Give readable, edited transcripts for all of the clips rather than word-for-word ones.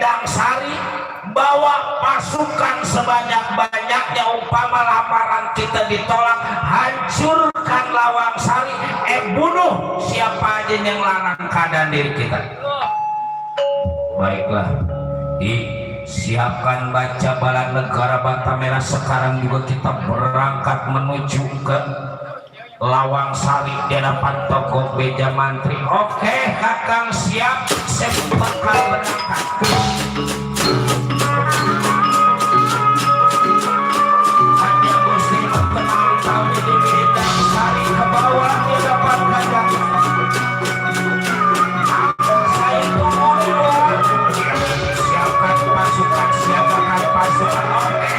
Bidang Sari, bawa pasukan sebanyak-banyaknya, umpama lamaran kita ditolak, hancurkan Lawang Sari, bunuh siapa aja yang larang keadaan diri kita. Baiklah, disiapkan baca bala negara Bata Merah. Sekarang juga kita berangkat menuju ke Lawang Sari di hadapan Toko Beja Mantri. Oke, Kakang siap, saya bakal berangkat. Hanya Gusti mengenal tahu di Bidang Sari ke bawah di hadapan Kajang. Saya tunggu dulu. Siapkan pasukan, siapkan pasukan. Oke.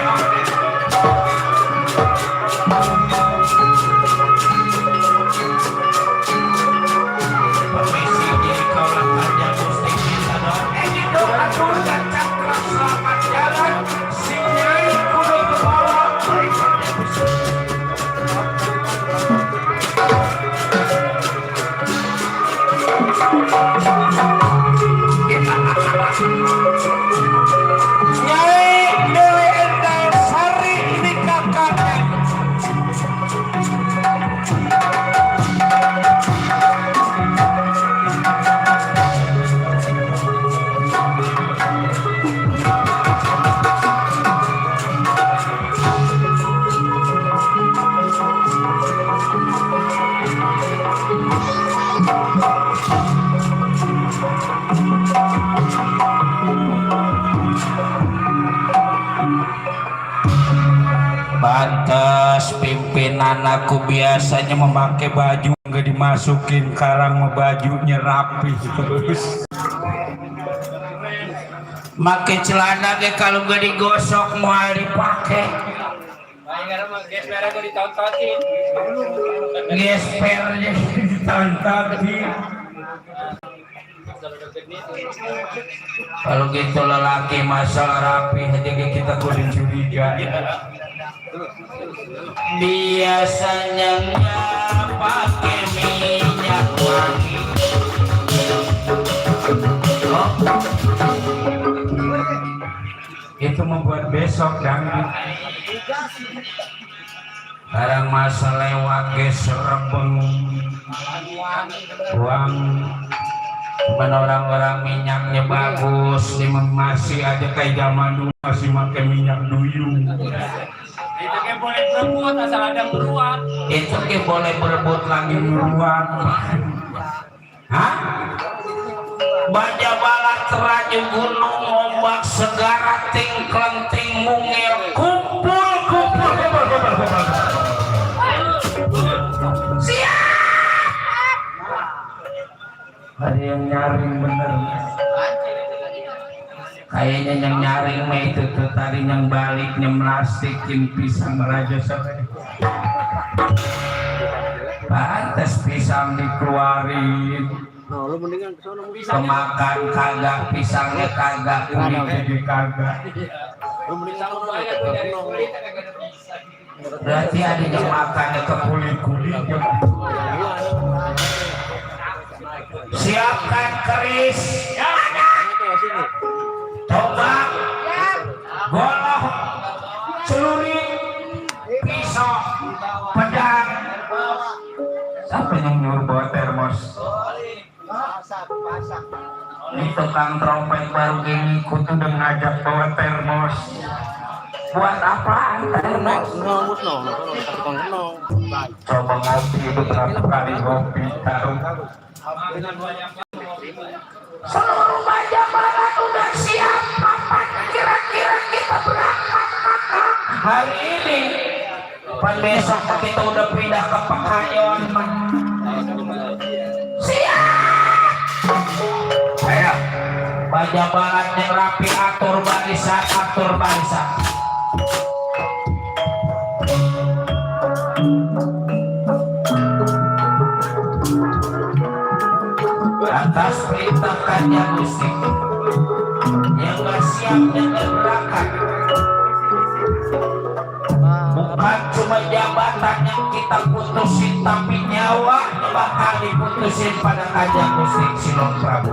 Pantes pimpinan aku biasanya memakai baju nggak dimasukin, sekarang bajunya rapi terus. Make celana ke kalau nggak digosok mau dipakai. Gespernya ditontonin. Kalau gitu lelaki masalah rapi aja kita kudu curiga. Biasanya nggak pakai minyak wangi. Oh. Itu membuat besok dangdut. Barang masa lewat geserebeng uang. Cuman orang-orang minyaknya bagus, masih aja kayak zaman dulu masih pakai minyak duyung. Itu kayak boleh berebut asal ada meruat. Itu kayak boleh berebut lagi meruat. Hah? Baja balak teraju gunung ombak segara tingkleng ting mungil kumpul. Siap. Ada yang nyaring bener. Kayaknya yang nyaring mah itu tuh tadi yang baliknya melastikin pisang raja sampai. Pantes pisang dikeluarin. Kemakan kagak, pisangnya kagak, kulitnya juga kagak. Berarti ada yang makannya ke kulit-kulitnya. Siapkan keris, tombak, golok, celurit, pisau, pedang. Siapa yang nyuruh bawa termos? Ini tukang trompet baru gini ikut udah ngajak bawa termos. Buat apaan termos? Coba ngopi itu berapa kali ngopi taruh. Seluruh Baja Barat udah siap. Kapan kira-kira kita berangkat hari ini? Pan besok kita udah pindah ke Pekayon. Siap. Ayo, Baja Barat yang rapi, atur barisan, atur barisan. Atas perintah Kanjeng Gusti yang gak siap dengan berangkat, bukan cuma jabatan yang kita putusin, tapi nyawa bakal diputusin pada Kanjeng Gusti Silong Prabu.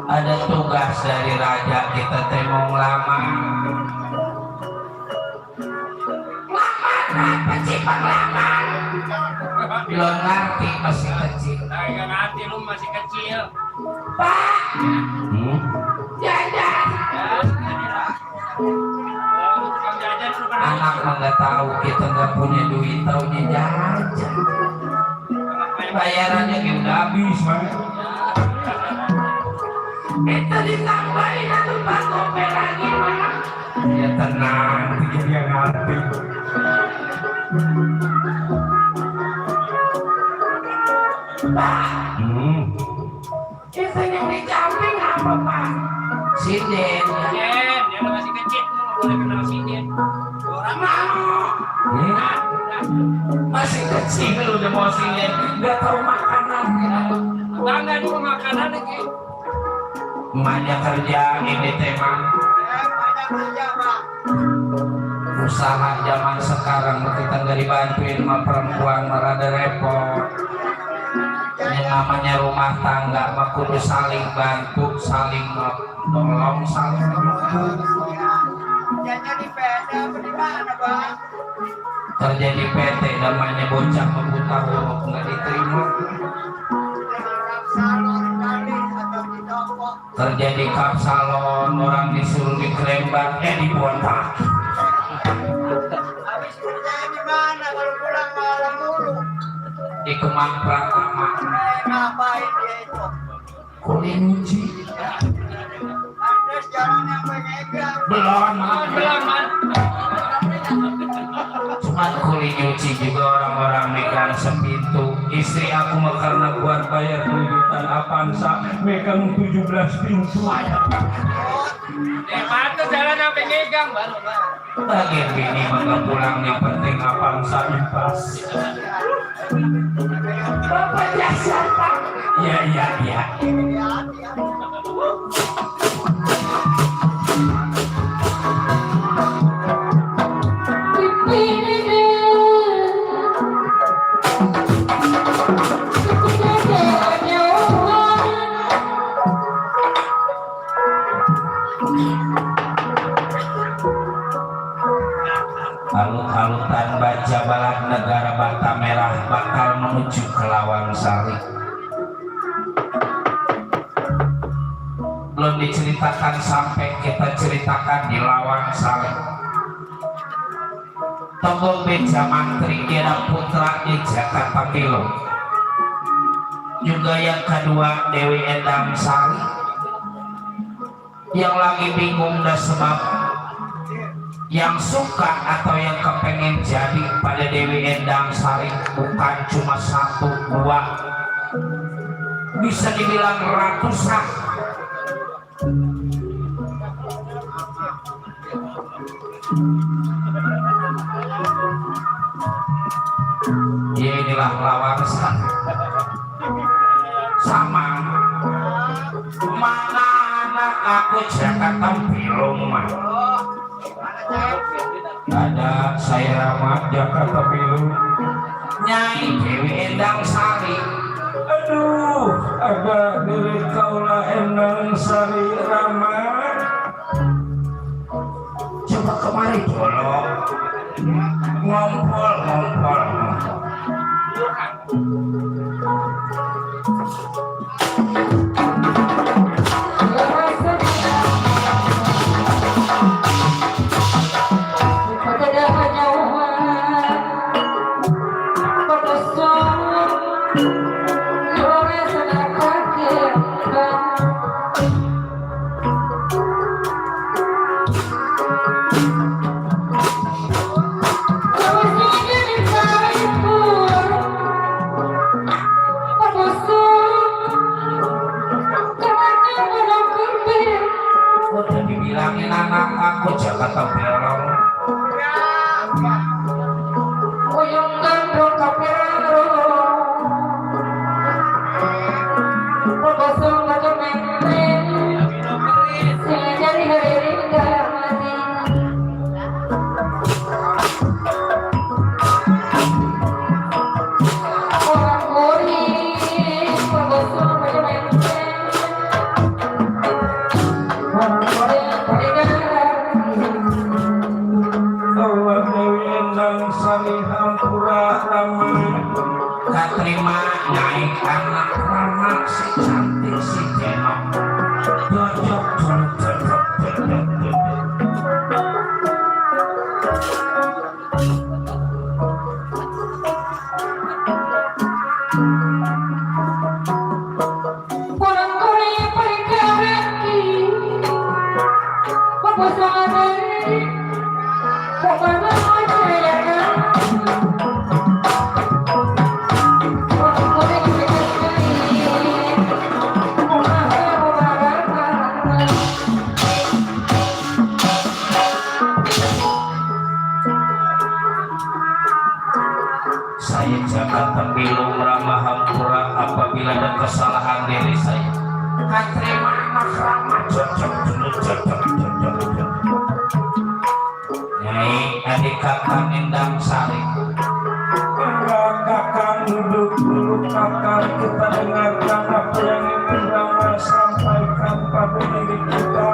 Ada tugas dari raja kita temong lama. Apa sih pengalaman? Belum ngerti masih kecil. Nggak ngerti lu masih kecil. Pak, jajan. Anak mah nggak tahu kita nggak punya duit, taunya jajan. Bayarannya kita udah habis, Bang. Kita ditambahin atau Pak Gope lagi, Bang. Ya tenang, dia ngerti. Pak, itu yang di samping apa, Pak? Sinden. Dia masih kecil, lu nggak boleh kenal Sinden. Orang mau. Masih kecil udah mau sinden, nggak tahu makanan. Bangga juga makanan lagi. Emaknya kerja ini tema. Usaha zaman sekarang kita nggak dibantuin sama perempuan merada repot. Yang namanya rumah tangga mah kudu saling bantu, saling menolong, saling mendukung. Kerja di PT namanya bocah membuta huruf nggak diterima. Kerja di kapsalon orang disuruh dikerembat dibontak. Habis kerja di mana kalau pulang malam mulu? Di Kemang Pratama. Ngapain dia itu? Kuli nyuci. Andres jarang yang mengegang. Belum, Belum, man. Cuma kuli nyuci juga orang-orang megang sepintu. Istri aku mah karena buat bayar duitan Avanza megang 17 pintu. Mata jalan sampai ngegang baru. Bagian bini mah pulang yang penting Avanza impas. Bapak jasa Pak. Ya. Halut-halutan baja balad negara Bata Merah bakal menuju ke Lawang Sari. belum diceritakan sampai kita ceritakan di Lawang Sari. Tokoh Beja Mantri Dena Putra di Jakarta Milo. Juga yang kedua Dewi Endang Sari. Yang lagi bingung dan sebab yang suka atau yang kepengen jadi pada Dewi Endang Sari bukan cuma 1, 2, bisa dibilang ratusan. Ya inilah Lawang Sari. Sama mana anak aku Jakarta Bilung mah. Ada saya Rama Jakarta Bilung. Nyai Dewi Endang Sari. Aduh, agak diri kaulah Endang Sari Rama. Coba kemari dulu. Ngompol. Udah dibilangin anak aku Jakarta Bilung. Katrima naik anak Rama si cantik si Jenok. Dodok. Saya Jakarta Bilung Rama Hampura apabila ada kesalahan diri saya. Katrima anak Rama cocok. Nyai adik kakak Endang Sari. Kakak duduk dulu kakak, kita dengarkan apa yang ingin Rama sampaikan pada diri kita.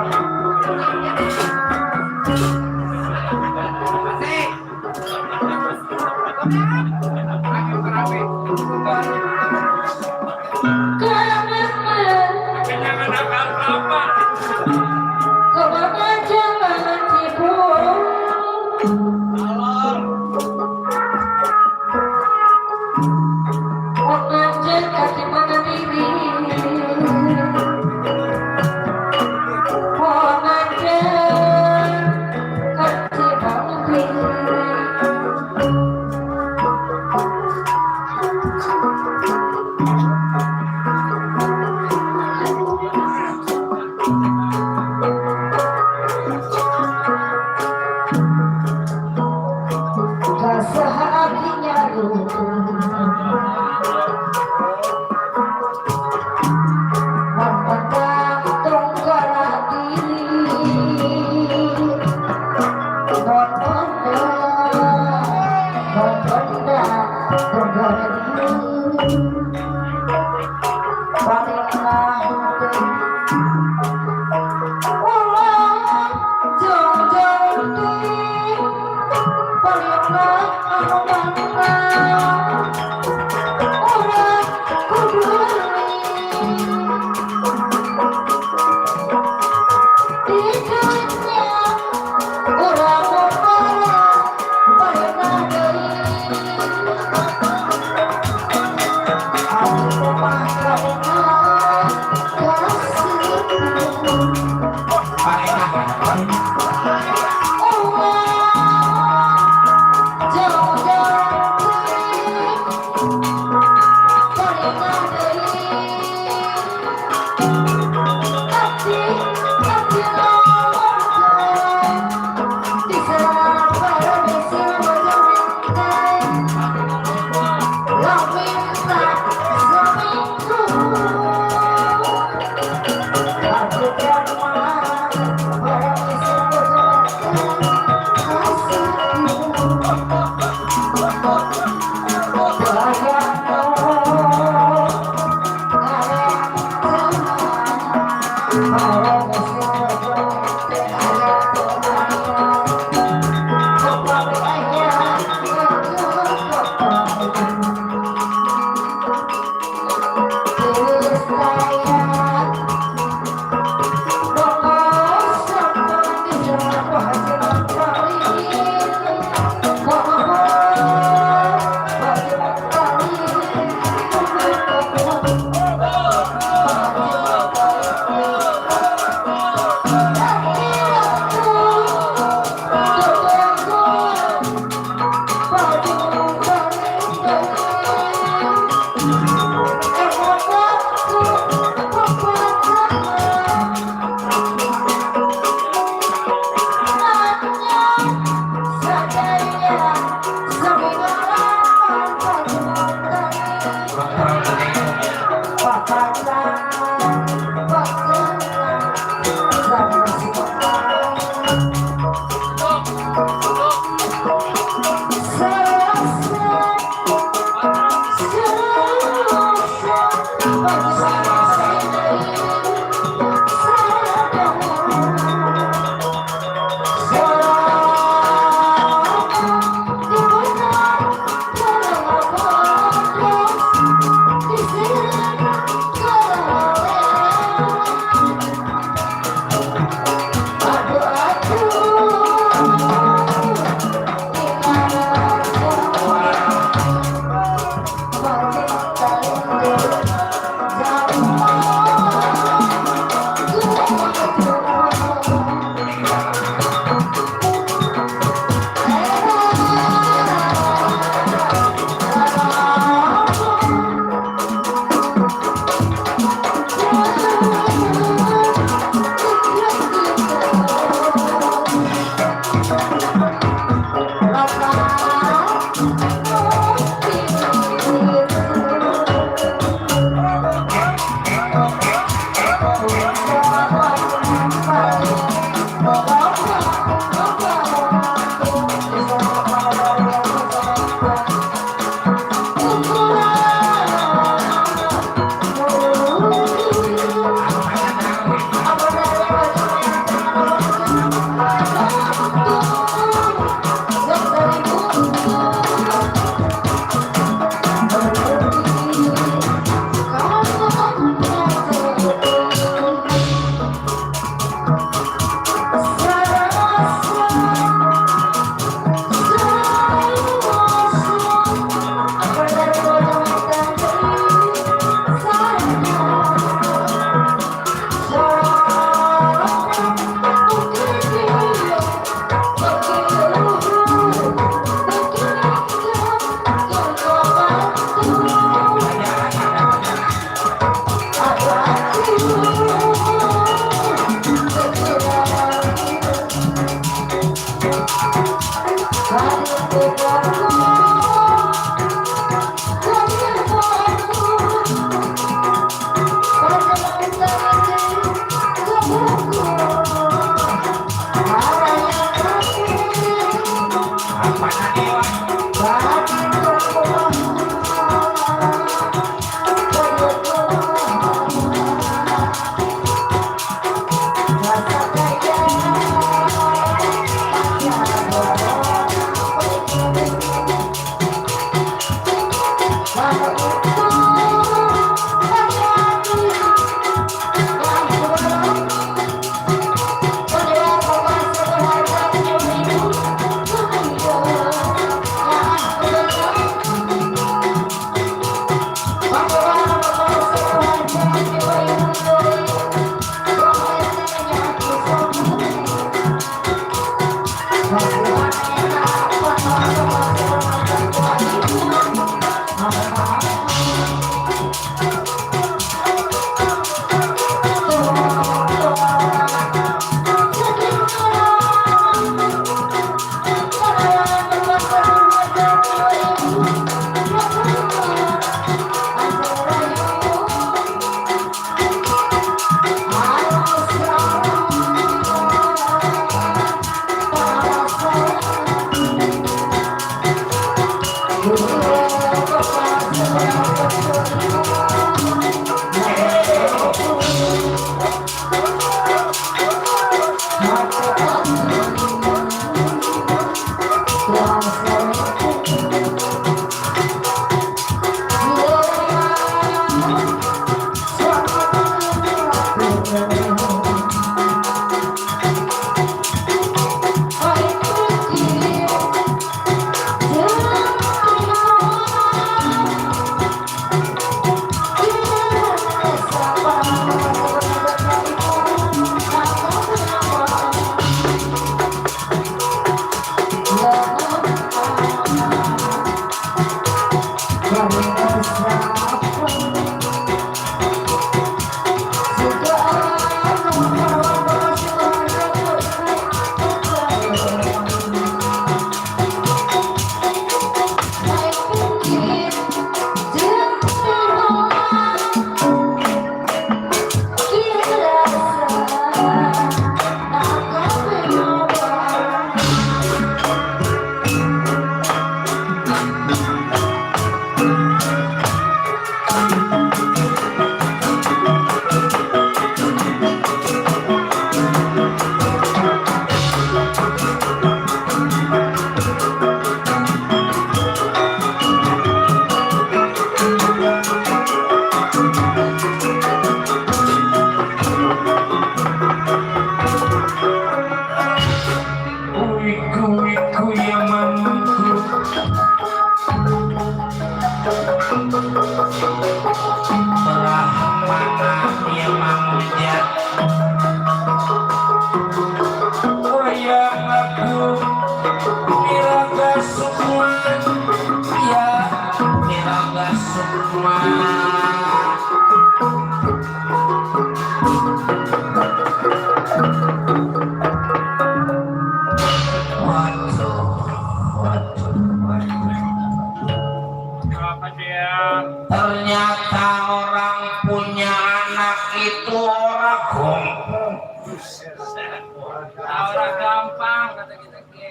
Orang gampang kata kita ke.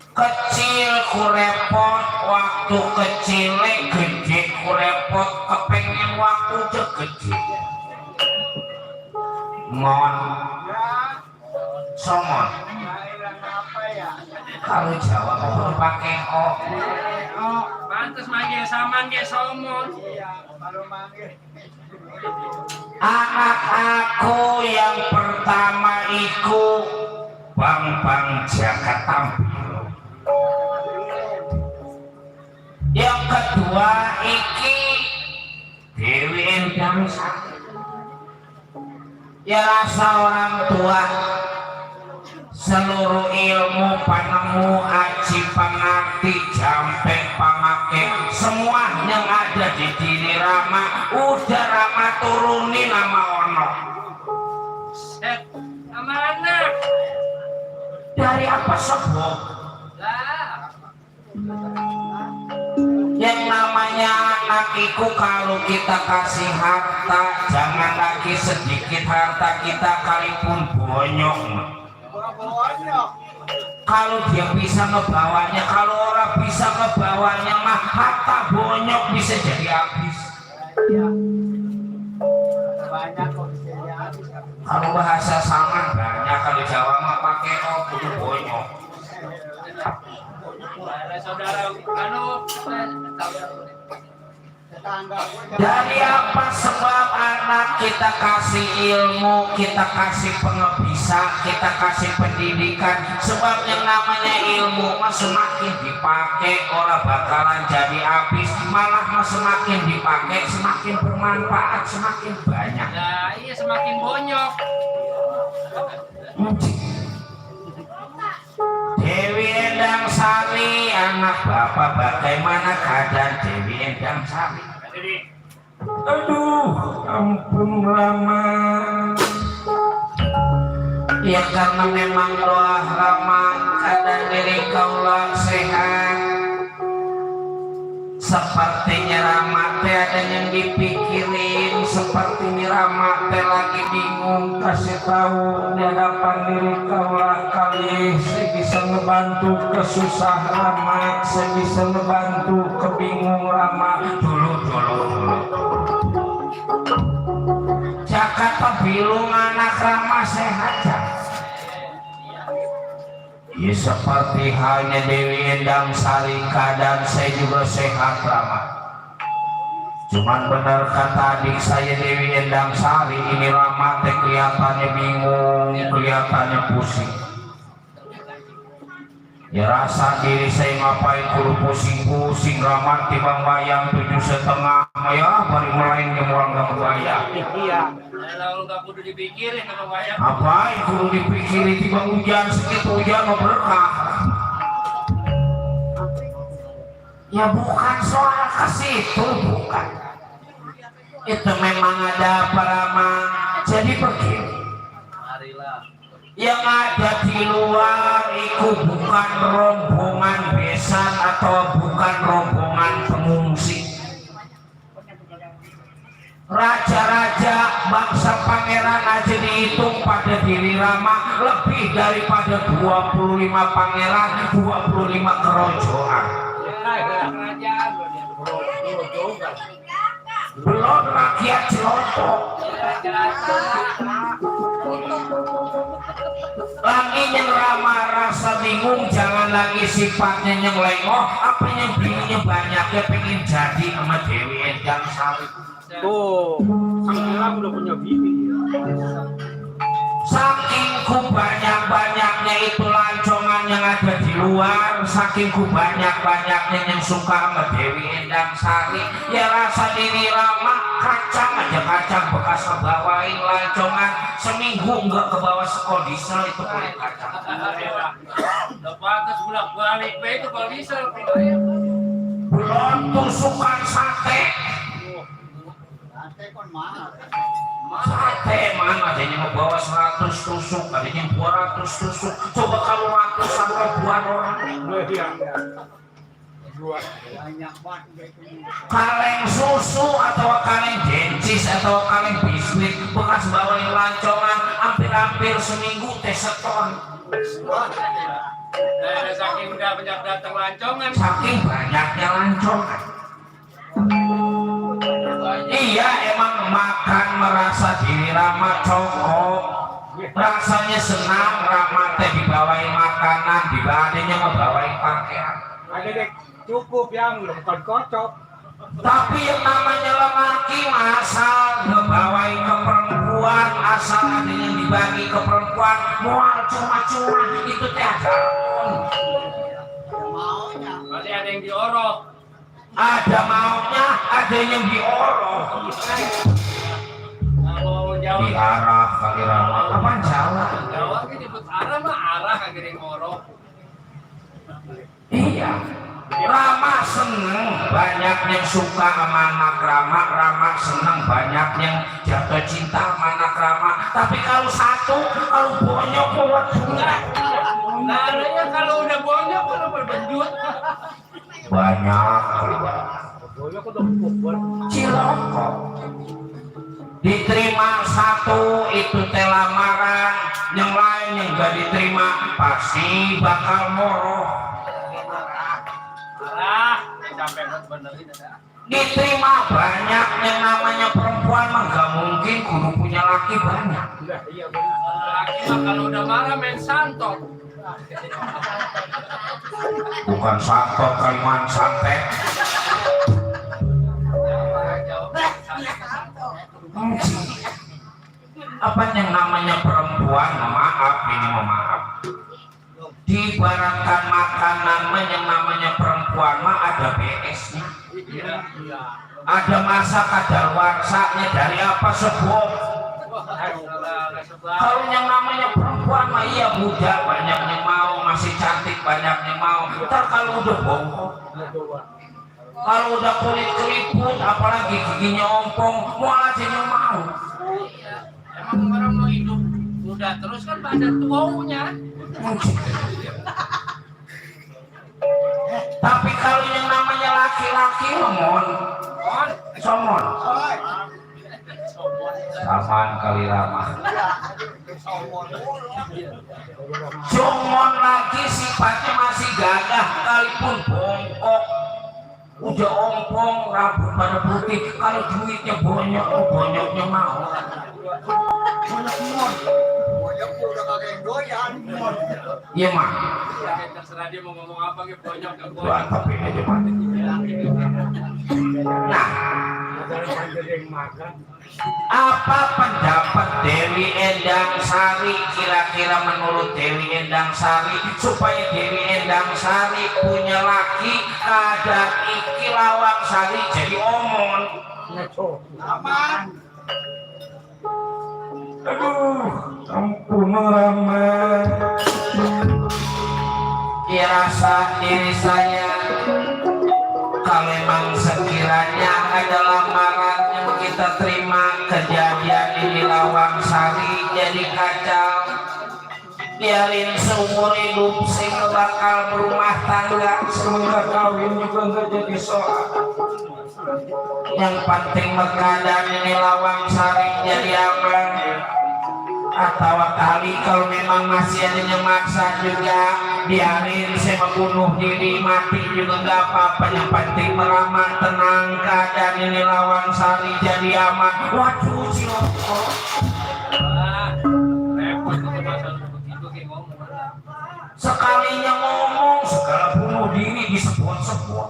Kecil ku repot waktu kecil gede ku repot kepengen waktu kecil mon somon Kailan apa ya? kalau Jawa perlu pakai o. Oh, Pantes manggil saman ge somon. iya, baru manggil. Anak aku yang pertama iku Bang Jaka Tampil, yang kedua iki Dewi Endang Sari. Ya rasa orang tua seluruh ilmu panemu aji pangerti jampe pamake semua yang ada di diri Rama udah Rama turuni nama ono Mana? dari apa sebab Lah. yang namanya anak itu kalau kita kasih harta jangan lagi sedikit harta kita kalipun bonyok. Bonyok. Kalau dia bisa ngebawanya, kalau orang bisa ngebawanya mah harta bonyok bisa jadi habis. Iya. Banyak kok jadi habis. Kalau bahasa sangat banyak, kalau Jawa mah pakai oh kudu bonyok. Saudara anu Tetangga gue Dari apa sebab anak kita kasih ilmu, kita kasih pengebisa, kita kasih pendidikan. Sebab yang namanya ilmu mah semakin dipakai orang bakalan jadi habis, malah mah semakin dipakai semakin bermanfaat, semakin banyak. ya iya semakin bonyok. Dewi Endang Sari, anak bapak bagaimana keadaan Dewi Endang Sari? Aduh, ampun Rama. Ya karena memang doa Rama keadaan diri kaulah sehat. Sepertinya Rama teh ada yang dipikirin, sepertinya Rama teh lagi bingung kasih tahu di hadapan diri kaulah kali saya bisa ngebantu kesusah Rama, saya bisa ngebantu kebingung Rama dulu. Jakarta bilung anak Rama sehat jak. Ya seperti halnya Dewi Endang Sari keadaan saya juga sehat Rama. Cuman benar kata adik saya Dewi Endang Sari ini Rama teh kelihatannya bingung, kelihatannya pusing. Ya rasa diri saya ngapain kudu pusing-pusing Rama timbang bayang 7,5 ya bari melain ke orang gak bayang. iya. Kalau nggak kudu dipikirin kalau banyak. Apa kudu dipikirin timbang hujan segitu hujan mau berkah. Ya bukan soal ke situ, bukan. Itu memang ada apa Rama. Jadi begini. Yang ada di luar itu bukan rombongan besan atau bukan rombongan pengungsi. Raja-raja bangsa pangeran aja dihitung pada diri Rama lebih daripada 25 pangeran, 25 kerajaan. Belum rakyat Ciloto. Lagi yang Rama rasa bingung, jangan lagi sifatnya yang lengoh, apa yang bininya banyaknya pengen jadi sama Dewi Endang Sari. Tuh, Kang udah punya bini. Saking banyak-banyaknya itu lancongan yang ada di luar, saking banyak-banyaknya yang suka sama Dewi Endang Sari, ya rasa diri Rama kacang aja kacang bekas ngebawain lancongan seminggu nggak ke bawah sekol diesel itu kulit kacang. Udah pantas bolak-balik itu kalau diesel. Belum tusukan sate. Nanti kon mahal. Sate mana ada yang membawa 100 tusuk, ada yang 200 tusuk. Coba kalau ratusan ribuan orang. Banyak banget itu. kaleng susu atau kaleng jencis atau kaleng biskuit bekas bawain lancongan hampir-hampir seminggu teh seton. Saking udah banyak datang lancongan. Saking banyaknya lancongan. Iya, emang makan merasa diri Rama cokok, rasanya senang. Rama teh dibawain makanan, dibandingnya ngebawain pakaian. Ada dek cukup yang bukan kocok. Tapi yang namanya lelaki asal ngebawain ke perempuan, asal ada yang dibagi ke perempuan, mual cuma-cuma itu teh ada. Maunya. Masih ada yang diorok. Ada maunya, ada yang diorok. Kalau Jawa, Diarah kali Rama, apa Jawa? Jawa kan disebut arah mah arah kagak ada yang ngorok. Iya. Rama seneng banyak yang suka sama anak Rama. Rama seneng banyak yang jatuh cinta sama anak Rama. Tapi kalau satu, kalau bonyok buat Nah, ya kalau udah bonyok kalau berbendut. banyak. Boleh kok dong buat. Cilokok diterima satu itu teh lamaran, yang lain yang gak diterima pasti bakal moroh. Sampai benerin ada. Diterima banyak yang namanya perempuan mah gak mungkin kudu punya laki banyak. Udah iya benar. Laki mah kalau udah marah main santok. Bukan santot kaliman santet. Apa yang namanya perempuan, maaf ini maaf. Diibaratkan makanan mah yang namanya perempuan mah ada BS-nya. Ada masak, ada warsanya dari apa sebab. Kalau yang namanya perempuan mah iya muda banyak yang mau, masih cantik banyak yang mau. Ntar kalau udah bongkok, kalau udah kulit keriput, apalagi giginya ompong, mau aja yang mau. Emang orang mau hidup muda terus kan pada tuanya. Tapi kalau yang namanya laki-laki mon, somon, samaan kali lama. Somon lagi sifatnya masih gagah, sekalipun bongkok, udah ompong, rambut pada putih. Kalau duitnya bonyok, bonyoknya mau. Banyak udah kagak yang doyan. Iya mah. Terserah dia mau ngomong apa gitu bonyok ke Tuhan tapi aja mah. Nah, apa pendapat Dewi Endang Sari? Kira-kira menurut Dewi Endang Sari supaya Dewi Endang Sari punya laki ada Iki Lawang Sari jadi omon. Aman. Aduh, ampun Rama. Ya rasa diri saya kalau memang sekiranya ada lamaran yang kita terima kejadian ini Lawang Sari jadi kacau, biarin seumur hidup sing bakal berumah tangga, semoga kawin juga nggak jadi soal. Yang penting keadaan ini Lawang Sari jadi aman. Atau kali kalau memang masih ada yang maksa juga biarin saya membunuh diri, mati juga nggak apa-apa. Yang penting meramat tenang, keadaan ini Lawang Sari jadi aman. Waduh ciloko repot itu masalah begitu kayak ngomong. sekalinya ngomong segala bunuh diri disebut-sebut.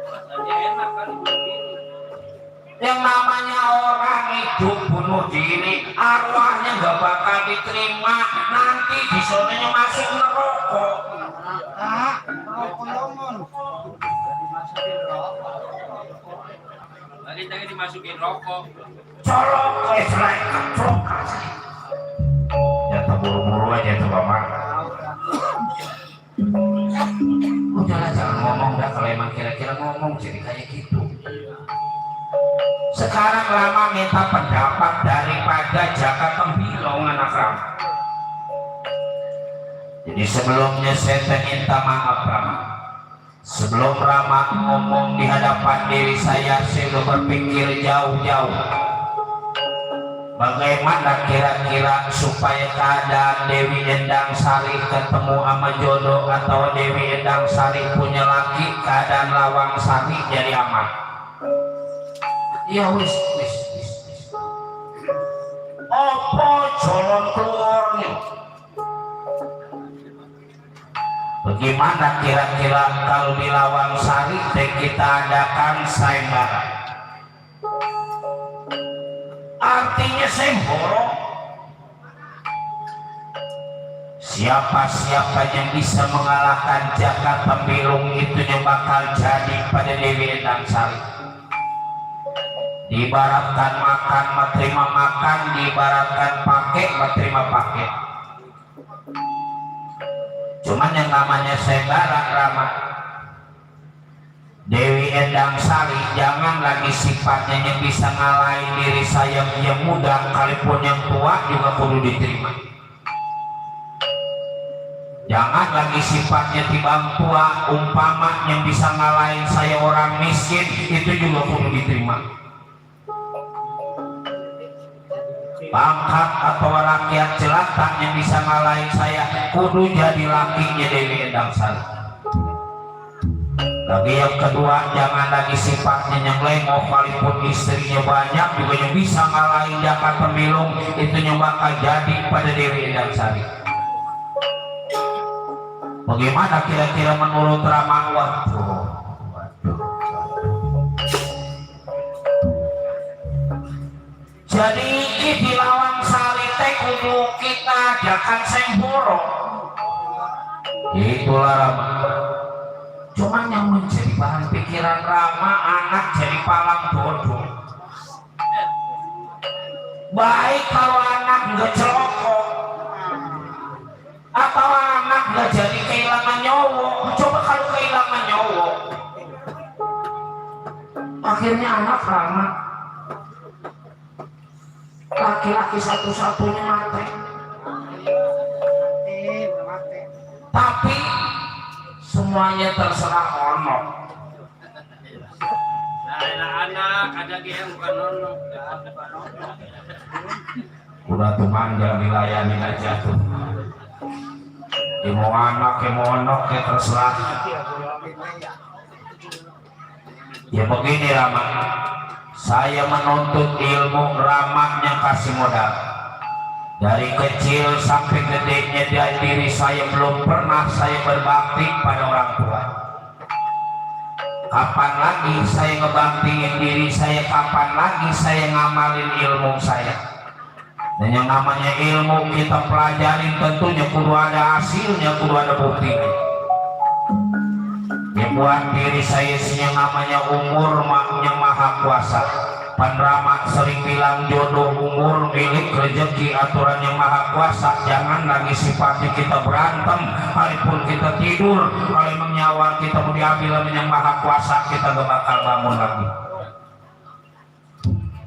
Rasanya enak kali begini. Yang namanya orang hidup bunuh diri, arwahnya nggak bakal diterima, nanti disonanya masuk neraka. Lagi jangan dimasukin rokok. Colok selek keprok. Ya terburu-buru aja tuh Bapak. Udahlah jangan ngomong dah, kalau emang kira-kira ngomong jadi kayak gitu. Sekarang Rama minta pendapat daripada Jaka Tembilong anak Rama. Jadi sebelumnya saya minta maaf Rama. Sebelum Rama ngomong di hadapan diri saya sudah berpikir jauh-jauh. Bagaimana kira-kira supaya keadaan Dewi Endang Sari ketemu sama jodoh, atau Dewi Endang Sari punya laki, keadaan Lawang Sari jadi aman. Ya wis. Opo jalan keluarnya? Bagaimana kira-kira kalau di Lawang Sari kita adakan sayembara? Artinya semboro. Siapa-siapa yang bisa mengalahkan Jaka Tembilung itu yang bakal jadi pada Dewi Endang Sari. Diibaratkan makan menerima makan, diibaratkan pakai menerima pakai. Cuman yang namanya sayembara Rama, Dewi Endang Sari jangan lagi sifatnya yang bisa ngalahin diri saya yang muda, kalipun yang tua juga perlu diterima. Jangan lagi sifatnya tibang tua, umpama yang bisa ngalahin saya orang miskin, itu juga perlu diterima. Pangkat atau rakyat jelata yang bisa ngalahin saya, kudu jadi lakinya Dewi Endang Sari. Lagi yang kedua, jangan lagi sifatnya yang lengok, walaupun istrinya banyak juga yang bisa ngalahin Jaka Tembilung, itu yang bakal jadi pada Dewi Endang Sari. Bagaimana kira-kira menurut Rama? Waduh. Jadi di Lawang Sari teh kudu kita adakan semboro. Itulah Rama. Cuman yang menjadi bahan pikiran Rama, anak jadi palang bodoh. Baik kalau anak nggak celokok, atau anak nggak jadi kehilangan nyawa. Coba kalau kehilangan nyawa, akhirnya anak Rama laki-laki satu-satunya mati. Tapi semuanya terserah ono. Nah, anak ada yang bukan nono. Udah tuh manja dilayani aja tuh. Mau anak, mau onok, terserah. Ya begini Rama, saya menuntut ilmu, Rama yang kasih modal. Dari kecil sampai gedenya diri saya belum pernah saya berbakti pada orang tua. Kapan lagi saya ngebaktiin diri saya, kapan lagi saya ngamalin ilmu saya. Dan yang namanya ilmu kita pelajarin tentunya kudu ada hasilnya, kudu ada buktinya. Ya buat diri saya sih yang namanya umur yang maha kuasa. Pan Rama sering bilang jodoh umur milik rezeki aturan yang maha kuasa. Jangan lagi sifatnya kita berantem, walaupun kita tidur, kalau emang nyawa kita mau diambil yang maha kuasa, kita gak bakal bangun lagi.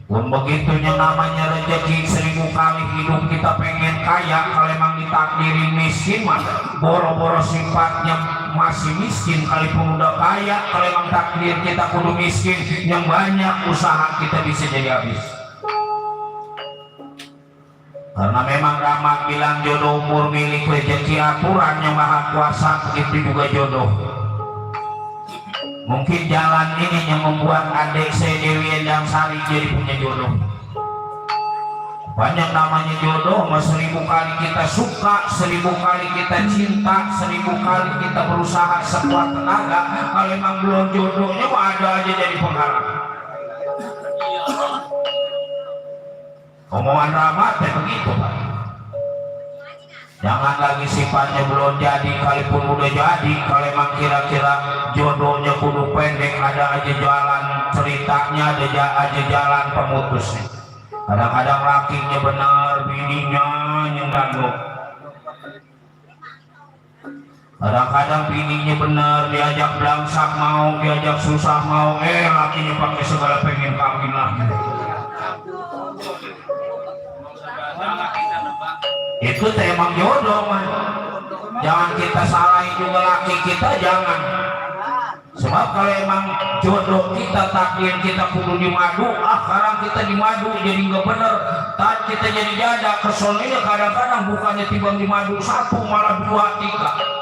Pun begitu yang namanya rezeki 1000 kali hidup kita pengen kaya, kalau emang ditakdirin miskin mah boro-boro sifatnya masih miskin, kalipun udah kaya, kalau emang takdir kita kudu miskin, yang banyak usaha kita bisa jadi habis. Karena memang Rama bilang jodoh umur milik rezeki aturan yang maha kuasa, begitu juga jodoh. Mungkin jalan ini yang membuat adik saya Dewi Endang Sari jadi punya jodoh. Banyak namanya jodoh, 1000 kali kita suka, 1000 kali kita cinta, 1000 kali kita berusaha sekuat tenaga, kalau memang belum jodohnya ada aja jadi penghalang. Omongan Rama kayak begitu Pak. Jangan lagi sifatnya belum jadi, kalipun udah jadi, kalau emang kira-kira jodohnya kudu pendek, ada aja jalan ceritanya, ada aja jalan pemutusnya. Kadang-kadang lakinya benar, bininya yang ganggu. Kadang-kadang bininya benar, diajak belangsak mau, diajak susah mau, lakinya pakai segala pengen kawin lah. Itu emang jodoh man. Jangan kita salahin juga laki kita, jangan. Sebab kalau emang jodoh kita, takdir kita kudu di madu, sekarang kita di madu jadi nggak bener. Tadi kita jadi janda, kesononya kadang-kadang bukannya timbang di madu satu malah 2, 3.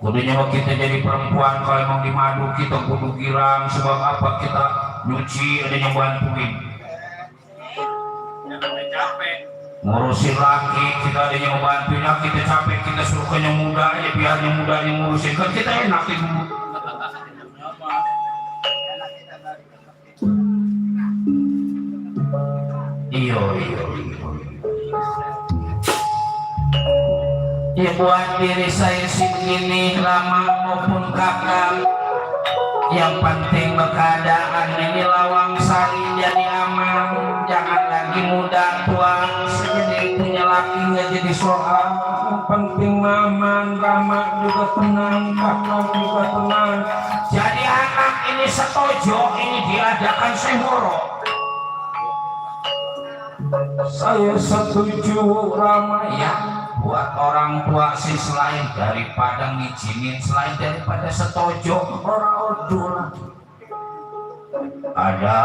Kudunya kita jadi perempuan kalau emang di madu kita kudu girang. Sebab apa? Kita nyuci ada yang bantuin. Jangan capek. Ngurusin laki kita ada yang bantuin, kita capek kita suruh ke yang muda aja biar yang muda yang ngurusin, kan kita enak itu. Iyo. Ya buat diri saya sih begini, lama maupun kakak, yang penting keadaan ini lawang sari jadi aman. Jangan lagi muda tua segede punya lakinya jadi soal. Yang penting aman, Rama juga tenang, kakak juga tenang. Jadi anak ini setojo, ini diadakan sehoro. Saya setuju Rama ya. Buat orang tua sih selain daripada ngizinin, selain daripada setojo, orang odol ada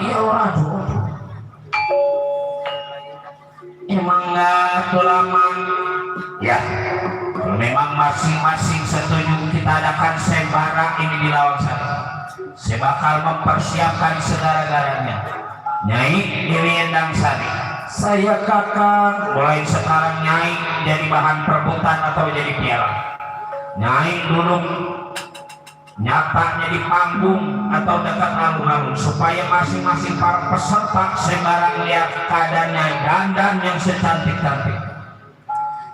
iya orang odol. Emang nggak tulaman ya. Memang masing-masing setuju kita adakan sembara ini di Lawang Sari. Saya bakal mempersiapkan segala-galanya. Nyai Dewi Endang Sari, saya kakak mulai sekarang Nyai jadi bahan perebutan atau jadi piala. Nyai dulu nyatanya di panggung atau dekat alun-alun supaya masing-masing para peserta sembarang lihat keadaan Nyai dandan yang secantik-cantik.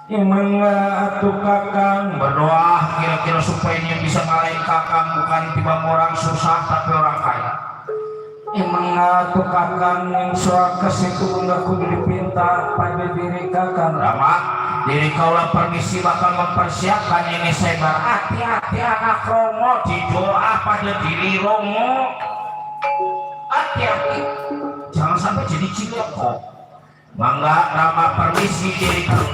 Emang atuh kakang berdoa kira-kira supaya dia bisa ngalahin kakang, bukan tiba orang susah tapi orang kaya. Emang atuh kakang yang soal kesitu enggak kudu dipinta pada diri kakang. Rama, diri kaulah permisi bakal mempersiapkan ini sebar. Hati-hati anak Romo, didoa pada diri Romo. Hati-hati, jangan sampai jadi ciloko. Mangga Rama permisi diri kau.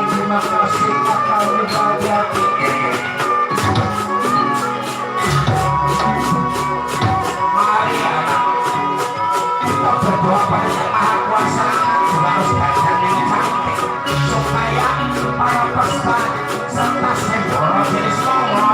Terima kasih kakak Wibadati. Mari anak, kita berdoa pada Yang Maha Kuasa juga harus dandan yang cantik supaya para peserta serta semboro jadi semua.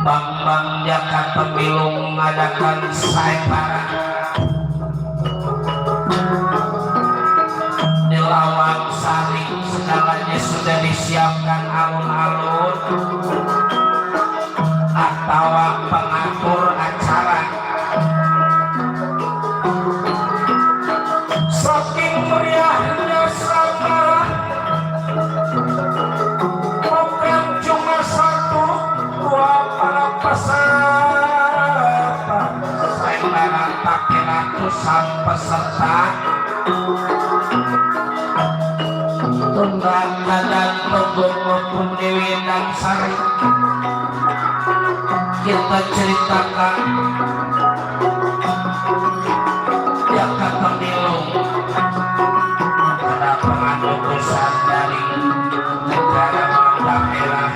Bang Jakarta Bilung mengadakan sayembara di Lawang Sari. Segalanya sudah disiapkan alun-alun atau pengatur acara. Saking meriahnya sama bukan cuma satu dua para peserta, sayembara tapi ratusan peserta. Tunggal dan Penggung Dewi Endang Sari kita ceritakan yang kata Bilung pada pengadusan dari negara Mangga Merah.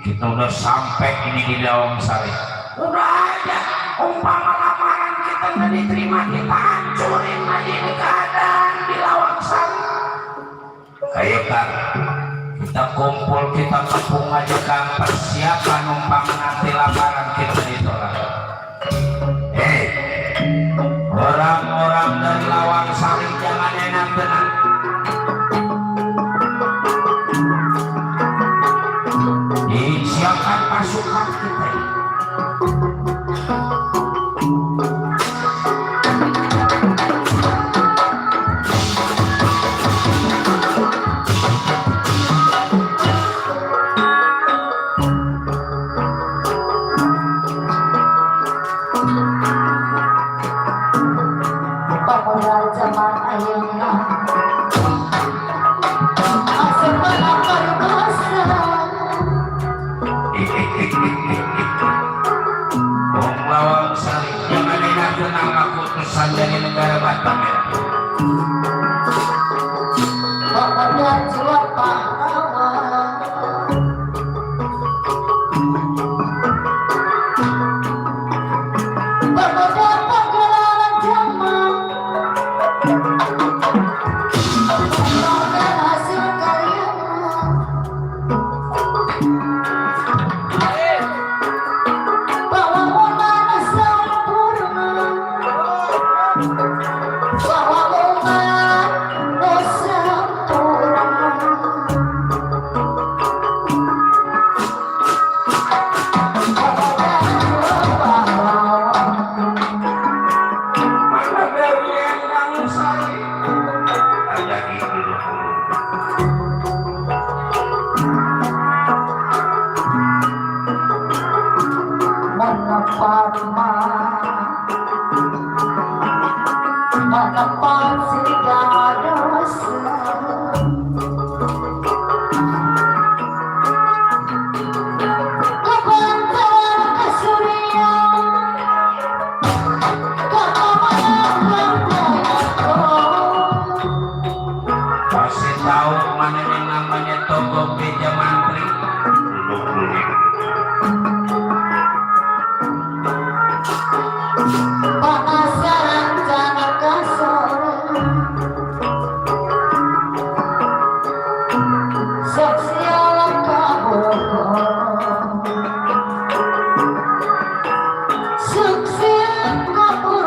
Kita udah sampai ini di Lawang Sari. Udah aja, umpama lamaran kita nggak diterima, kita hancurin aja ini keadaan di Lawang Sari. Ayo Kang, kita kumpul, kita tepung aja Kang, persiapan umpama nanti lamaran kita ditolak. Orang-orang dari Lawang Sari jangan enak Lawang Sari yang ada nasional keputusan dari negara Batam ya. Bapaknya jiwa pahlawan Bapaknya pagelaran zaman Bapaknya hasil karyanya Bahwa mana sempurna Bahwa mana sempurna Bapaknya jiwa pahlawan Mana dari Endang Sari ada di dulu. Menepat segala dosa Kebantuan kesurian Kasih tahu mana yang namanya Togo Beja Mantri. Penasaran karena kasore Sosial kabur Sukses kabur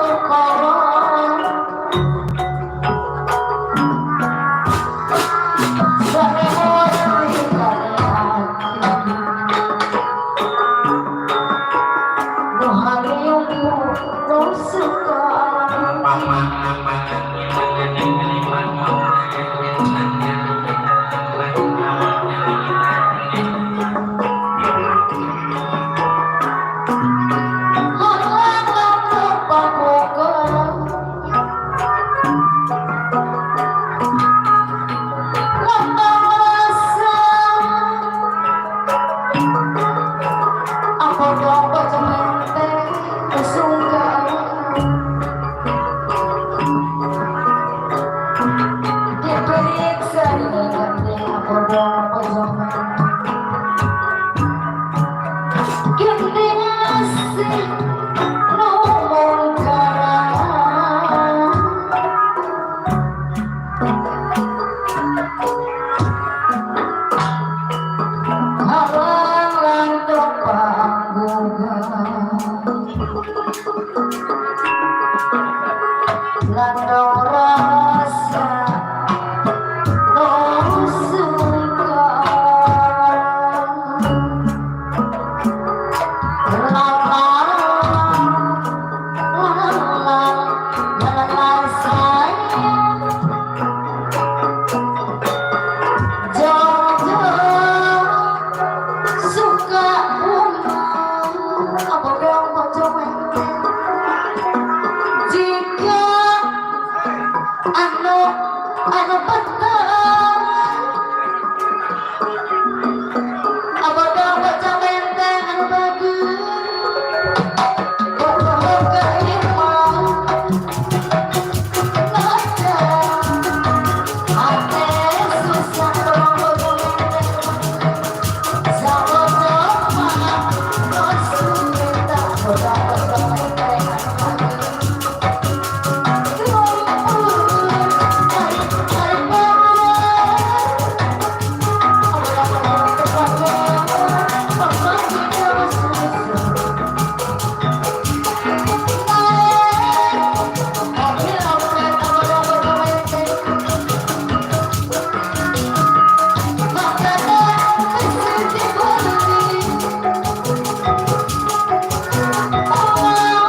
Oh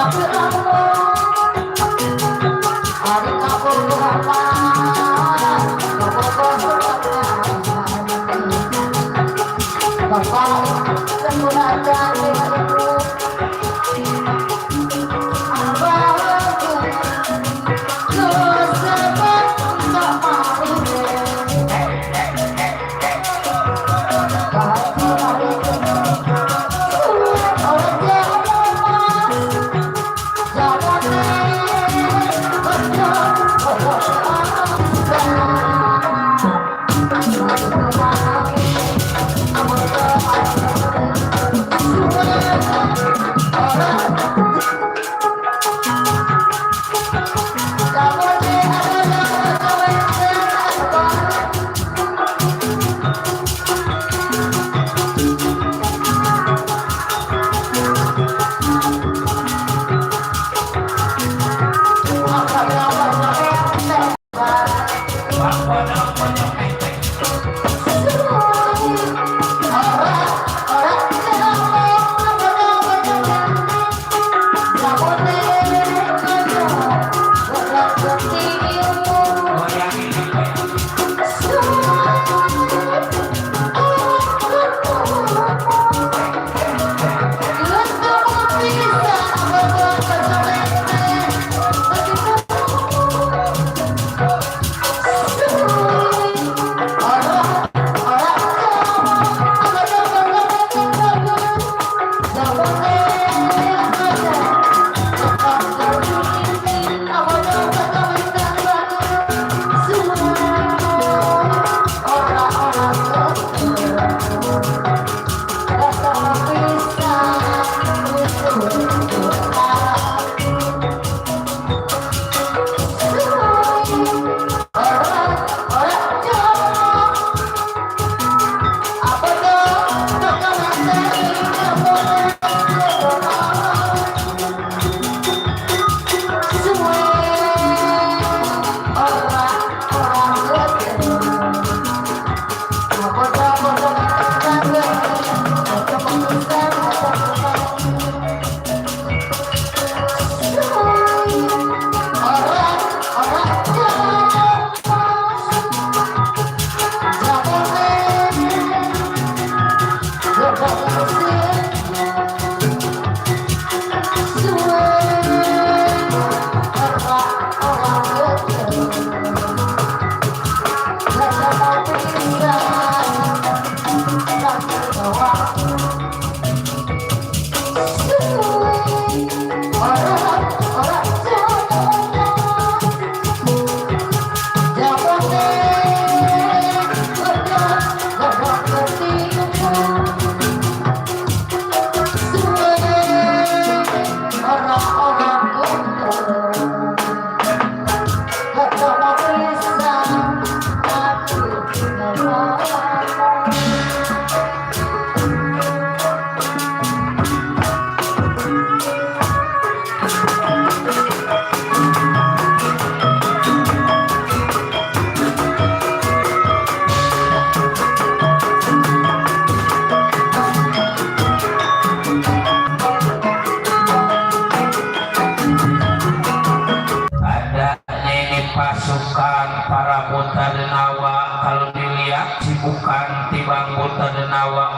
Tapi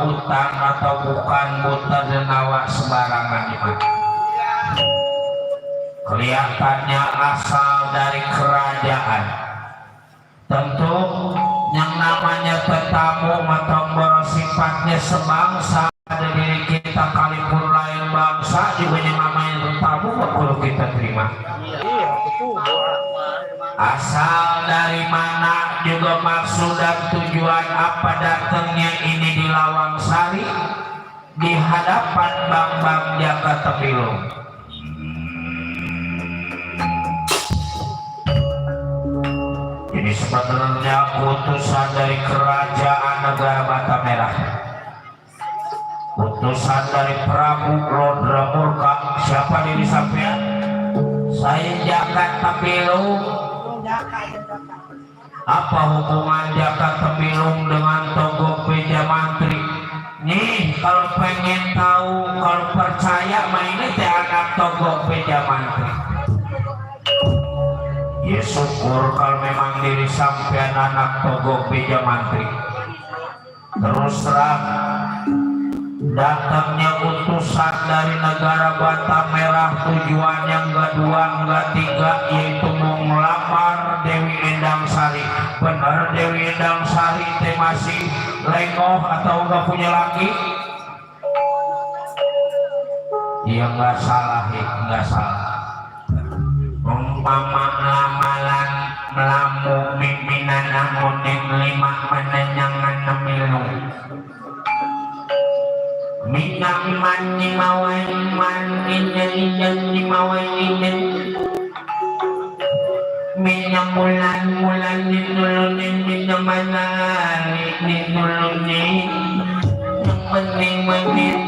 utang atau bukan buta denawa sembarangan iman. Kelihatannya asal dari kerajaan. Tentu yang namanya tetamu atau bersifatnya sebangsa dari diri kita kalipun lain bangsa juga yang namanya tetamu perlu kita terima. Asal dari mana juga maksud dan tujuan apa datangnya ini di Lawang Sari di hadapan Bang Jaka Tepilung. Ini sebenarnya utusan dari kerajaan negara Batam Merah, utusan dari Prabu Rodra Murka. Siapa diri sampean? Saya Jaka Tepilung. Apa hubungan Jaka Tepilung dengan Togok Beja Mantri? Nih kalau pengen tahu, kalau percaya ini teh anak Togok Beja Mantri. Ya syukur kalau memang diri sampean anak Togok Beja Mantri. Terus terang datangnya utusan dari negara Batam Merah, tujuannya enggak dua enggak tiga, yaitu mau melamar Dewi Endang Sari. Benar Dewi Endang Sari teh masih lengoh atau enggak punya laki? Iya enggak salah, enggak salah. Umpama lamalan melamu mimpinan amunin lima menenyangan nemilu minang mani mawan manin mawanin minang mulan ninulunin minamanali ninulunin yang mening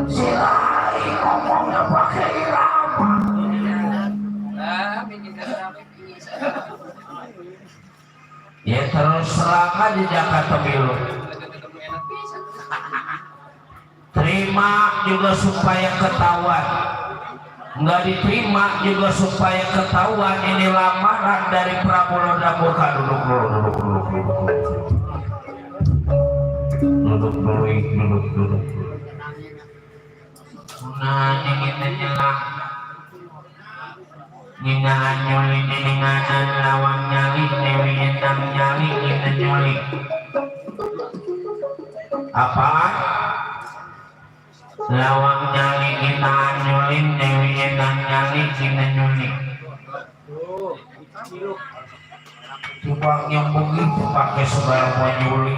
silai ngomongnya pakai irama. Ya terus terang aja Jaka Tepilung. Terima juga supaya ketahuan, nggak diterima juga supaya ketahuan. Ini lamaran dari Prabu Rodra Murka. Duduk dulu. Nah, ini nyelang Nina nyoli ninganan lawang nyali Dewi Endang nyali kita nyoli. Apaan? Lawang nyali kita nyoli Dewi Endang nyali kita nyoli. Coba yang begitu pakai segala mau nyuli.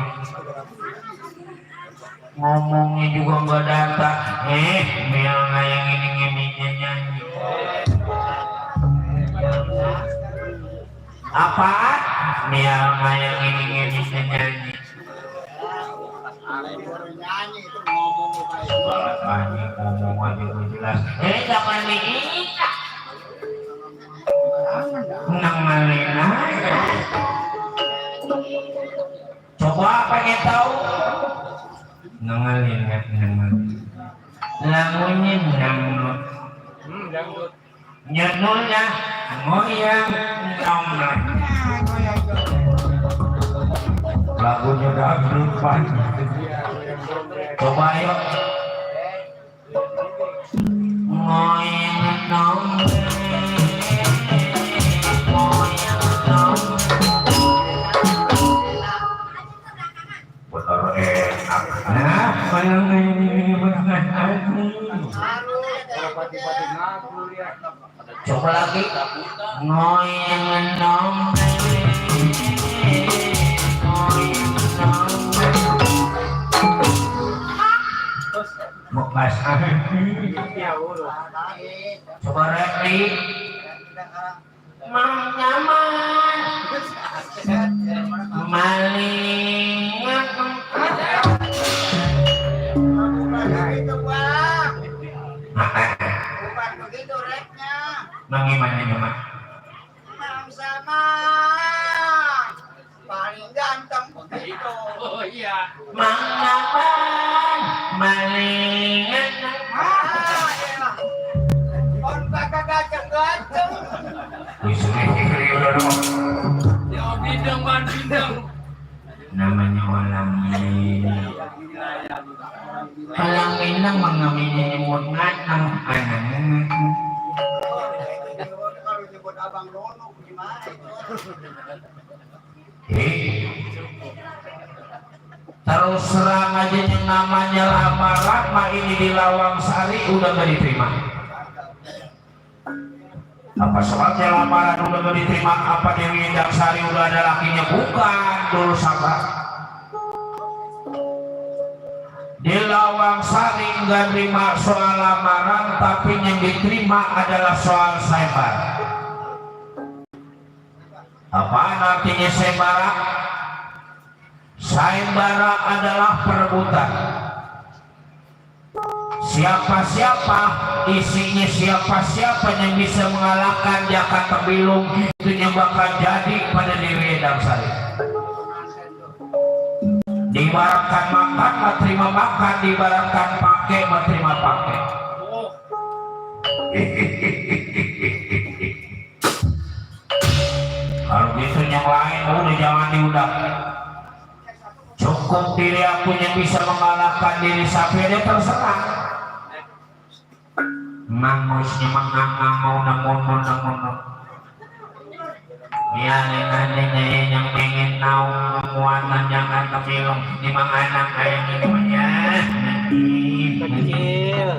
Ngomongnya juga nggak data. Mil yang ini nyanyi. Apaan? mial yang ini nyanyi. Baru nyanyi itu ngomong kayak Balakanya ngomong aja gue jelas. Jangan diingat. Nang malena. Coba pengen tahu. Nang malena, nang malena. Lagunya dangdut. Dangdut. Nyedulnya ngoyang nomor. Lagunya dangdut pan. Coba yuk. Ngoyang nomor. Ngoyang nomor. Betul enak. Nah, kalau ini benar aku. Pati-pati ngaku ya. Coba lagi. Ngoyang nomor. Ngoyang nomor. Bekas Ya udah. coba Repli. Mang nyaman. Maling. itu bang. Bukan begitu reknya. Bagaimana nyaman? Mang sama paling ganteng begitu. Oh iya. Mang nyaman. Maling. Iya. On kakak ganteng. Ya bidang ban bidang. Namanya orang ini. Kalau minang mengamini mungat anak. Kalau nyebut abang Nono gimana itu? Terus serang aja yang namanya lama-lama ini di Lawang Sari udah gak diterima. Apa soalnya lamaran udah gak diterima? Apa Dewi Endang Sari udah ada lakinya? Bukan dulu sabar. Di Lawang Sari nggak terima soal lamaran, tapi yang diterima adalah soal sayembara. Apa artinya sayembara? Sayembara adalah perebutan. Siapa-siapa, isinya siapa-siapa yang bisa mengalahkan Jakarta Bilung, itu yang bakal jadi pada Dewi Endang Sari. Diibaratkan makan, terima makan. Diibaratkan pakai, terima pakai. Kalau gitu yang lain udah jangan diundang. Cukup diri aku yang bisa mengalahkan diri sapi aja terserah. Mangusnya mengangang mau namun. Nialin yang pengen tahu muatan yang akan bilong di mga anak ayam ini banyak. Kecil.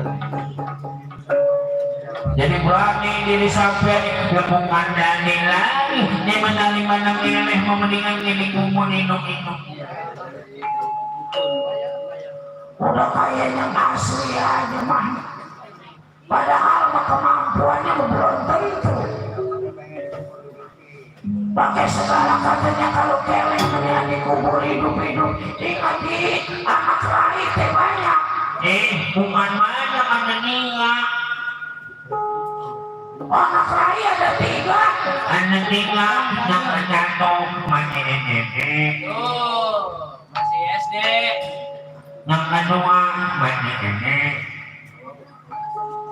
Jadi berani diri sampai lepungan dan nilai ini menang ini mau mendingan ini kumun inung. Udah kayaknya asli aja mah. Padahal kemampuannya belum tentu. Pakai segala katanya kalau keleng mendingan dikubur hidup-hidup. Ingat di anak lahir teh banyak. Bukan banyak anak ninga. Anak lahir ada 3. Anak ninga yang jatuh masih SD. Oh, masih SD. Yang kedua masih SD.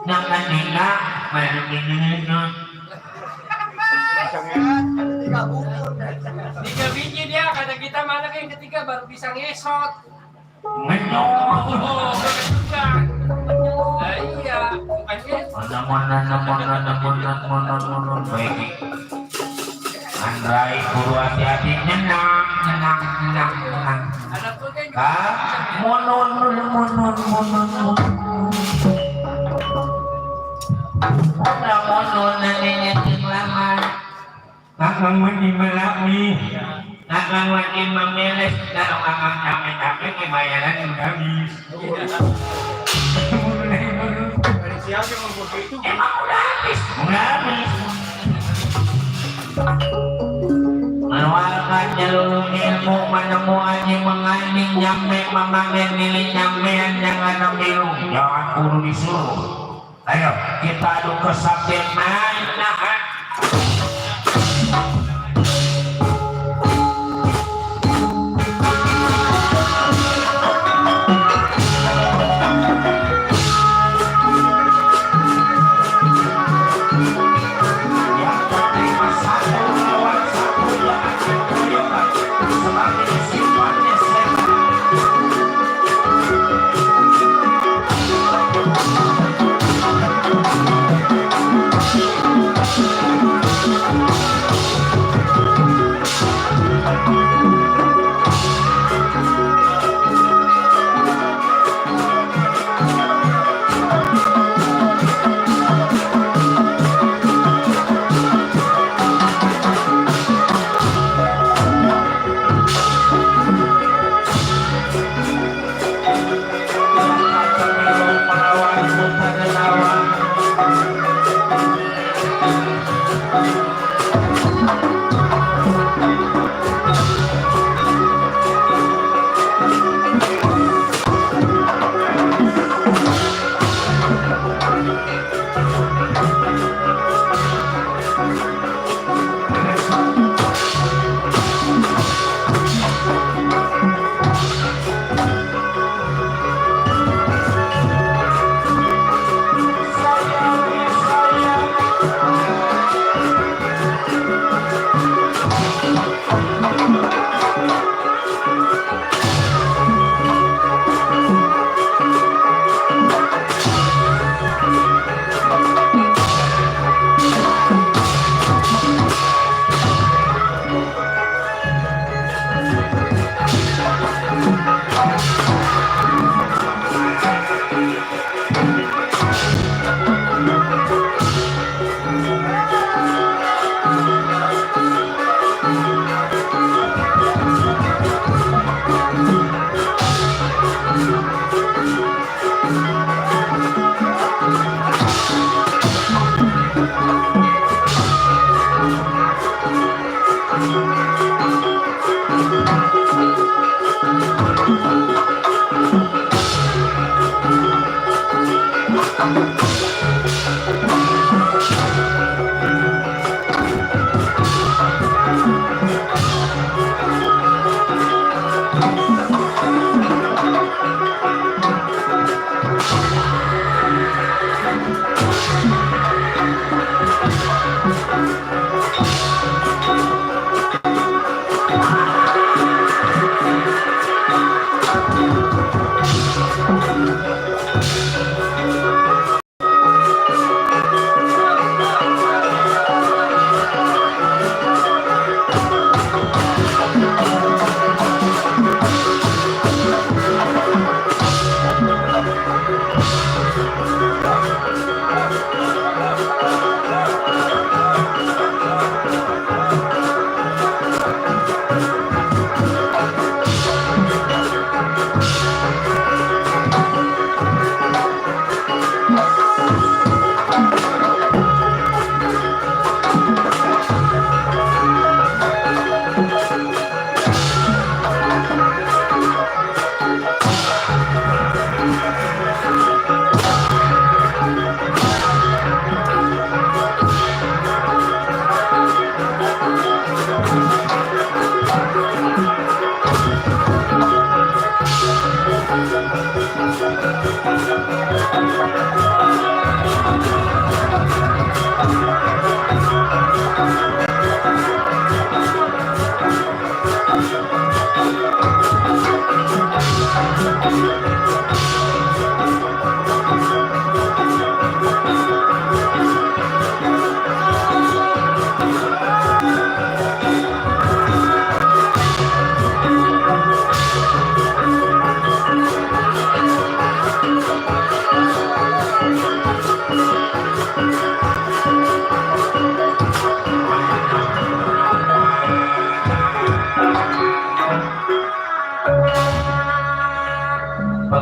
Yang ketiga masih ini. Tiga bukur. 3 biji dia, kata kita mana yang ketiga baru bisa ngesot. Ngenyok. Oh, juga. Nah, iya, bukan Namun baik. Andrai guru hati-hati tenang. anak tuh kan Monon. Udah monon nantinya lama. Kakang mandi melami. Kakang mandi memeles. Kalau kakang capek-capek kebayaran udah habis. Siapa yang membuat itu? Emang udah habis. meluangkan jalur ilmu menemu anjing menganding nyampe memanggil nilai nyampean yang ada biru jangan kudu disuruh. Ayo kita adu kesaktian mana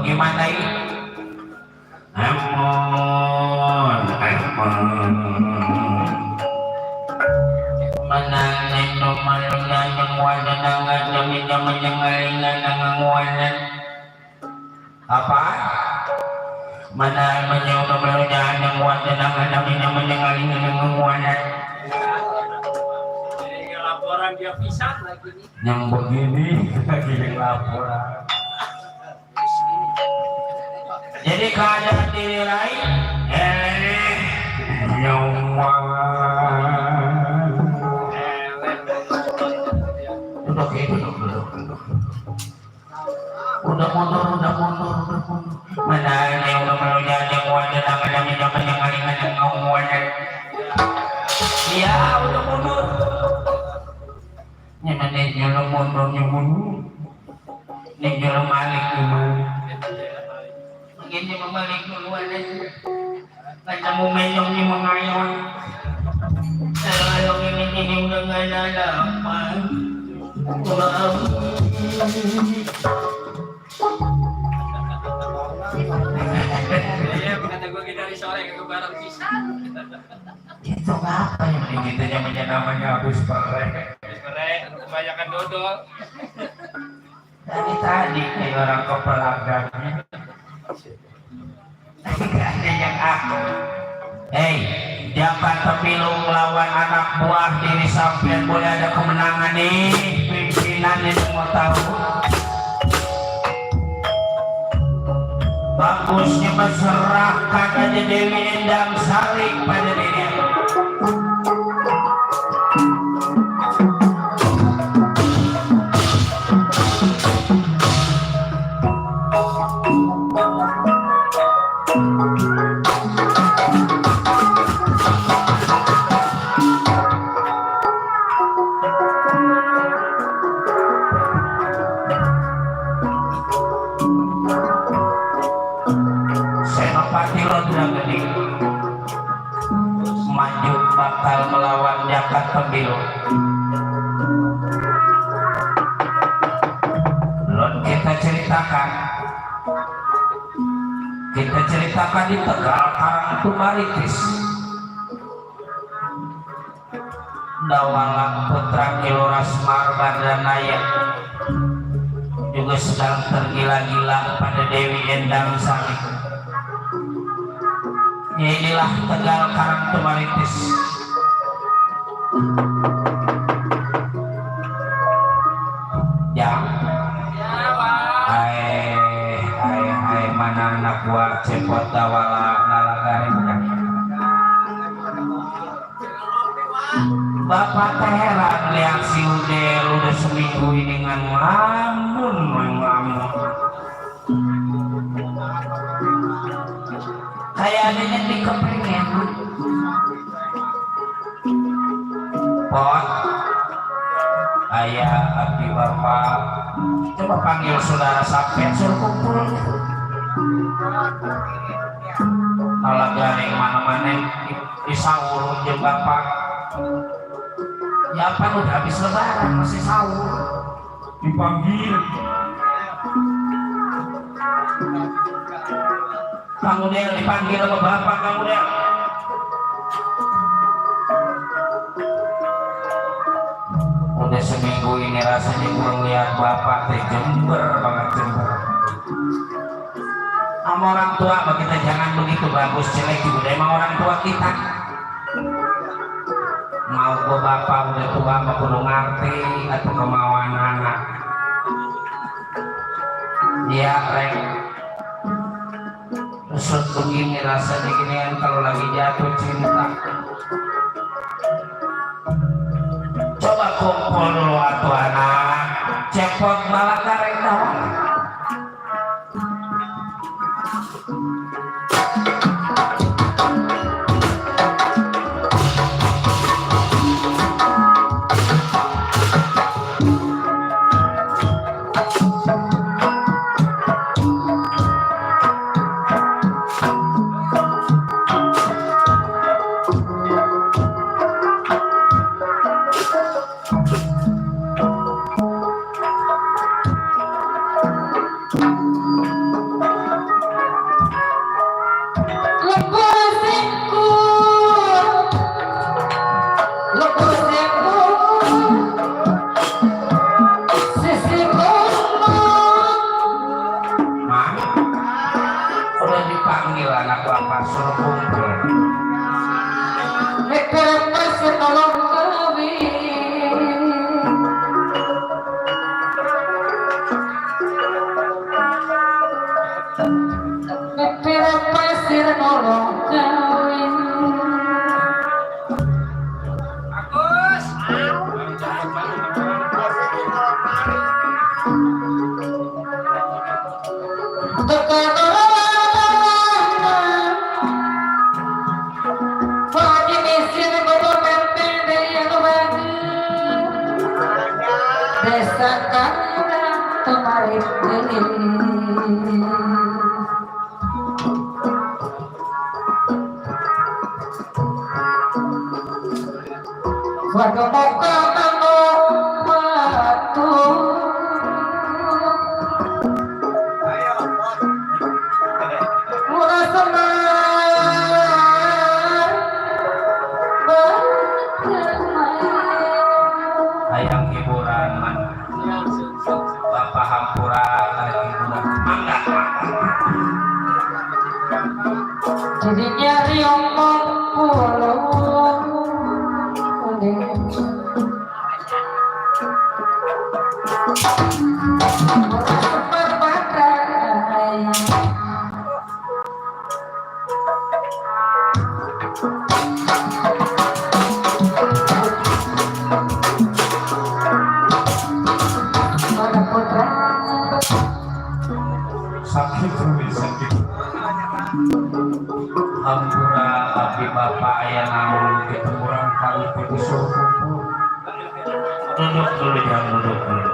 bagaimana ini? Amun menang nomor menyengalingan nanganguanan apa mana menyuruh-menyuruhnya nanganguanan nanganamina menyengalingan nanganguanan Laporan dia pisah lagi nih. yang begini lagi yang laporan. Jadi keadaan diri lain nyawa duduk. Udah mundur. Mana yang udah melunya yang wadah yang menyengalingan yang ngomongnya. Iya udah mundur. Nyolong mundur. Nyolong malik gimana? Begini membalik duluan aja. Kata mau menyong ni mengayon. Kalau ini udah nggak ada apa. Iya, kata gue dari sore ke barang pisah. Itu apa yang begitu namanya habis perek. Kebanyakan dodol. Tadi kayak orang kepelagangnya. Gak ada yang aku. Hei, jangan pemilu melawan anak buah diri sampean boleh ada kemenangan nih. Pimpinan ini mau tahu. Bagusnya menserahkan aja Dewi Endang Sari pada dirinya. Senopati Rodrageni maju bakal melawan jakat pemilu. Kita ceritakan di Tegal Karangtumaritis. Dawalang putra Kiloras Marbandanaya juga sedang tergila-gila pada Dewi Endang Sari. Ya inilah Tegal Karangtumaritis. Hai mana anak buah cepot dawala nalagari. Bapak teh heran lihat si Udel udah seminggu ini ngelamun. Kayak adanya di kepengen. Pot, ayah, abdi bapak, coba panggil saudara sampai suruh kumpul. Kalau garing mana-mana di sahur jeung bapak. Ya apa udah habis lebaran masih sahur. Dipanggil. Kang Udel dipanggil sama bapak Kang Udel. Udah seminggu ini rasanya gue ngeliat bapak teh jember banget jember. Sama orang tua kita jangan begitu bagus jelek juga emang orang tua kita. Mau gue bapak udah tua mah kudu ngerti atau kemauan anak. Iya rek. Terus begini rasanya ginian kalau lagi jatuh cinta. Coba kumpul dulu atuh anak. Cepot malah karek dong. suruh kumpul. Mikir pasir tolong kawin. Mikir pasir tolong kawin. Bagus. Desa Kanda kemarin waduh muka kamu batu murah semar Hayang hiburan man. Bapak hampura ada hiburan. Mangga. jadinya riomong pulau Sakit rumit sakit. Hampura abdi bapak ayah namun kita kurang kali pergi suruh kumpul. Duduk dulu jangan duduk dulu.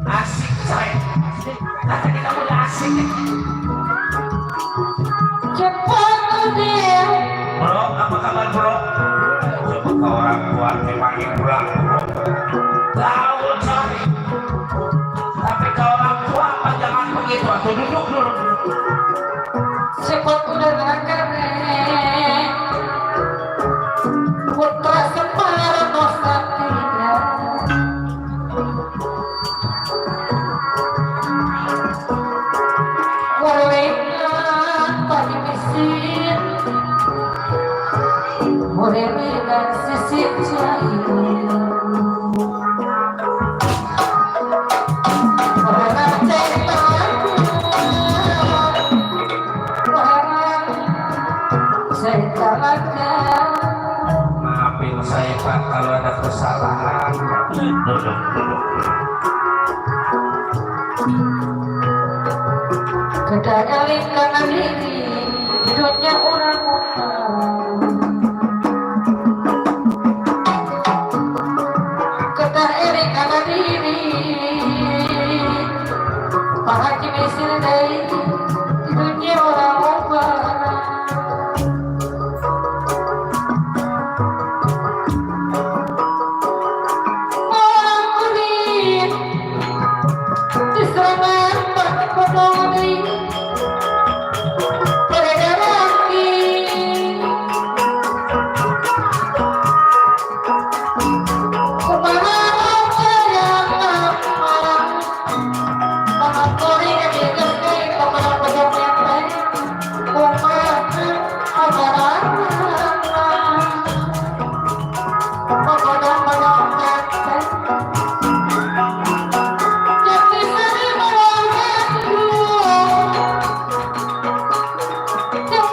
Asik saya. Kata kita udah asik. cepat dia Bro, apa kabar bro? Coba ke orang tua dipanggil pulang bro. Tahu coy. Tapi ke orang tua apa jangan begitu. Atau duduk dulu. cepat udah kare putra semar dosa tidak boleh pagi mesin boleh dengan sisi cair orang cetak saya talaga Maafin saya Pak kalau ada kesalahan. Duduk duduk. kedai kanan diri hidupnya orang-orang kedai kanan diri Pak Haji Mesir dari hidupnya orang-orang orang kulit diserang peduli laki kumara sayang marah mengakuri digeskai kepala pedang yang baik kumara ajaran pedang-pedang yang baik jadi sari merawatku Caca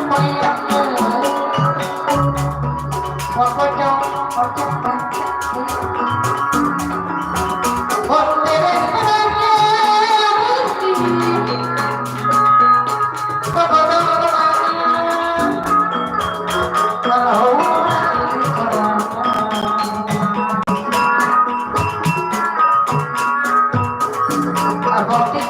balik Caca. Abang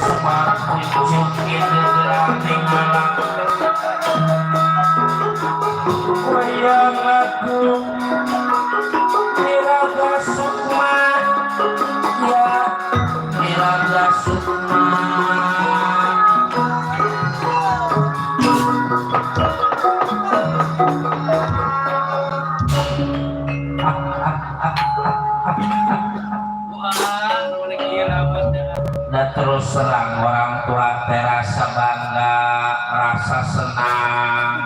Semar kunjung ide gelang ning malang Agung Miraga Sukma ya Miraga Sukma dan terus serang orang tua terasa bangga rasa senang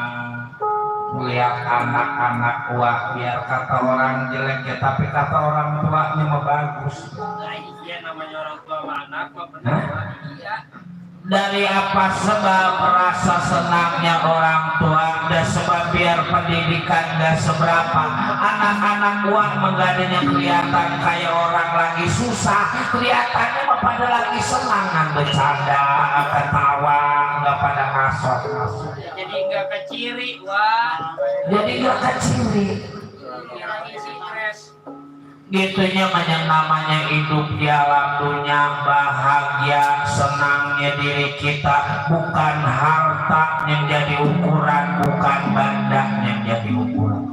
melihat anak-anak wah biar kata orang jelek ya tapi kata orang tuanya mah bagus. Nah, iya namanya orang tua sama anak mah benar. Iya. Dari apa sebab rasa senangnya orang tua dan sebab biar pendidikan gak seberapa anak-anak uang menggadanya kelihatan kayak orang lagi susah kelihatannya mah pada lagi senangan bercanda ketawa nggak pada ngasok Jadi nggak keciri wah. jadi nggak keciri Lagi stres. gitunya yang namanya hidup di alam dunia bahagia senangnya diri kita bukan harta yang jadi ukuran bukan benda yang jadi ukuran.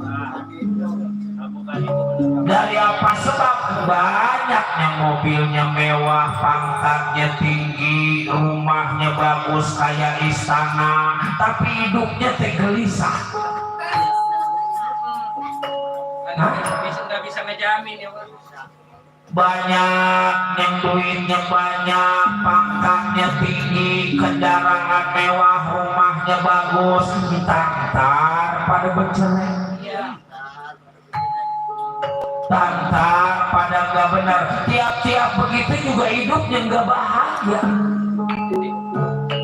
Dari apa sebab banyaknya mobilnya mewah pangkatnya tinggi rumahnya bagus kayak istana tapi hidupnya teh gelisah. Nggak bisa ngejamin ya Pak. Banyak yang duitnya banyak pangkatnya tinggi kendaraan mewah rumahnya bagus tantar pada bercerai tantar pada gak benar tiap-tiap begitu juga hidupnya gak bahagia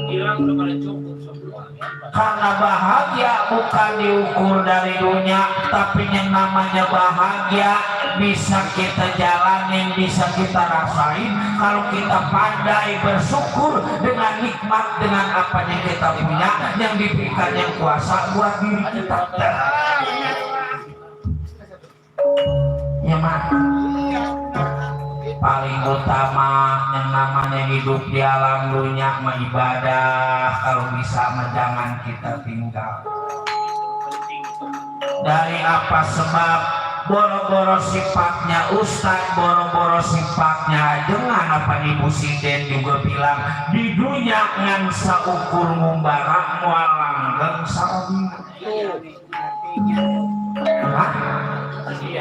Hilang udah pada cukup semua. karena bahagia bukan diukur dari dunia tapi yang namanya bahagia bisa kita jalanin bisa kita rasain kalau kita pandai bersyukur dengan nikmat dengan apa yang kita punya yang diberikan yang kuasa buat diri kita ya mah paling utama yang namanya hidup di alam dunia mah ibadah kalau bisa mah jangan kita tinggal. Dari apa sebab boro-boro sifatnya Ustaz boro-boro sifatnya dengan apa Ibu Sinden juga bilang di dunia ngan saukur ngumbara moal langgeng sarabina.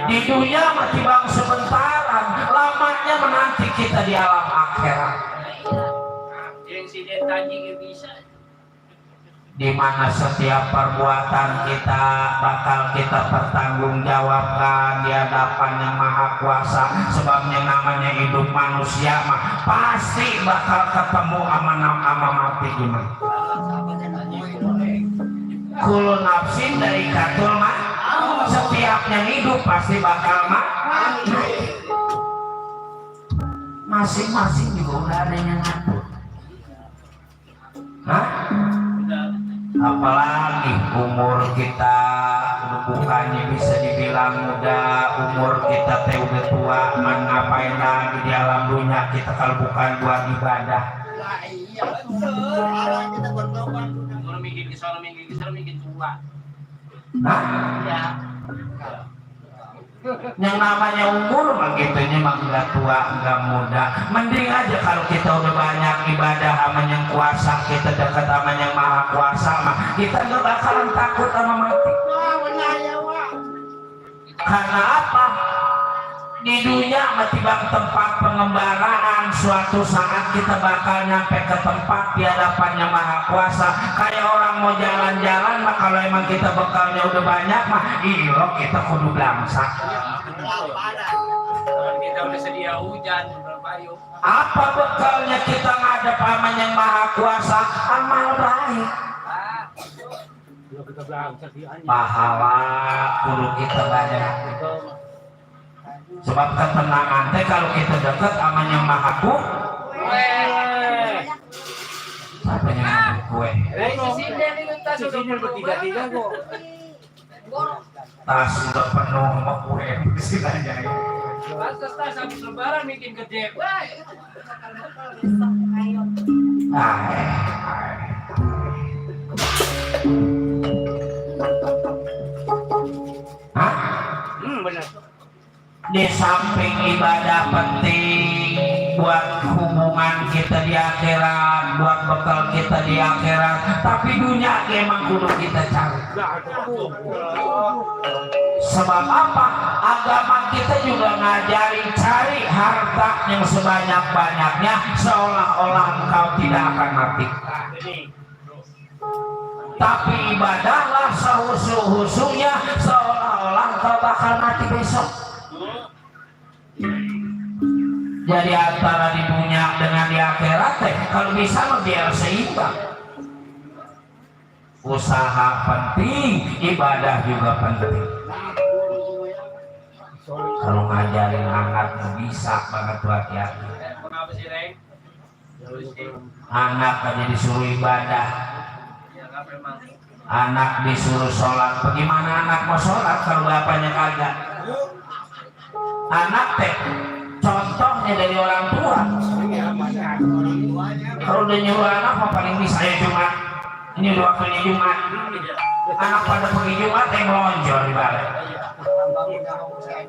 Di dunia mati bang sebentaran lamanya menanti kita di alam akhirat Yang si Detaji gak bisa. di mana setiap perbuatan kita bakal kita pertanggungjawabkan di hadapan yang maha kuasa sebabnya namanya hidup manusia mah pasti bakal ketemu ama mati gimana kulo nafsin dari katul mah setiap yang hidup pasti bakal mati masing-masing juga udah ada yang ngatur apalagi umur kita bukannya bisa dibilang muda umur kita teh udah tua man ngapain lagi di alam dunia kita kalau bukan buat ibadah Iya betul. Kita bertobat. Kalau mikir tua. ya yang namanya umur begitunya mah enggak tua enggak muda mending aja kalau kita udah banyak ibadah sama yang kuasa kita dekat sama yang maha kuasa mah kita enggak bakalan takut sama mati karena apa di dunia mati bang tempat pengembaraan suatu saat kita bakal nyampe ke tempat di hadapan yang maha kuasa kayak orang mau jalan-jalan mah kalau emang kita bekalnya udah banyak mah ilo kita kudu belangsa Kalau kita udah sedia hujan berbayung. apa bekalnya kita ngadep sama yang maha kuasa amal baik Kalau kita bilang saksiannya. pahala kudu kita banyak sebab ketenangan teh kalau kita dekat sama yang maha kuasa apa yang kue Si Sini bertiga-tiga kok. tas udah penuh sama kue istilahnya tas habis lebaran bikin gede. Wah. Hah? Di samping ibadah penting buat hubungan kita di akhirat, buat bekal kita di akhirat, tapi dunia emang kudu kita cari. Sebab apa? Agama kita juga ngajari cari harta yang sebanyak-banyaknya, seolah-olah engkau tidak akan mati. Tapi ibadahlah sehusu-husunya, seolah-olah engkau bakal mati besok. Jadi antara di dunia dengan di akhirat kalau bisa lo biar seimbang. Usaha penting, ibadah juga penting. Kalau ngajarin anak bisa banget tuh hati-hati. Anak aja disuruh ibadah, anak disuruh sholat. Bagaimana anak mau sholat kalau bapaknya kagak? Anak teh contohnya dari orang tua. Kalau udah nyuruh anak apa paling bisa ya Jumat. Ini udah waktunya Jumat. Anak pada pergi Jumat yang melonjor di balik.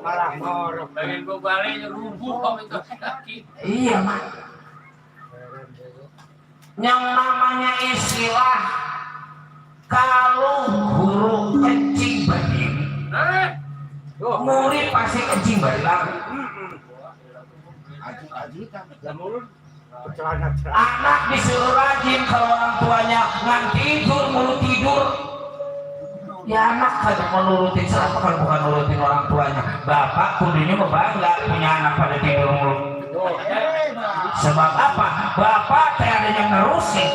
Bagian gue baliknya rubuh itu kaki. Iya mak. Yang namanya istilah kalau guru kencing berdiri, murid pasti kencing berdiri. Anak disuruh rajin kalau orang tuanya ngan tidur mulu tidur. Ya anak kadang menurutin siapa kalau bukan nurutin orang tuanya. Bapak kudunya bangga punya anak pada tidur mulu. Sebab apa? Bapak teh ada yang nerusin.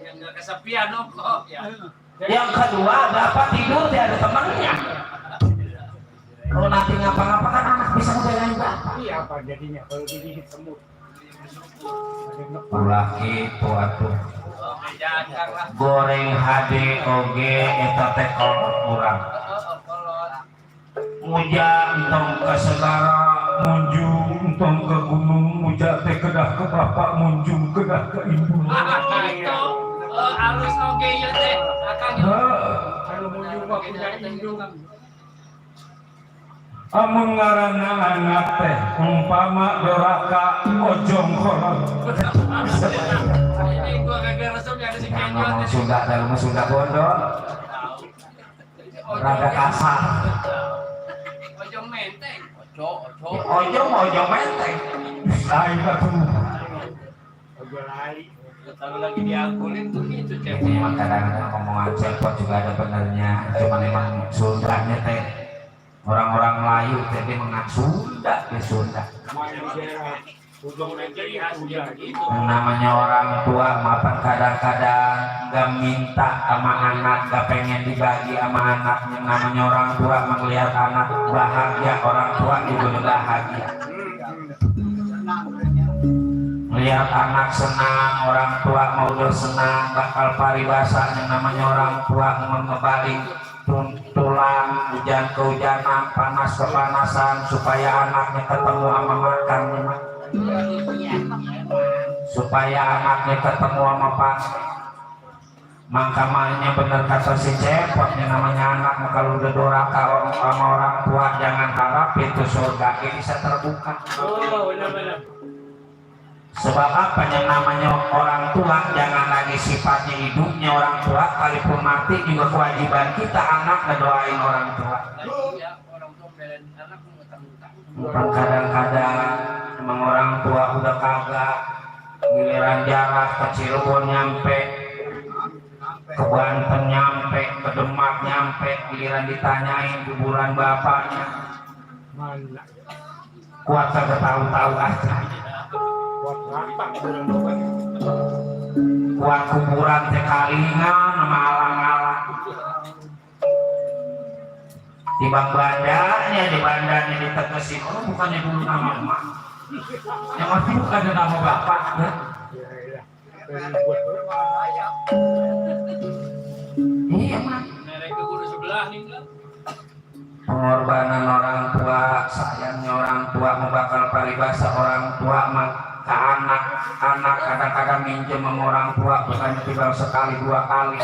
Yang nggak kesepian kok. Yang kedua, bapak tidur teh ada temannya. Kalau nanti ngapa-ngapa kan anak bisa ngebelain bapak. Iya apa jadinya kalau digigit semut? Ulah gitu atuh. Goreng HD oge eta teh kurang. Muja entong ke segara munjung entong ke gunung, muja teh kedah ke bapak munjung kedah ke ibu. Itu halus oge ya teh. Kalau munjung mah punya indung. Amun ngaranna anak teh umpama doraka ojong kolot. Ini gua kagak resep yang ada si Kenjo. Sunda dalam Sunda bodoh. Rada kasar. Ojong menteng. Ojong menteng. Lain atuh. Ojo lari. Kalau lagi diangkulin tuh gitu cek. Memang kadang-kadang omongan cepot juga ada benernya. Cuman memang Sundanya teh orang-orang Melayu tapi mengat Sunda di Sunda. Yang namanya orang tua mapan kadang-kadang gak minta sama anak, gak pengen dibagi sama anak. Yang namanya orang tua melihat anak bahagia, orang tua juga bahagia. Melihat anak senang, orang tua mau bersenang, bakal paribasa. Yang namanya orang tua ngebaling tulang, hujan kehujanan, panas kepanasan, supaya anaknya ketemu sama makan, supaya anaknya ketemu sama pak. Maka makanya benar kata si cepot, yang namanya anak kalau udah doraka sama orang tua, jangan harap pintu surga ini bisa terbuka. Oh, benar-benar. Sebab apa? Yang namanya orang tua jangan lagi sifatnya hidupnya orang tua, kalaupun mati juga kewajiban kita anak ngedoain orang tua. Kadang-kadang emang orang tua udah kagak, giliran jarak ke Cirebon nyampe, ke Banten nyampe, ke Demak nyampe, giliran ditanyain kuburan bapaknya, kuat kagak tahu-tahu aja. Kuat kuburan teh kalingan nama alang-alang. Di bandanya ditegesin, oh bukannya dulu nama emak. Yang masih bukan nama bapak ya. Iya mak. Mereka guru sebelah nih lah. Pengorbanan orang tua, sayangnya orang tua membakal paribasa orang tua mah ke anak kadang-kadang minjem sama orang tua bukannya tinggal sekali dua kali.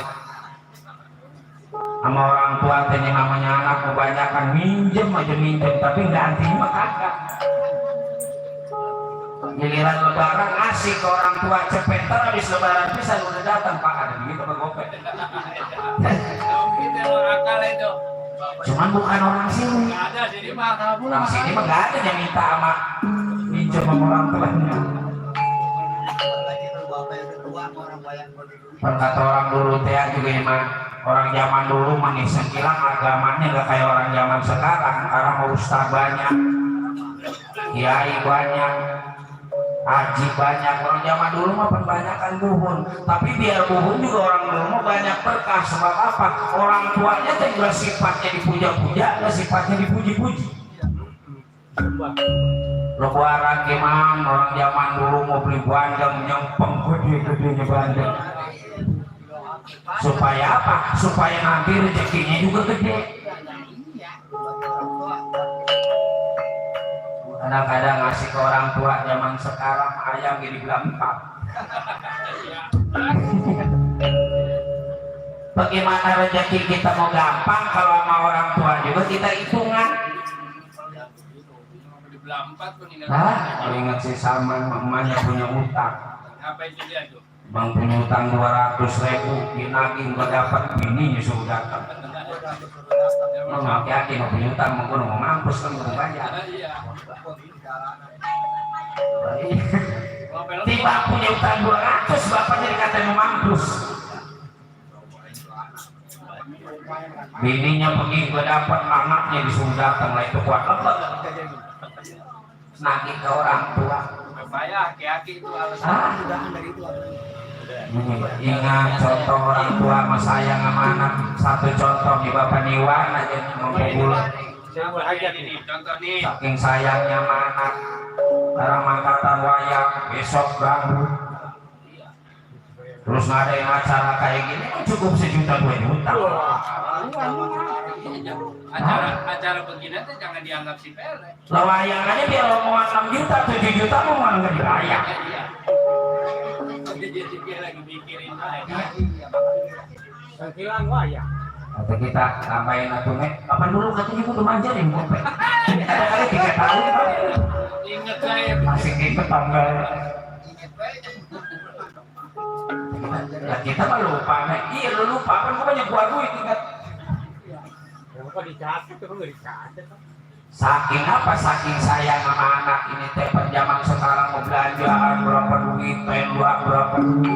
Sama sama orang tua tanya namanya anak kebanyakan minjem aja minjem tapi ganti mah kagak. Giliran lebaran ngasih ke orang tua cepet habis lebaran bisa udah datang Pak ada gitu Pak Gopet. Itu akal itu. Cuman bukan orang sini. Nggak ada jadi mah kamu Orang sini mah gak ada yang minta sama minjem sama orang tuanya. Lagi tuh bapak yang tua orang bayang begitu. Kata orang dulu teh juga mah orang zaman dulu mah nih sekilang agamanya gak kayak orang zaman sekarang. Karena ustaz banyak, kiai banyak, haji banyak. Orang zaman dulu mah perbanyakan buhun. Tapi biar buhun juga orang dulu mah banyak berkah. Sebab apa? Orang tuanya teh juga sifatnya dipuja-puja, gak sifatnya dipuji-puji. Lebaran gimana orang zaman dulu mau beli bandeng nyempeng gede-gedenya bandeng. Supaya apa? Supaya nanti rezekinya juga gede. Kadang-kadang ngasih ke orang tua zaman sekarang ayam jadi belampak. Bagaimana rezeki kita mau gampang kalau sama orang tua juga kita hitungan. di Belampat pun ingat. Kalau ingat si Salman mamanya punya utang. Apa itu dia tuh? Bang punya utang 200.000 dinagih gak dapat bininya suruh datang. Mau ngaki-ngaki mau punya utang mau gue mau mampus kan mau bayar. Iya. Tiba punya utang 200 bapaknya dikatain mau mampus. Bininya pergi gue dapat anaknya disuruh datang lah itu kuat lemah. Nagih ke orang tua. Bayar aki-aki itu alasan. Ingat contoh orang tua sama sayang sama anak. Satu contoh di Bapak Niwan aja mengumpul. Saya mau aja ini contoh nih. Saking sayangnya sama anak. Sekarang mangkatan wayang besok ganggu. Terus nggak ada yang acara kayak gini kan cukup 1.2 juta. Acara begini tuh jangan dianggap sepele. Lah wayang aja biar omongan 6 juta 7 juta mau nggak dibayar. Iya. Dia lagi mikirin aja. Hilang wayang. Atau kita tambahin atuh nek. Kapan dulu katanya gue manja nih ngopek. Ada kali 3 tahun. Ingat saya Masih ke tanggal. Ya kita mah lupa nek. Iya lu lupa kan gue banyak gua duit ingat. Kenapa dicatat tuh nggak dicatat? Saking apa? Saking sayang sama anak ini teh zaman sekarang mau belanjaan berapa duit, pendua berapa duit,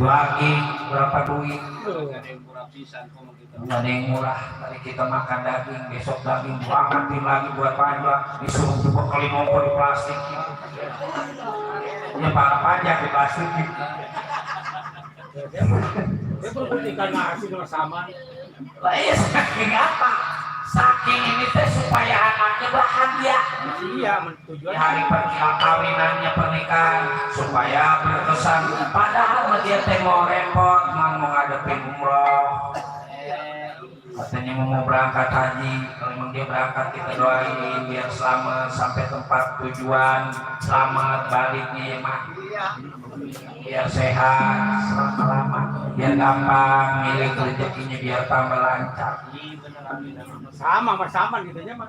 bagi berapa duit. nggak ada yang murah pisan kok gitu. Nggak ada yang murah. Tadi kita makan daging, besok daging banget lagi buat panja disuruh dibekali ngompol di plastik. Ya para pajak di plastik. Dia berbunyikan nasi sama. Lah iya saking apa? Saking ini teh supaya anaknya bahagia. Iya, tujuan. Di hari perkawinannya pernikahan supaya berkesan. Padahal dia teh mau repot, mau ngadepin umroh. Katanya mau berangkat haji, kalau memang dia berangkat kita doain biar selamat sampai tempat tujuan, selamat baliknya ya mak. Biar sehat selama-lama, biar gampang milik rezekinya biar tambah lancar. Sama gitu nya mah.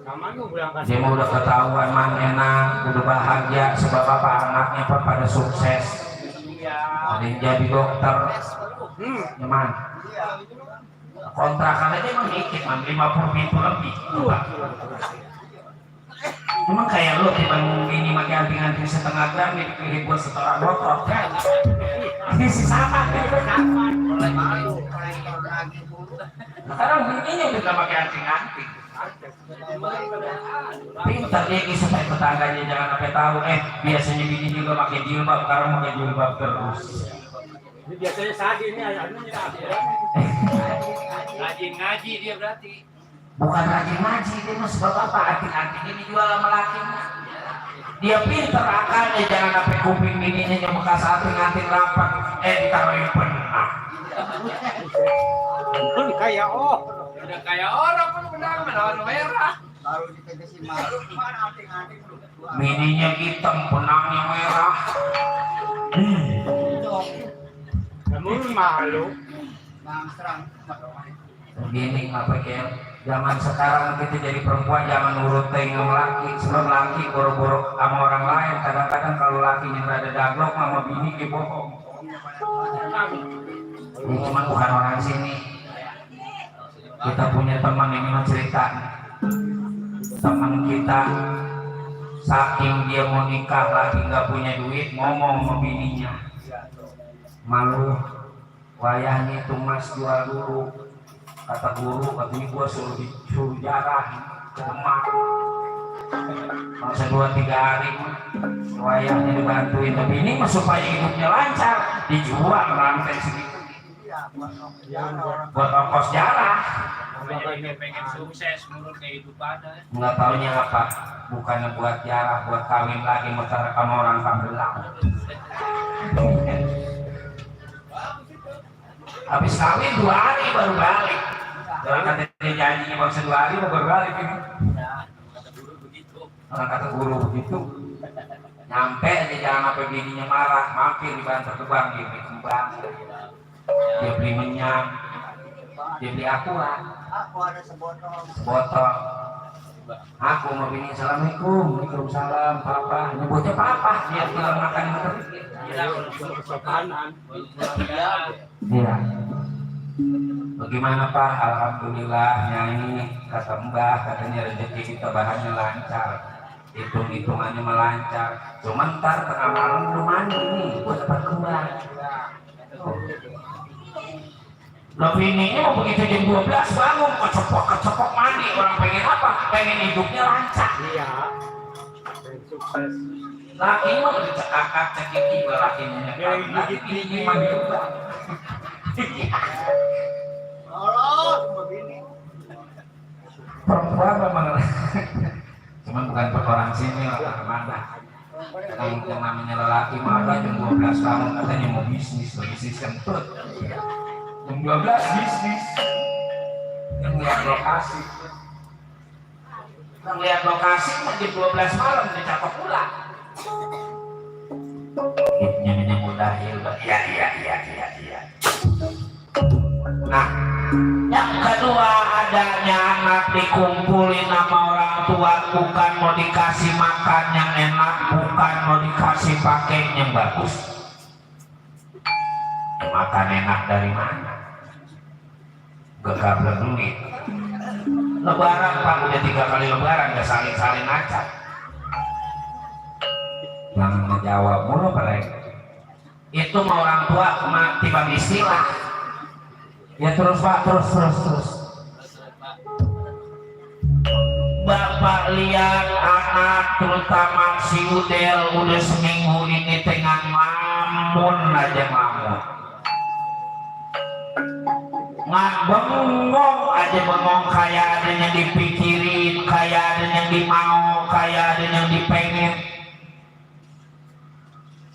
Sama tuh berangkat. Dia mau udah ketahuan man enak, udah bahagia sebab apa anaknya pada sukses. Ada yang jadi dokter, gimana? Kontrakan aja emang dikit man, 50 pintu lebih. Emang kayak lu timbang ini pakai anting-anting setengah gram dipilih buat setoran motor kan? Ini sih sama kan? Sekarang bininya udah pakai anting-anting. Pintar dia supaya tetangganya jangan sampai tahu. Biasanya bini juga pakai jilbab, sekarang pakai jilbab terus. Ini biasanya sadi ini ayahnya Rajin ngaji dia berarti. Bukan rajin ngaji, dia mah sebab apa? Anting-anting ini dijual sama lakinya. Dia pintar akalnya, jangan sampai kuping bininya yang bekas anting-anting rapat. Ditaruhin pernah. Ini kayak Udah kayak orang pun benar menawan merah. Baru ditegesin malu, mana anting-anting lu? Bininya hitam, benangnya merah. Malu. Nang serang. Begini apa ya? Zaman sekarang kita jadi perempuan jangan nurut dengan laki, sebab laki boro-boro sama orang lain. Kadang-kadang kalau lakinya rada daglok sama bini ke bohong. Ini cuma bukan orang sini. Kita punya teman yang mau cerita. Teman kita saking dia mau nikah lagi nggak punya duit, ngomong sama bininya, malu, wayahnya itu mas jual dulu. Kata guru, katanya gua suruh jarah ke Demak. Masa 2-3 hari wayahnya dibantuin, tapi ini mah supaya hidupnya lancar, dijual rantai segitu buat ongkos jarah. Pengen sukses menurut kehidupannya. Nggak taunya apa, bukannya buat jarah, buat kawin lagi sama orang Kambelang. Habis kawin 2 hari baru balik. Orang kata dia janjinya bangsa 2 hari baru balik ini. Orang kata guru begitu. Nyampe aja jangan sampai bininya marah, mampir di Bantar Gebang, dia beli kembang, dia beli minyak, dia beli akurat. Aku ada sebotol. Botol. Aku mau bini assalamualaikum, waalaikumsalam, papa. Nyebutnya papa, dia bilang makan yang terus. Kesopanan. Iya. Bagaimana Pak? Alhamdulillah nyanyi kata Mbah, katanya rezeki kita bahannya lancar, hitung-hitungannya melancar. Cuma ntar tengah malam belum mandi nih, buat dapat kembang. Loh bininya mau begitu jam 12 bangun, kecepok mandi. Orang pengen apa? Pengen hidupnya lancar. Iya. Dan sukses. Laki mah udah cekakak cekiki lakinya. Laki bini mandi juga. Tolong sama bini. Perempuan memang cuman bukan orang sini orang mana. Yang namanya lelaki mah ada jam 12 kamu katanya mau bisnis kentut. Jam 12 bisnis. Yang lihat lokasi. Yang lihat lokasi jam 12 malam dicatok pula. Hidupnya mudah ya. Iya. Nah, yang kedua adanya anak dikumpulin sama orang tua, bukan mau dikasih makan yang enak, bukan mau dikasih pakaian yang bagus. Makan enak dari mana? Gegablah duit. Lebaran Pak, udah 3 kali lebaran gak salin-salin acak. Jangan ngejawab mulu Pak. Itu mau orang tua mati bang istilah. Ya terus Pak, terus. Bapak lihat anak terutama si Udel udah seminggu ini tengah ngamun aja ngamun. Bengong aja bengong, kayak ada yang dipikirin, kayak ada yang dimau, kayak ada yang dipengen.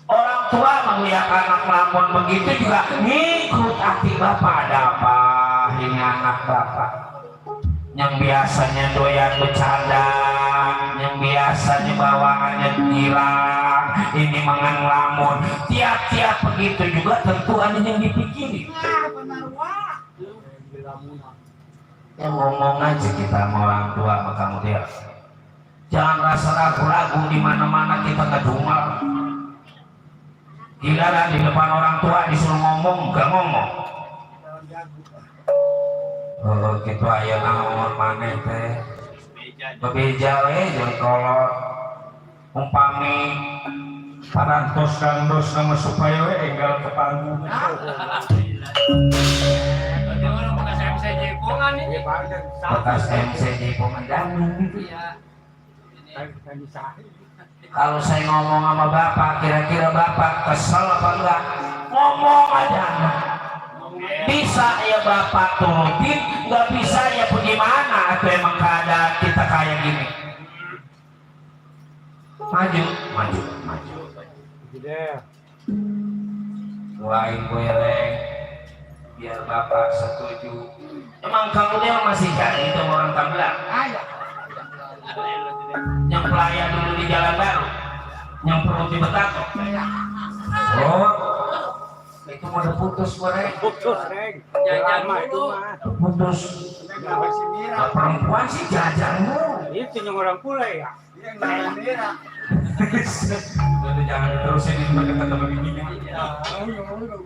Orang tua melihat anak melamun begitu juga ngikut hati bapak. Ada apa ini anak bapak yang biasanya doyan bercanda, yang biasanya bawaannya girang, ini mengelamun. Tiap-tiap begitu juga tentu ada yang dipikirin. Ya ngomong aja kita sama orang tua sama kamu dia. Jangan rasa ragu-ragu di mana-mana kita ngedumel. Giliran di depan orang tua disuruh ngomong, gak ngomong. Oh gitu aja ngomong maneh teh. Bebeja we jeung kolot. Umpami parantos kandos nama supaya we enggal ke panggung. Bekas MC Jepongan Danung. Kalau saya ngomong sama bapak, kira-kira bapak kesel apa enggak? Ngomong aja. Bisa ya bapak turutin, nggak bisa ya bagaimana? Atau emang keadaan kita kayak gini? Maju. Doain gue Reng, biar bapak setuju. Emang kamu dia masih jadi itu orang Kambelang? Yang pelayan dulu di Jalan Baru, yang perlu dibetato. Oh, itu udah putus goreng. Putus, Reng. Jajan Lama itu dulu. mah. Putus. Kenapa si Mira? Nah, perempuan sih jajanmu. Itu yang orang pula ya. Dia yang Mira. Udah jangan diterusin ini kata-kata begini.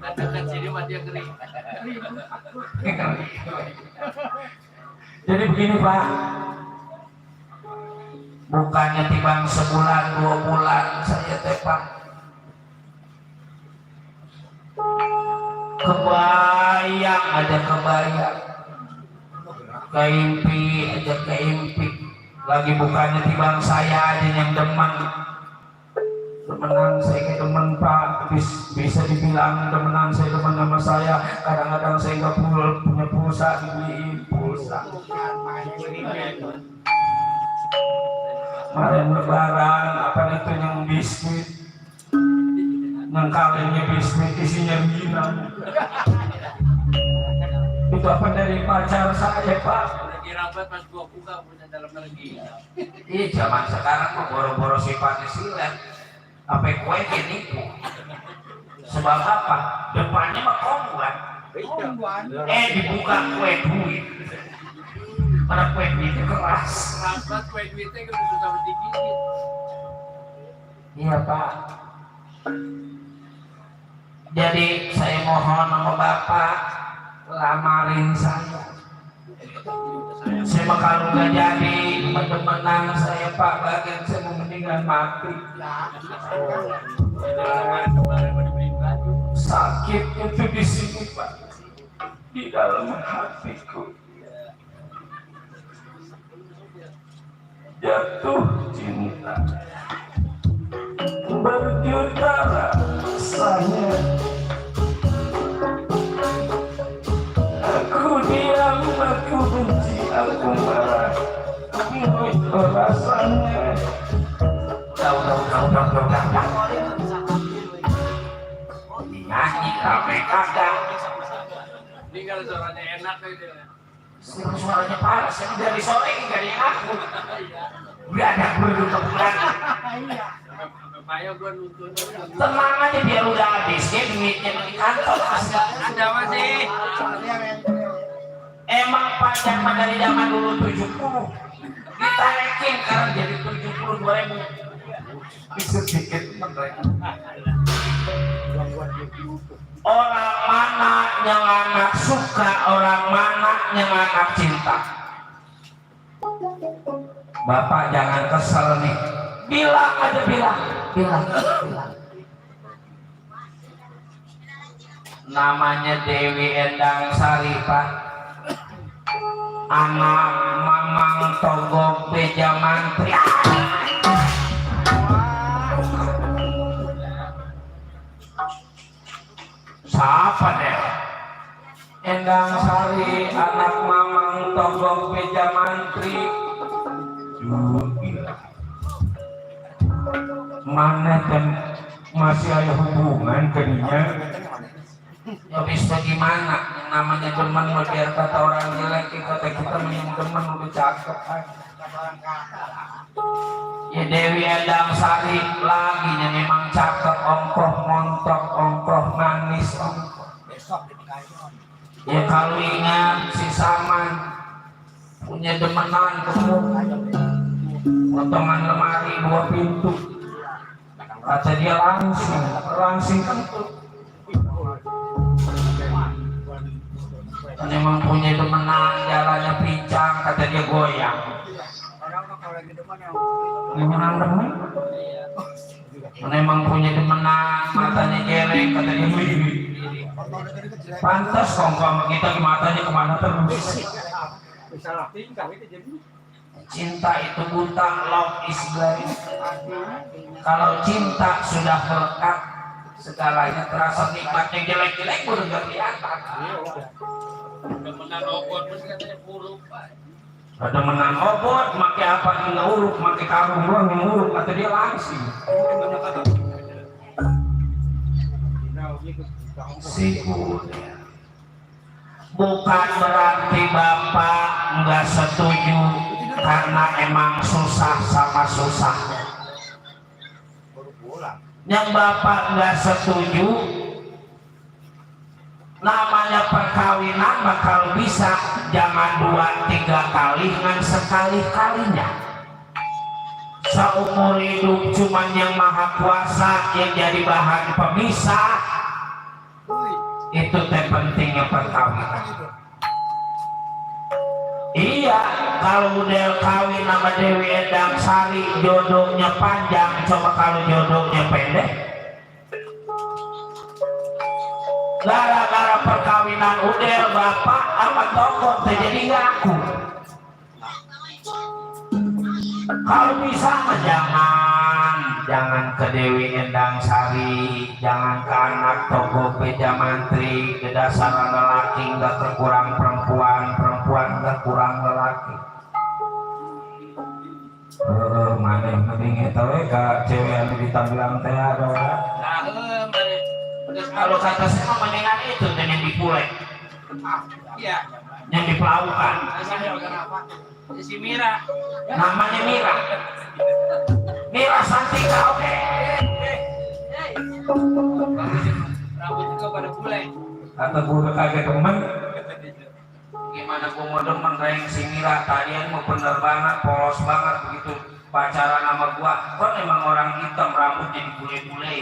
Katakan sini mah dia kering. Jadi begini Pak, bukannya timbang sebulan 2 bulan saya teh Pak, kebayang aja kebayang, keimpi aja keimpi, lagi bukannya timbang saya aja yang demen. Demenan saya ke demen Pak, bisa dibilang demenan saya demen sama saya. Kadang-kadang saya nggak punya pulsa, dibeliin pulsa. Kemarin lebaran apa itu yang biskuit, yang kalengnya biskuit isinya minang. Itu apa dari pacar saya Pak? Lagi rapat pas gua buka punya dalam negeri. Iya zaman sekarang mah boro-boro sifatnya silet. Apa kue gini? Sebab apa? Depannya mah kombuan. Dibuka kue duit. Pada kue duit itu keras. Rapat kue duitnya kan susah digigit. Iya Pak. Jadi saya mohon sama Bapak lamarin saya. Saya mah kalau nggak jadi teman-teman saya Pak, bagian saya mau mendingan mati. Sakit itu di sini Pak, di dalam hatiku. Jatuh cinta berjuta rasanya. Aku diam, aku benci, aku marah, itu rasanya. Udah. Nyanyi rame kagak. Ini kalau suaranya enak itu. Suaranya panas, yang dari sore dari aku. Udah ada berdua kebulan. Supaya gua nuntun. Tenang aja biar udah habis, ya duitnya di kantor. Ada masih. Emang pajak mah dari zaman dulu 70 ditaikin sekarang jadi 72.000. Bisa sedikit mereka. Orang mana yang anak suka, orang mana yang anak cinta. Bapak jangan kesel nih. Bilang aja bilang. Namanya Dewi Endang Sari Pak. Anak Mamang Togok Beja Mantri. Siapa deh? Endang Sari, anak Mamang Togok Beja Mantri. Gila. Mana dan masih ada hubungan keninya? Habis bagaimana? Yang namanya demen biar kata orang jelek, kata kita yang demen udah cakep kan? Ya Dewi Endang Sari lagi yang memang cakep, ongkoh montok, ongkoh manis, ongkoh. Ya kalau ingat si Saman punya demenan ketemu potongan lemari 2 pintu, kata dia langsing kentut. Memang punya demenan, jalannya pincang, kata dia goyang. Memang demen. Memang punya demenan, matanya jelek, kata dia melirik. Pantas kongko sama kita di matanya kemana terus. Salah tingkah itu jadi. Cinta itu buta, love is blind. Kalau cinta sudah melekat, segalanya terasa nikmat. Yang jelek-jelek udah gak kelihatan. Demenan obor terus katanya buruk Pak. Ada menang obot, pakai apa nggak uruk, pakai karung doang yang uruk, kata dia langsing. Sikunya. Bukan berarti Bapak nggak setuju karena emang susah sama susah. Yang Bapak nggak setuju namanya perkawinan bakal bisa jangan 2-3 kali ngan sekali-kalinya. Seumur hidup cuman yang maha kuasa yang jadi bahan pemisah. Itu teh pentingnya perkawinan. Iya, kalau udah kawin sama Dewi Endang Sari jodohnya panjang, coba kalau jodohnya pendek. Gara-gara perkawinan udah bapak sama tokoh jadi ngaku. Kalau bisa mah jangan ke Dewi Endang Sari, jangan ke anak Togo Beja Mantri, ke dasar lelaki nggak kekurang perempuan, perempuan nggak kurang lelaki. Mana mending itu ke cewek yang ditampilan teh ada. Kalau kata saya mah mendingan itu yang dipulek, Iya. yang dipelaukan. Si Mira. Namanya Mira. Mira Santika, oke. Rambut juga pada bule. Kata gue udah kagak demen. Gimana gue mau demen reng si Mira tadian mau bener banget, polos banget begitu pacaran sama gua. Kan emang orang hitam rambut jadi bule-bule.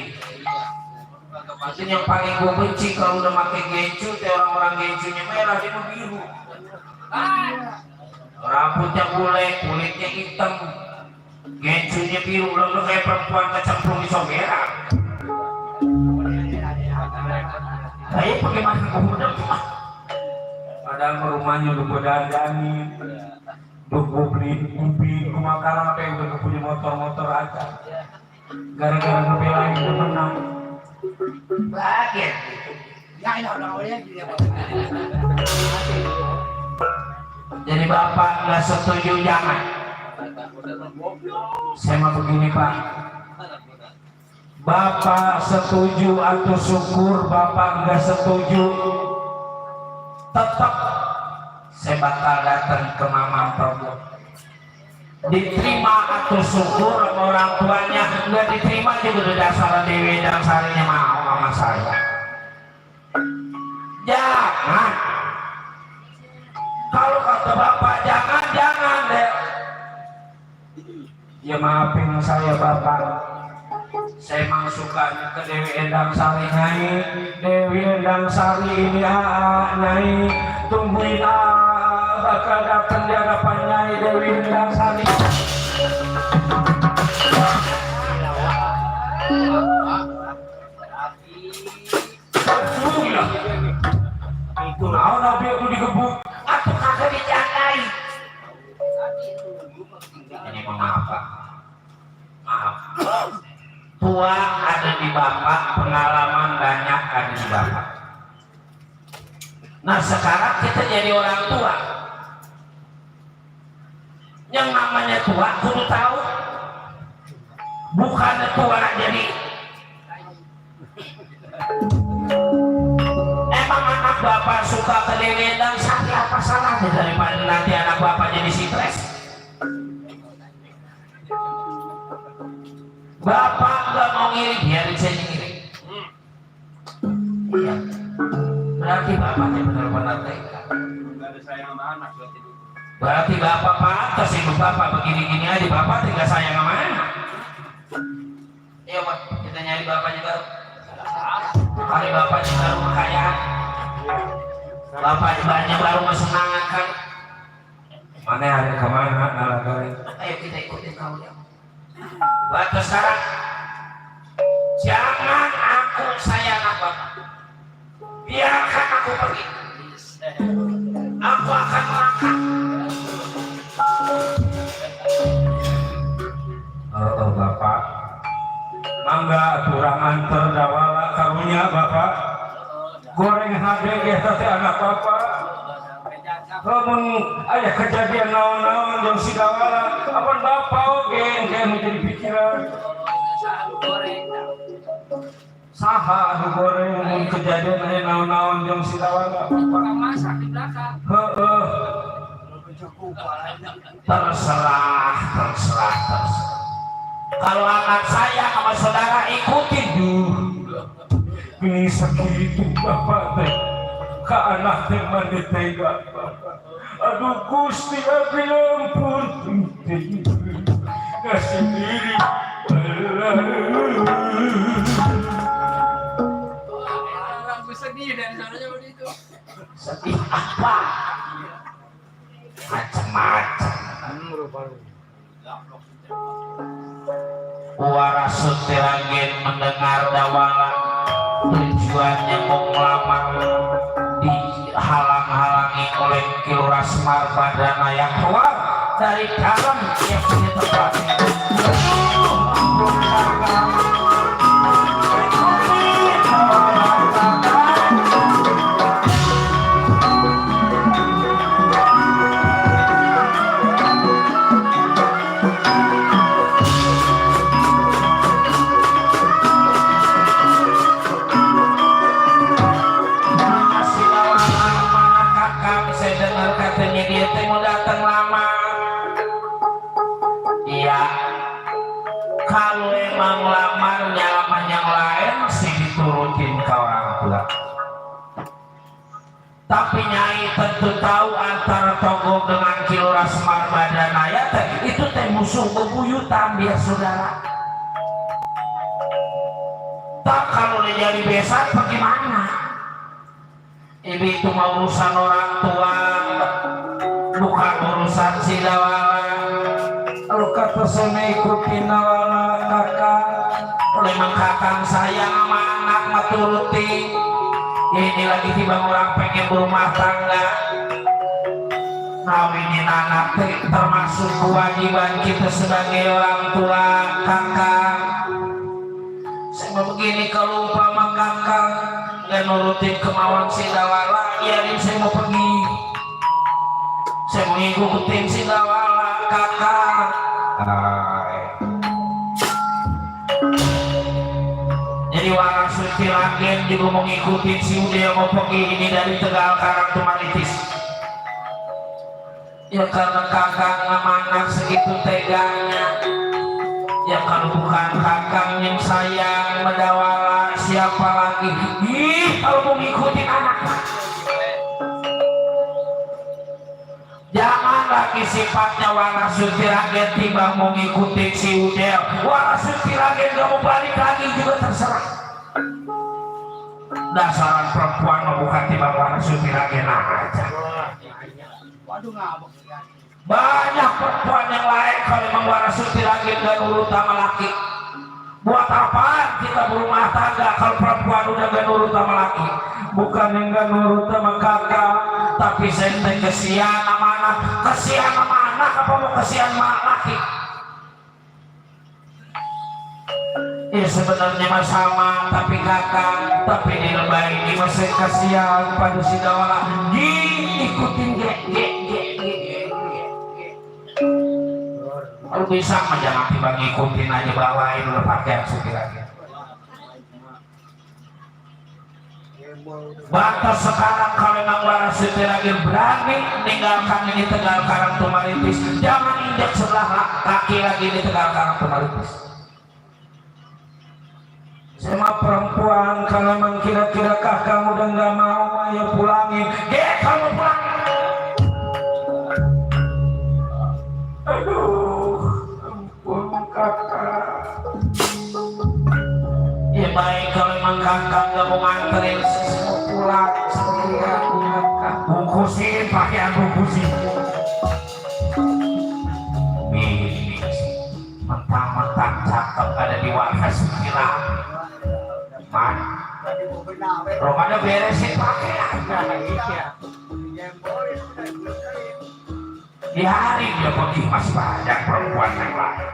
Itu yang paling gue benci kalau udah pakai gencu, orang-orang gencunya merah dia mau biru. Rambutnya bule, kulitnya hitam, gencunya biru, lalu kayak perempuan kecemplung di soberan. Saya bagaimana kemudian padahal rumahnya udah gue dandani, udah gue beli ubi, gue makanan apa yang udah punya motor-motor aja. Gara-gara ngebelain udah menang. Bahagia. Jadi bapak nggak setuju jangan. Saya mau begini pak. Bapak setuju atau syukur, bapak nggak setuju, tetap saya bakal datang ke Mamang Togo. Diterima atau syukur orang tuanya, nggak diterima juga udah dasar Dewi dan Sarinya mau sama saya. Jangan. Kalau kata bapak jangan deh. Ya maafin saya bapak. Saya emang suka ke Dewi Endang Sari Nyai. Dewi Endang Sari ini Nyai. Tungguin bakal datang di hadapan Nyai Dewi Endang Sari. Itu mau nabi aku digebuk. Atau kagak dijagai. Ini maaf pak. Maaf. Tua ada di bapak, pengalaman banyak ada di bapak. Nah sekarang kita jadi orang tua. Yang namanya tua kudu tahu. Bukannya tua jadi emang anak bapak suka ke Dewi Endang Sari, apa salahnya daripada nanti anak bapak jadi stres? Bapak nggak mau ngiring, biarin saya ngiring. Iya. Berarti bapaknya benar-benar tega. Nggak ada sayang sama anak berarti. Berarti bapak pantas hidup bapak begini-gini aja, bapak tinggal sayang sama anak. Iya pak, kita nyari bapaknya baru. Kali bapaknya baru kekayaan. Bapaknya banyak baru kesenangan kan. Mana ada kemana? Ayo kita ikutin kau ya. Waktu sekarang jangan aku sayang bapak, biarkan aku pergi, aku akan melangkah. Bapak mangga kurang antar dawala karunya bapak goreng hade kita teh anak bapak. Kamu ayah kejadian naon-naon yang si dawala apa bapak oke kayak menjadi pikiran saha adu goreng kejadian ayah naon-naon yang si dawala bapak Masak di belakang. terserah kalau anak saya sama saudara ikutin ini segitu bapak teh ka anak teh mandi tega. Aduh Gusti abdi ampun kasih diri. Aku sedih dan soalnya begitu. Sedih apa? Macam-macam. Waras Sutiragen mendengar Dawala tujuannya mau melamar dihalang-halangi oleh Kiluras Marbadana yang keluar dari dalam yang punya tempatnya. Kalau emang lamarnya laman yang lain sih diturutin ke orang tua. Tapi Nyai tentu tahu antara Togog dengan Kiluras Marbadana ya itu teh musuh bebuyutan biar saudara. Tak kalau dia jadi besan bagaimana? Ini itu mau urusan orang tua, bukan urusan si Dawala. Kalau kata sana ikutin Dawala kakak, memang kakang sayang sama anak maturuti. Ini lagi tiba orang pengen berumah tangga, ngawinin anak termasuk kewajiban kita sebagai orang tua kakak. Saya mau begini kalau umpama kakak nggak nurutin kemauan si Dawala, ya saya mau pergi. Saya mau ngikutin si Dawala kakak. Jadi Waras Sutiragen juga mau ngikutin si Ude mau pergi ini dari Tegal Karang Tumaritis. Ya karena kakak ngamanah segitu teganya. Ya kalau bukan kakak yang sayang Dawala siapa lagi? Ih kalau mau ngikutin anak. Jangan lagi sifatnya Waras Sutiragen tiba mau ngikutin si Udel. Waras Sutiragen gak mau balik lagi juga terserah. Dasaran perempuan mau bukan tiba Waras Sutiragen aja. Waduh ngabuk. Banyak perempuan yang lain kalau memang Waras Sutiragen gak nurut sama laki. Buat apaan kita berumah tangga kalau perempuan udah gak nurut sama laki? Bukan yang gak nurut sama kakak, tapi saya kesian sama anak. Kesian sama anak apa mau kesian sama laki? Ya sebenarnya mah sama, tapi kakak, tapi di lebay ini masih kesian pada si Dawala. Ikutin ge. Kalau bisa mah jangan tiba ngikutin aja bawain udah pakaian Sutiragen. Batas sekarang kalau memang Waras Sutiragen berani meninggalkan ini Tegal Karang Tumaritis, jangan injak sebelah kaki lagi di Tegal Karang Tumaritis. Sama perempuan kalau memang kira-kira kakak udah nggak mau ayo pulangin. Kamu pulangin. Aduh, ampun kakak. Ya baik kalau memang kakak nggak mau nganterin pulang sendirian kakak. Bungkusin pakaian bungkusin. Mentang-mentang cakep ada di Waras Sutiragen. Man, Romana beresin pakaian. Di hari dia pergi mas banyak perempuan yang lain.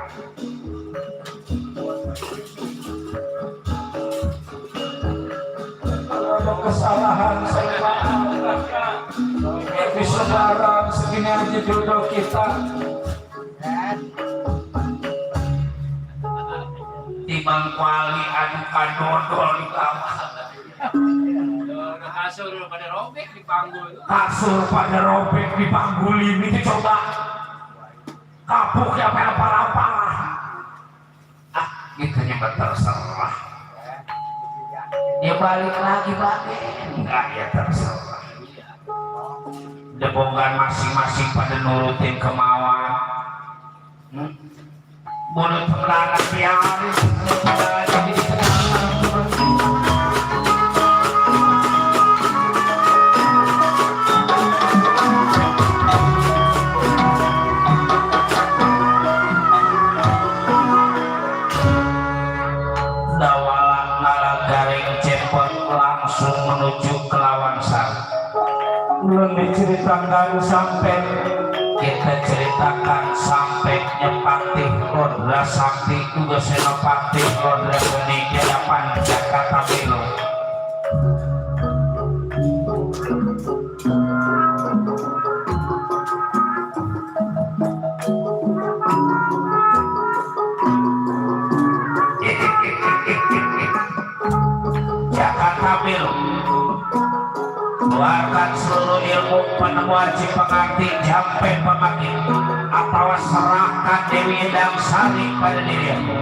Kalau ada kesalahan saya maafkan. Bisa barang segini aja jodoh kita. Timbang kuali adukan dodol di kamar. Kasur pada robek di panggul. Kasur pada robek di panggul ini coba kapuk ya apa-apa. Gitu nyebut terserah. Dia balik lagi enggak ya terserah. debongan masing-masing pada nurutin kemauan. Mulut temenan tiang jadi dawalan ngalagaring cepot langsung menuju ke lawan sari. Belum diceritakan sampai kita ceritakan sampai nyepati Rodra Sakti juga senopati Rodra Geni Jadapan Jakarta Bilo. Jakarta Bilo keluarkan seluruh ilmu penemuan Cipenganti sampai pemakin atau serahkan Dewi Endang Sari pada dirimu.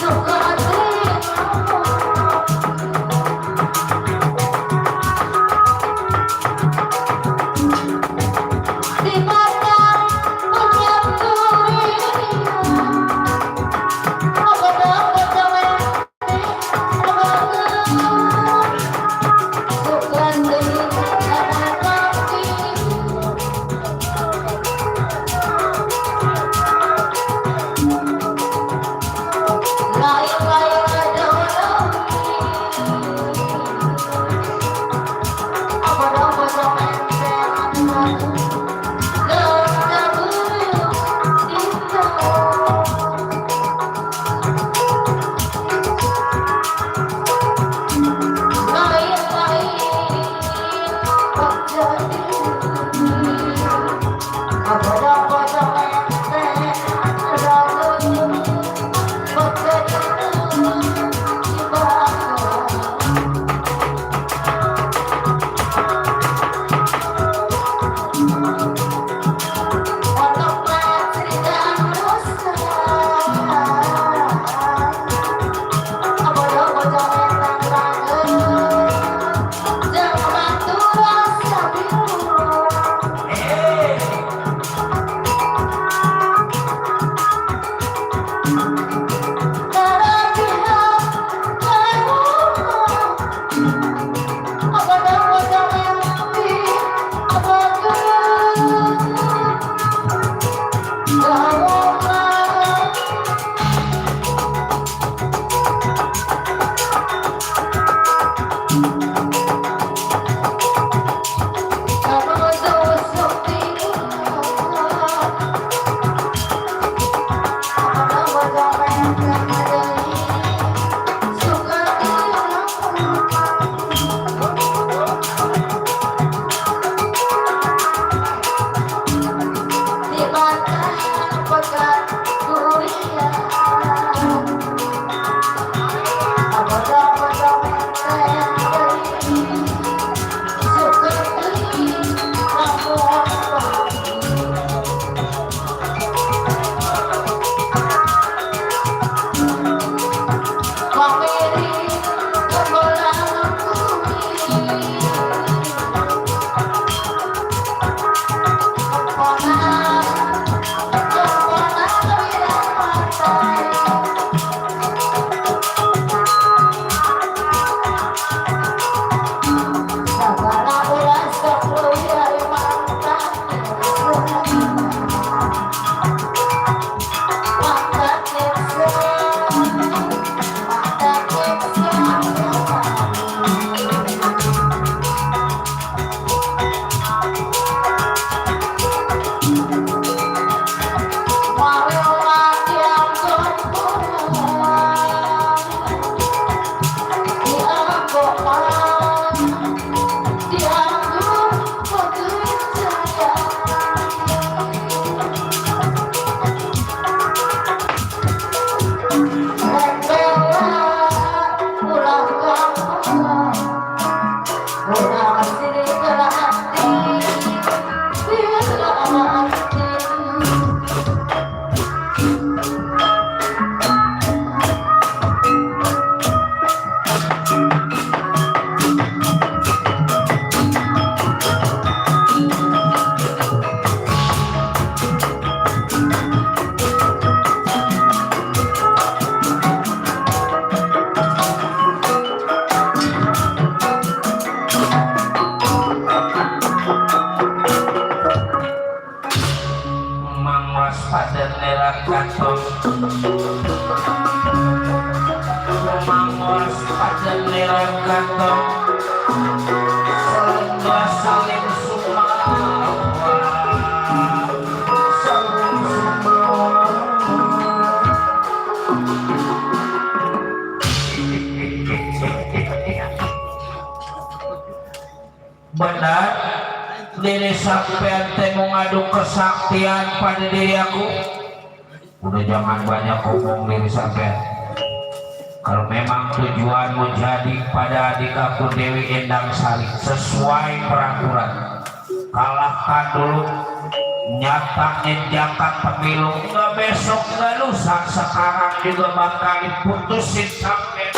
Suka hati benar diri sampean teh mau ngadu kesaktian pada diri aku. Udah jangan banyak ngomong diri sampean. Kalau memang tujuanmu jadi pada adik aku Dewi Endang Sari sesuai peraturan, kalahkan dulu, nyatain jakat pemilu, nggak besok nggak lusa, sekarang juga bakal diputusin sampai.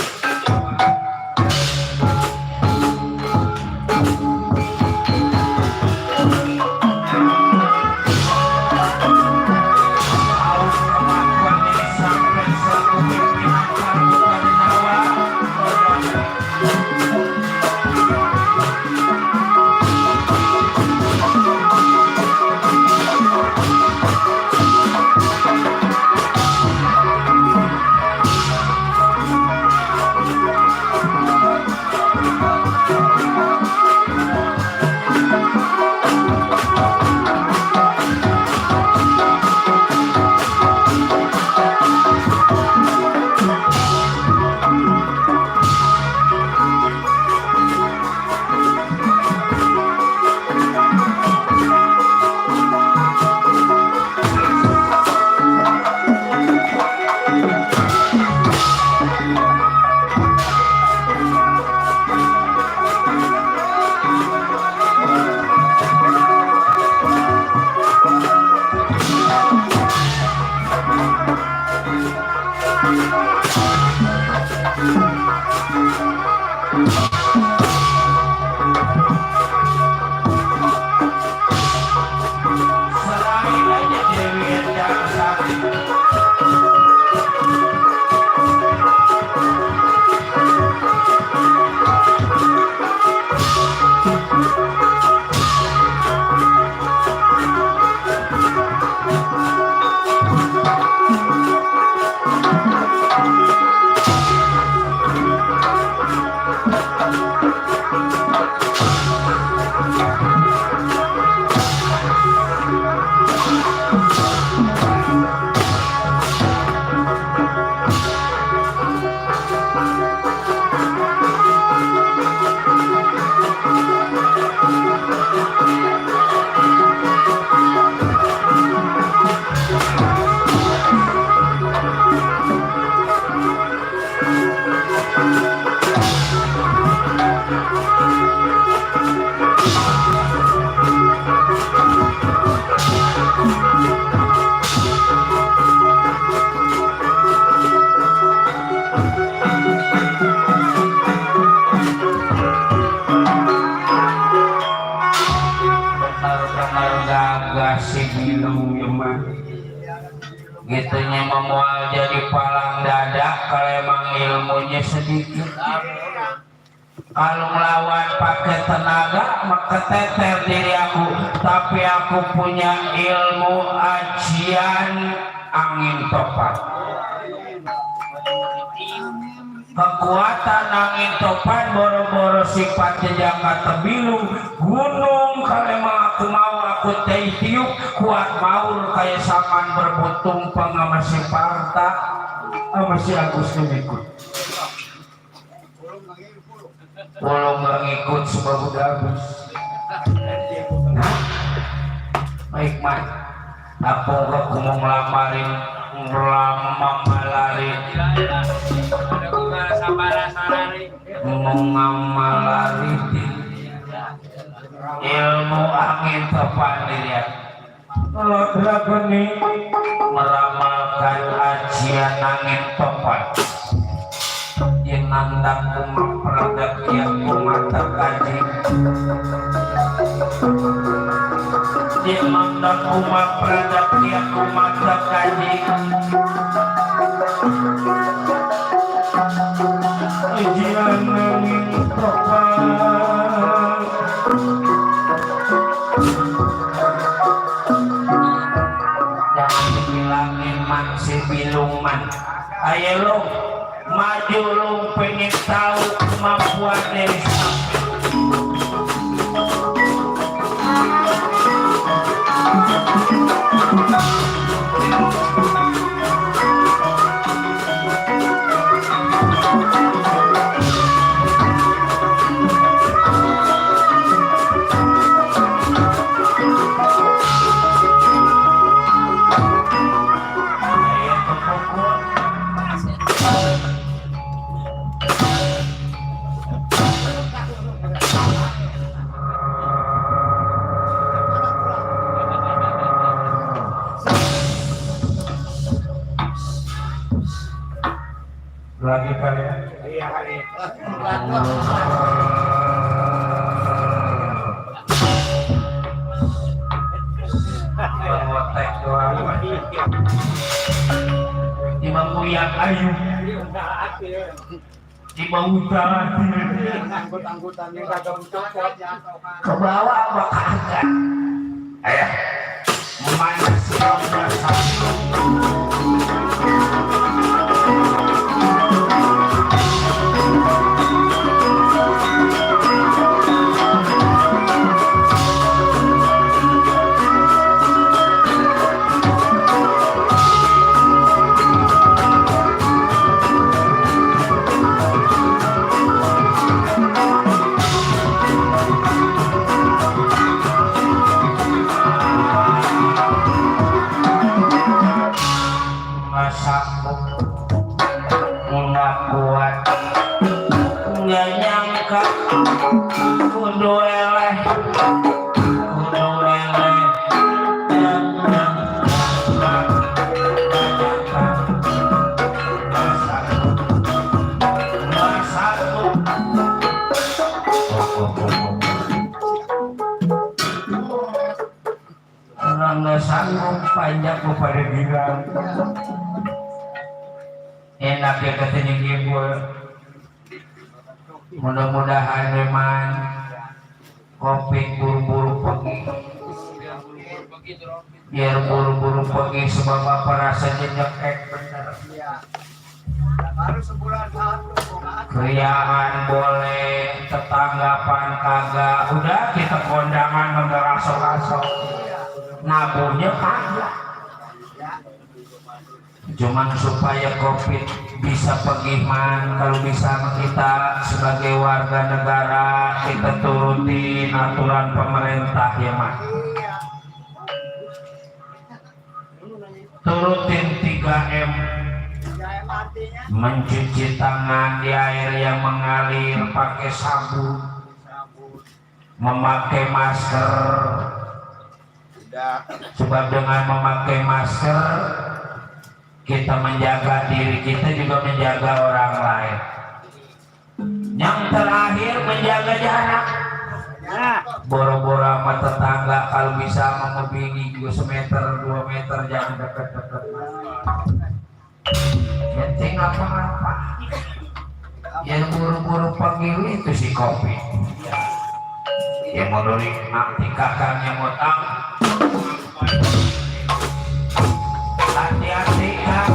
Gitunya memual jadi palang dada kalau emang ilmunya sedikit. Kalau melawan pakai tenaga maka teter diri aku, tapi aku punya ilmu ajian angin topan. Kekuatan angin topan boro-boro sifatnya jangka tebilu gunung. Kalau emang aku mau aku tiup kuat maur kayak saman berebut tumpeng sama si Parta sama si Agus ngikut. Pulung gak ngikut sebab udah habis. Nah, baik man, aku gak mau ngelamarin ngelamarin mau ngamalari ilmu angin topan dilihat. Kalau Dragoni meramalkan ajian angin topan yang nandang kumah peradak yang kumata kaji yang nandang kumah peradak yang kumata kaji ajian angin topan. Jangan dibilangin man si Bilungman. Ayo lo maju, lo pengen tahu kemampuan dari sampai. lagi kali ya. Iya kali. Mengotek doang. Imam Buyang Ayu. Imam Utara. Anggut-anggutan yang kagak mencopot ya. Ke bawah apa kagak? Ayo. Memanas nggak kuat, nggak nyangka, kudu eleh, orang nggak sanggup panjang kepada bilang. Enak ya katanya ibu. Mudah-mudahan memang kopi buru-buru pergi. Biar buru-buru pergi sebab apa rasanya nyekek bener. Baru sebulan satu. Kriaan boleh, tetanggapan kagak. Udah kita kondangan mengerasok-rasok. Nabuhnya kagak. Cuman supaya COVID bisa pergi man, kalau bisa kita sebagai warga negara kita turutin aturan pemerintah ya man. Turutin 3M, mencuci tangan di air yang mengalir pakai sabun, memakai masker. Sebab dengan memakai masker kita menjaga diri kita juga menjaga orang lain. Yang terakhir menjaga jarak. Boro-boro sama tetangga kalau bisa mengebingi juga semeter 2 meter, jangan dekat-dekat. Penting apa-apa. Yang buru-buru panggil itu si kopi. Yang menurut nanti kakaknya mau tahu. Hati-hati kak.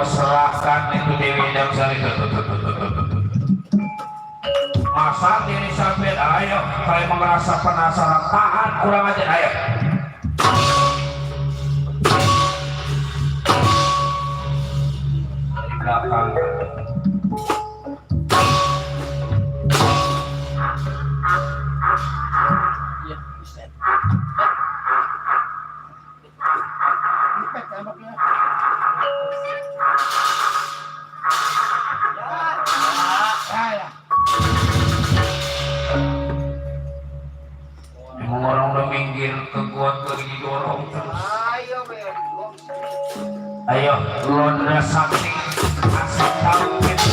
Serahkan itu Dewi Damsari. Masa diri sampai ayo kalau merasa penasaran tahan kurang aja ayo. belakang. Iya, bisa. Ipet tembak ya. Ya. Emang orang udah minggir ke gua lagi didorong terus. Ayo, Ben. Ayo, Londra Sakti kasih tahu kita.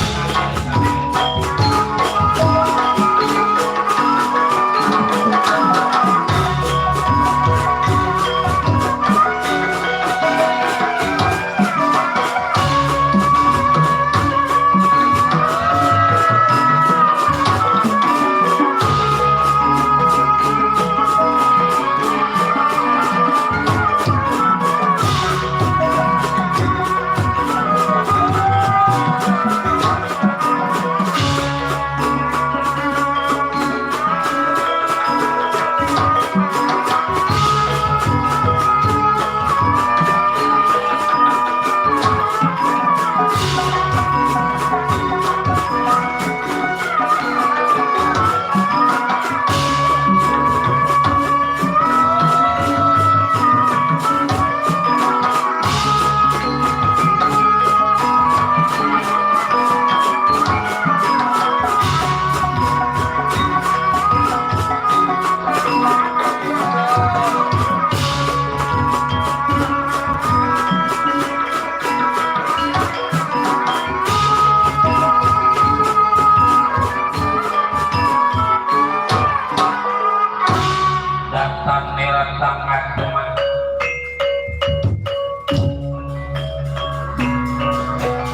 Datang merah tangan teman.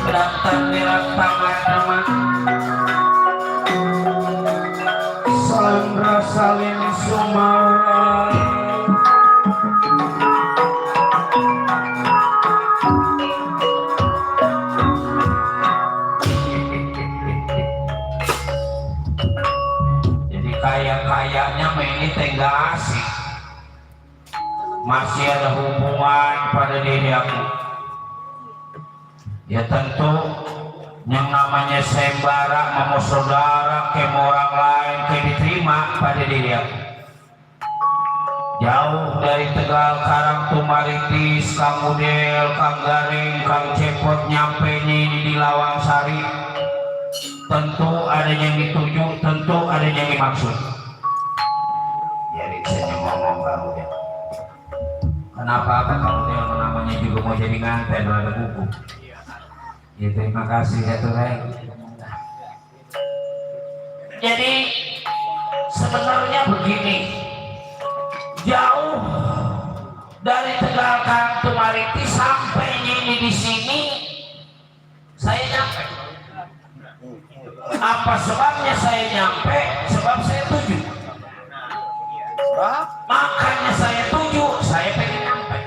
Datang merah tangan teman. Sandra Salim Sumara. Jadi kayaknya ini tengah asik. Masih ada hubungan pada diri aku. Ya tentu yang namanya sembara mau saudara ke orang lain ke diterima pada diri aku. Jauh dari Tegal, Karang, Tumaritis, Kang Udel, Kang Garing, Kang Cepot nyampe di Lawang Sari. Tentu ada yang dituju, tentu ada yang dimaksud. Jadi saya ngomong kamu ya. Kenapa kamu yang namanya juga mau jadi nganten ada buku? Ya terima kasih ya Tuhan. Jadi sebenarnya begini, jauh dari Tegal Karang Tumaritis sampai ini di sini saya nyampe. Apa sebabnya saya nyampe? Sebab saya tuju. Makanya saya tuju, saya pengen nyampe.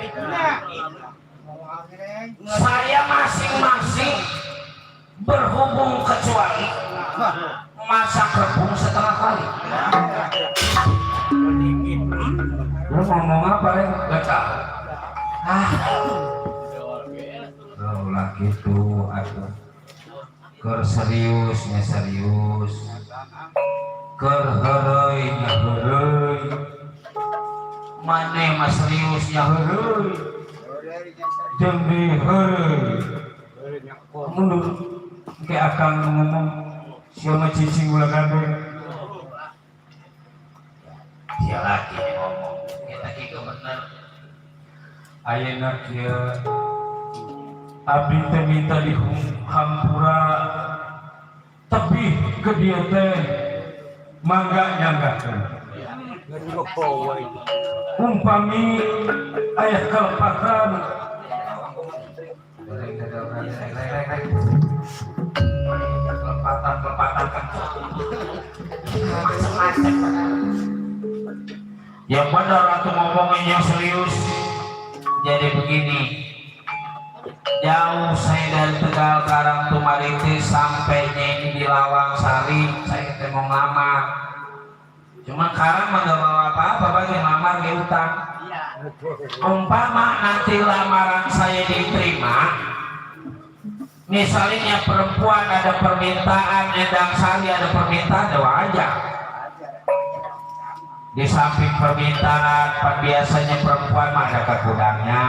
Saya masing-masing berhubung kecuali masak rebung setengah kali. Lu ngomong apa ya? Gak tahu. Kalau lah gitu, aduh. Ker seriusnya serius. Ker hereunya hereuy. Maneh mah seriusnya hereuy. Demi hereuy. Mundur. Kayak akan ngomong siapa cicing gula kabeh. Dia lagi ngomong. Kita kira bener. Ayeuna kieu abdi teh minta di hampura tebih ke dia teh mangga nyanggakeun. Umpami aya kalepatan yang benar atau ngomongin yang serius. Jadi begini, jauh saya dari Tegal Karang Tumaritis sampai ini di Lawang Sari, saya mau ngelamar. Cuma Karang mah gak bawa apa-apa, bagi ngelamar di utang. Umpama nanti lamaran saya diterima, misalnya perempuan ada permintaan, Endang Sari ada permintaan, doa aja. Di samping permintaan, biasanya perempuan mah ada ke kudangnya.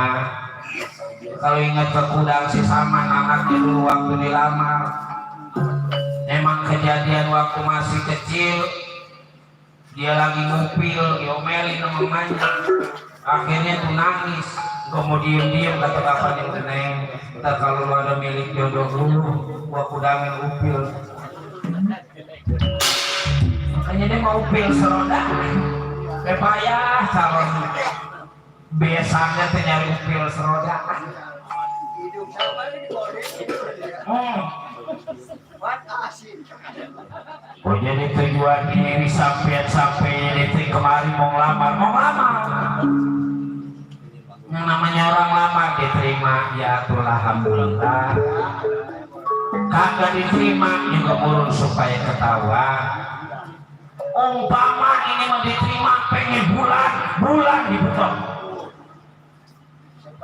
Kalau ingat ke kudang si Saman anaknya dulu waktu dilamar, emang kejadian waktu masih kecil, dia lagi ngupil, diomelin sama mamanya, akhirnya tuh nangis. Gak mau diem-diem, kata kapan yang Neng, ntar kalau lu ada milik jodoh dulu, gua kudangin upil. Makanya dia mau upil seroda, payah calon biasanya tuh nyari upil seroda. Hidung sama ini boleh. Buat asin. Oh jadi tujuan diri sampai jadi kemarin mau ngelamar. Yang namanya orang lama diterima, ya itulah alhamdulillah. Kagak diterima juga urun supaya ketahuan. Umpama ini mau diterima, pengen bulan dibetot.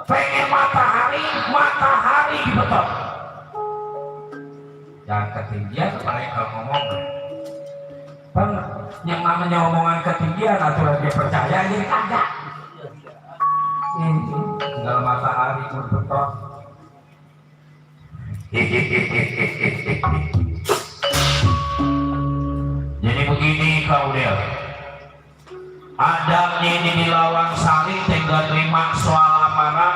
Pengen matahari dibetot. Jangan ketinggian, apalagi kalau ngomong. Yang namanya omongan ketinggian, aturan dia percaya jadi kagak. Tinggal matahari berbetot. Jadi begini kau Del, adabnya ini di Lawang Sari tinggal terima soal lamaran,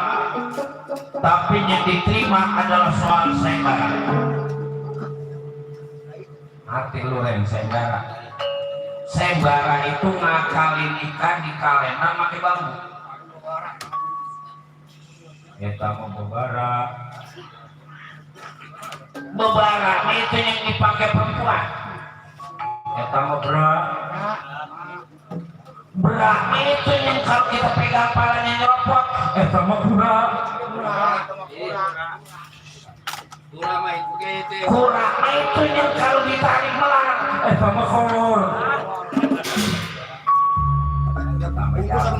tapi yang diterima adalah soal sembara. Hati lu Ren, sembara itu ngakalin ikan di kalena pakai bambu. Kita mau bebara itu yang dipakai perempuan. Kita mau berak itu yang kalau kita pegang palanya nyopot. Kita mau kurang itu yang kalau ditarik melarang. Kita mau khor.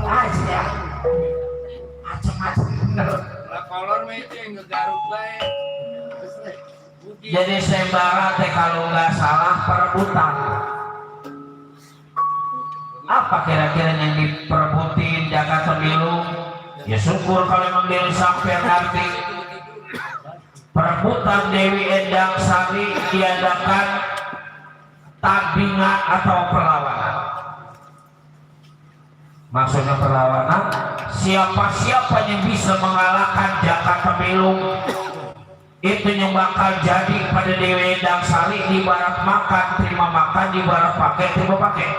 Aja. Macam-macam bener. Kolor itu yang ngegaruk baik. Jadi sembara teh kalau nggak salah perebutan. Apa kira-kira yang diperebutin jaga pemilu? Ya syukur kalau memilih sampai nanti. Perebutan Dewi Endang Sari diadakan tandingan atau perlawanan. Maksudnya perlawanan, siapa-siapa yang bisa mengalahkan jaka pemilu itu yang bakal jadi pada Dewi Endang Sari, di barat makan terima makan, di barat pakai terima pakai.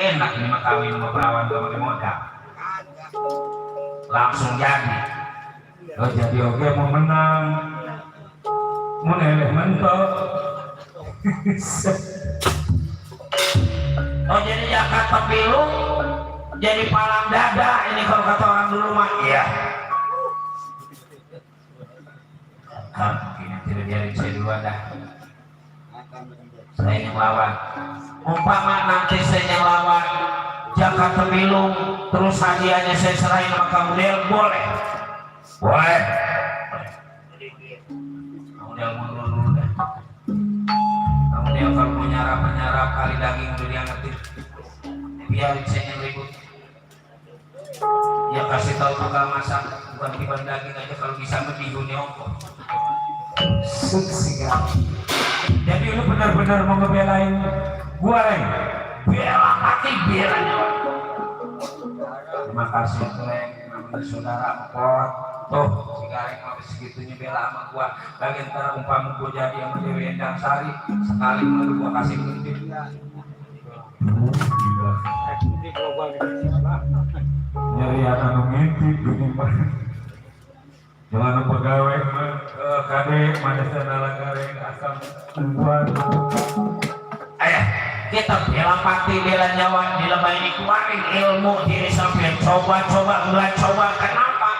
Enak ini mah kawin sama perawan gak pakai modal, langsung jadi. Oh jadi oke mau menang, mau neleh mentok. Oh jadi Jakarta Pilu jadi palang dada ini kalau kata orang dulu mah. Iya. Kan ini tidak biarin saya duluan dah. Saya yang lawan. Umpama nanti saya yang lawan Jakarta Pilu, terus hadiahnya saya serahin sama kamu Del, boleh? Boleh. Kamu Del mundur dulu dah. Kamu Del kalau mau nyarap kali daging udah diangetin, biarin saya yang ribut. Ya kasih tahu tukang masak, bukan tiban daging aja, kalau bisa bihunnya ongkos. Jadi lu benar-benar mau ngebelain gua Reng, bela mati bela nyawa. Terima kasih Reng, namanya saudara empot. Tuh si Gareng habis segitunya bela sama gua. Bagian ntar umpama gua jadi sama Dewi Endang Sari, sekali mulu gua kasih duit. Nyari anak ngintip gini mah. Jangan lupa gawe kadek mana senala gareng asam ungguan. Ayah, kita bela mati bela nyawa di lemah ini kemarin ilmu diri sampai coba enggak coba kenapa?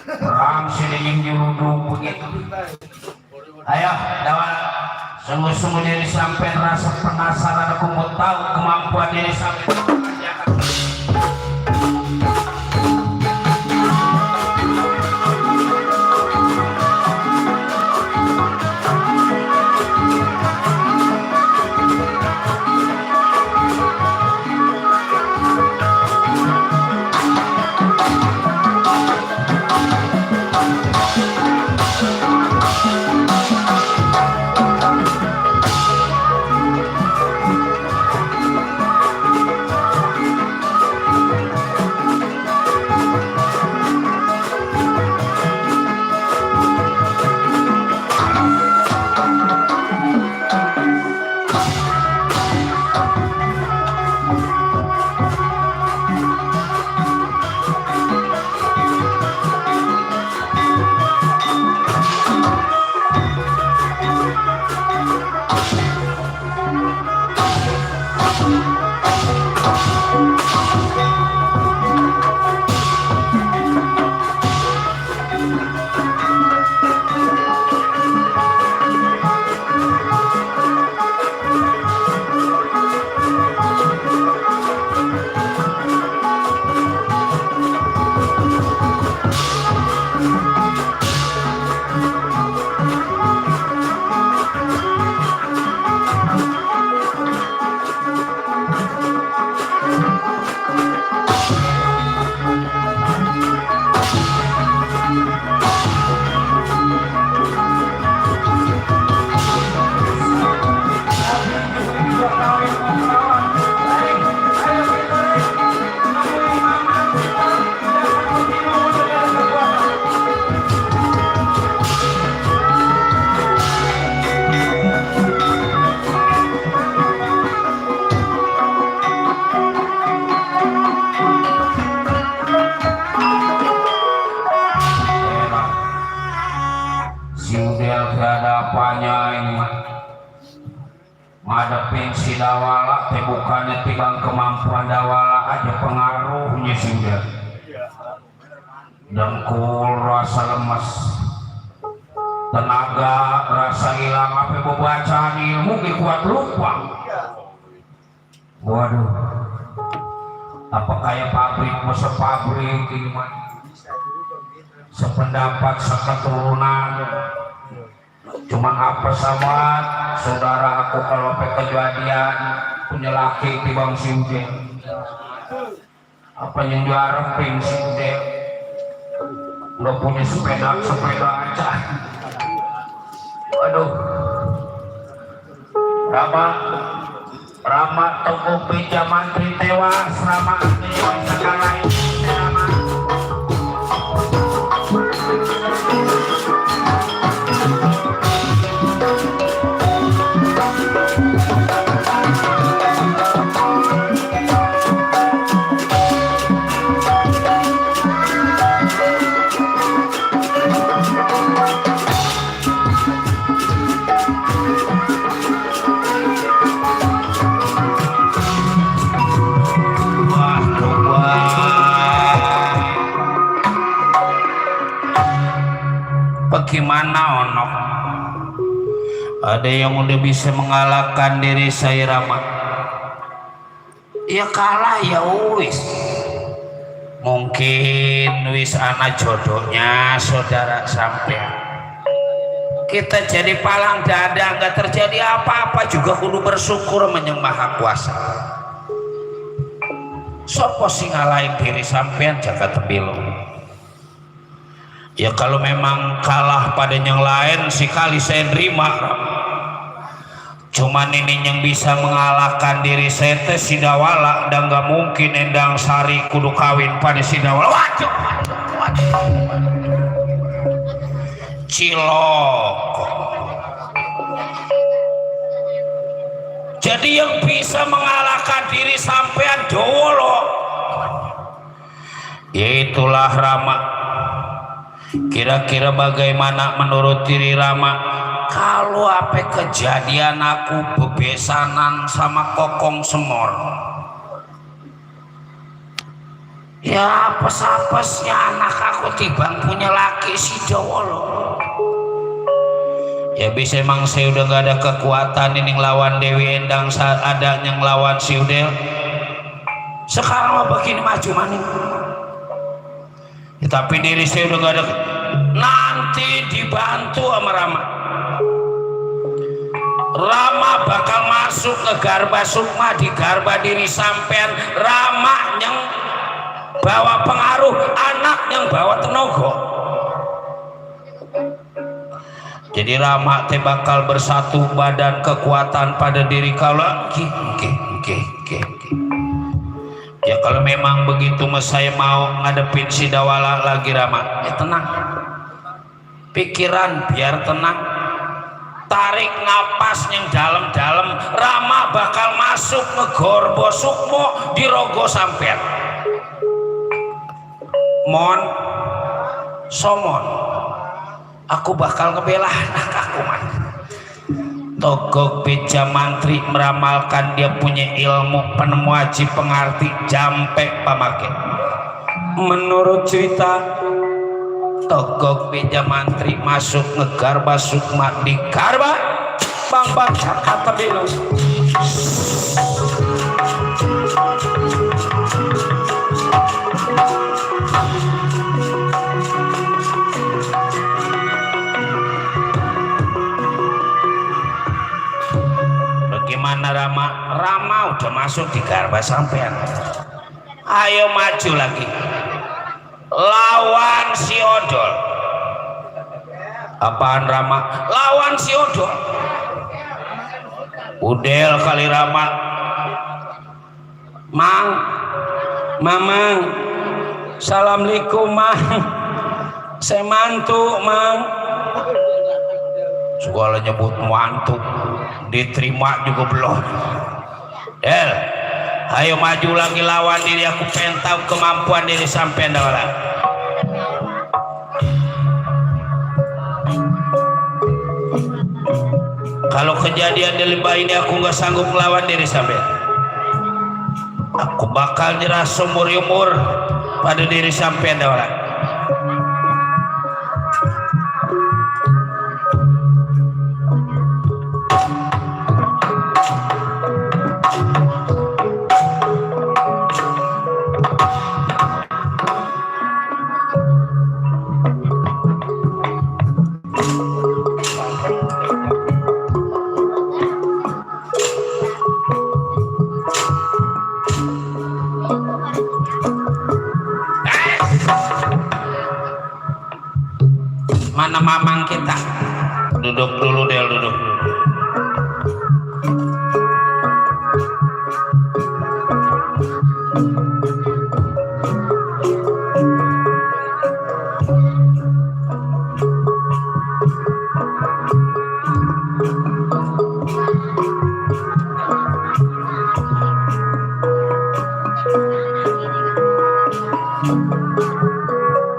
perang sedingin diudu begitu. Ayo dawa sungguh-sungguh diri sampai rasa penasaran aku mau tahu kemampuan diri sampai. Ngadepin si Dawala teh bukannya tibang kemampuan Dawala aja pengaruhnya sudah dengkul rasa lemes tenaga rasa hilang apa bacaan ilmu kuat lupa. Waduh, apa kayak pabrik masa pabrik ini mah sependapat seketurunan. Cuma apa sama saudara aku kalau kejadian punya laki di bang Siude apa yang diharapin Siude nggak punya sepeda aja. Waduh, Rama Tokoh Beja Mantri tewas, Rama tewas segala ini Rama. Bagaimana ono ada yang udah bisa mengalahkan diri saya Rama? Ya kalah ya wis, mungkin wis anak jodohnya saudara sampean. Kita jadi palang dada nggak terjadi apa-apa juga kudu bersyukur menyembah Maha Kuasa. Sopo sing ngalahin diri sampean jaga tembilung. Ya kalau memang kalah pada yang lain sekali saya terima. Cuman ini yang bisa mengalahkan diri saya teh si Dawala dan gak mungkin Endang Sari kudu kawin pada si Dawala. Waduh. Cilok. Jadi yang bisa mengalahkan diri sampean dolo, yaitulah Rama. Kira-kira bagaimana menurut diri Rama kalau apa kejadian aku bebesanan sama Kokong Semor? Ya apes-apesnya anak aku tibang punya laki si Jawolo. Ya bisa emang saya udah gak ada kekuatan ini ngelawan Dewi Endang saat ada yang ngelawan si Udel. Sekarang mah begini maju maning. Ya, tapi diri saya udah gak ada. Nanti dibantu sama Rama. Rama bakal masuk ke Garba Sukma, di Garba diri sampean. Rama yang bawa pengaruh, anak yang bawa tenaga. Jadi Rama teh bakal bersatu badan kekuatan pada diri kalau ya kalau memang begitu mas saya mau ngadepin si Dawala lagi Rama, ya tenang, pikiran biar tenang, tarik napas yang dalam-dalam. Rama bakal masuk ke Garba Sukma di rogo sampean. Mon somon aku bakal ngebela anak aku man. Togok Beja Mantri meramalkan dia punya ilmu penemu aji pengarti jampe pamake. Menurut cerita Togok Beja Mantri masuk ke Garba Sukma di Garba Bang kata bilang bagaimana Rama udah masuk di Garba sampean. Ayo maju lagi lawan si Odol. Apaan Rama? Lawan si Odol. Udel kali Rama. Mang Mamang Assalamualaikum Mang, saya mantu Mang. Segala nyebut mantu diterima juga belum. Del, ayo maju lagi lawan diri aku, pengen tahu kemampuan diri sampean Dawala. Kalau kejadian di lembah ini aku nggak sanggup melawan diri sampean, aku bakal nyerah seumur umur pada diri sampean Dawala. Mana mamang kita? Duduk dulu Del, duduk dulu.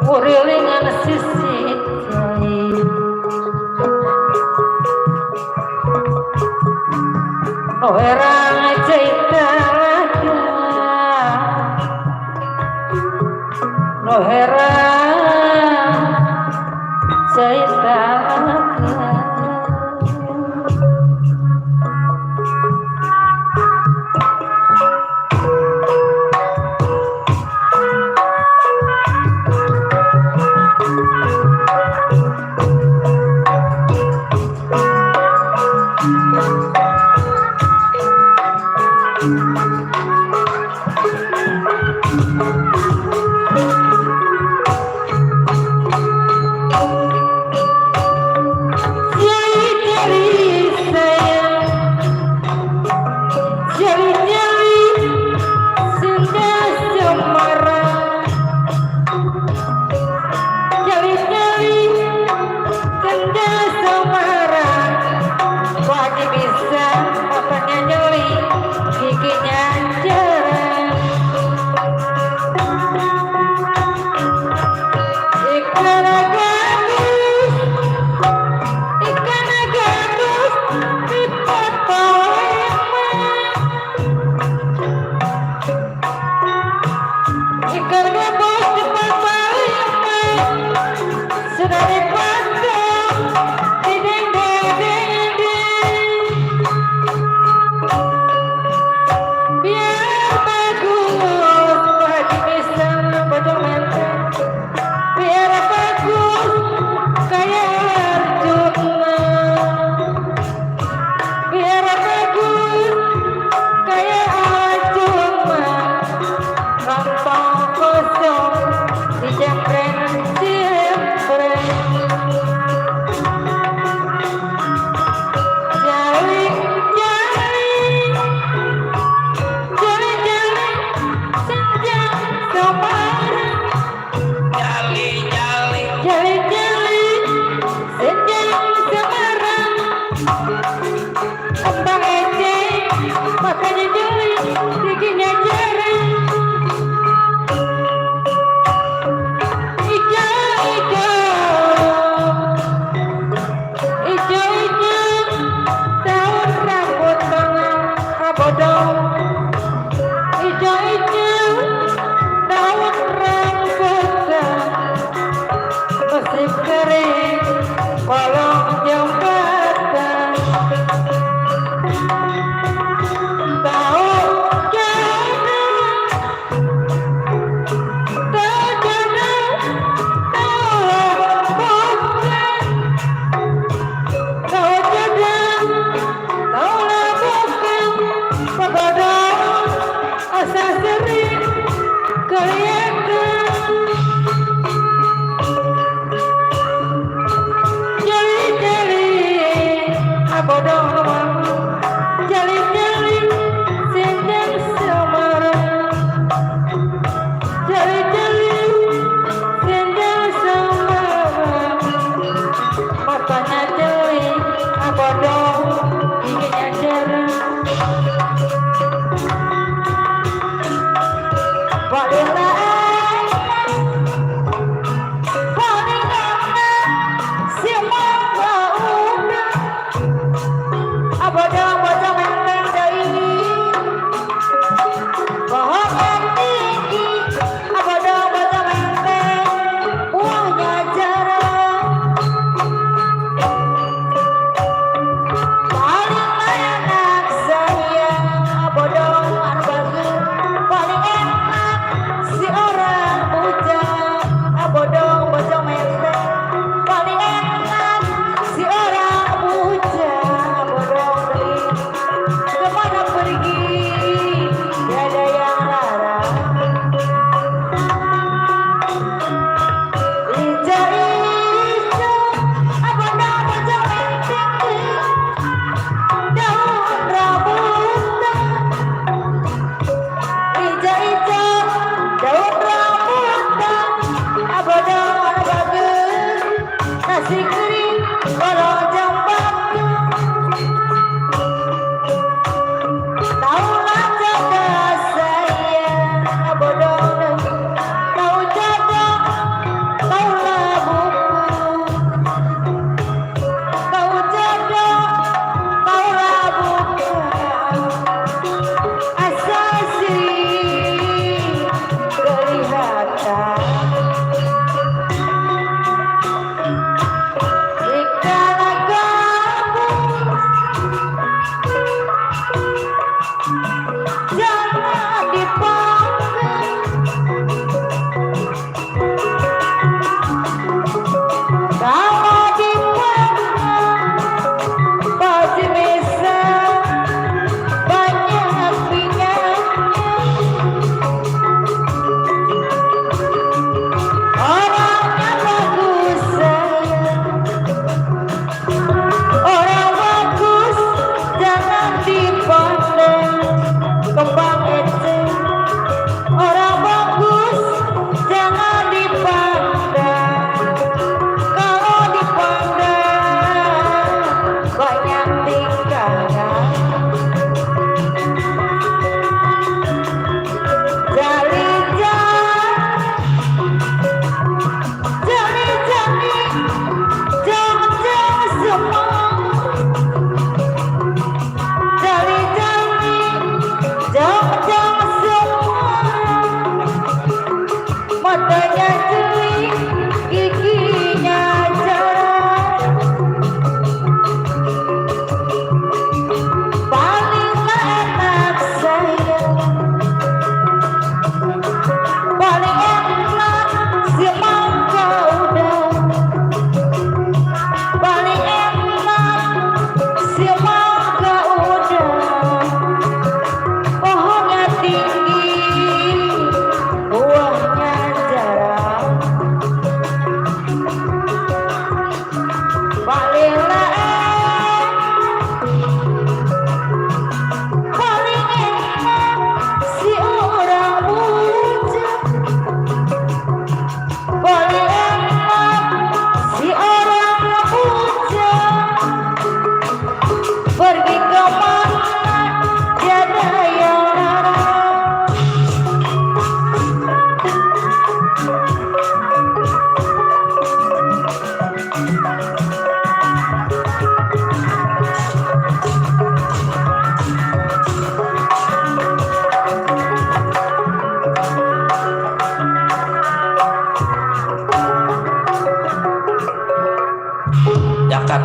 Urilingan sisi orang cerita no heran cerita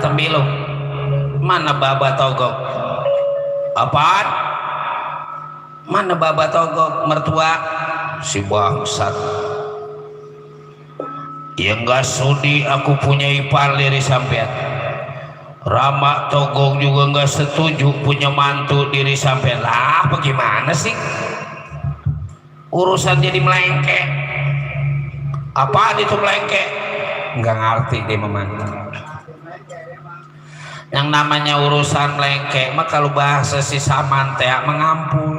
Temilu mana baba togok apaan mana baba togok mertua si bangsat ya nggak sudi aku punya ipar diri sampean Rama togok juga nggak setuju punya mantu diri sampean lah bagaimana sih urusan jadi melengkek apaan itu melengkek nggak ngerti deh memang Yang namanya urusan lengke mah kalau bahasa si Saman teh mengampul.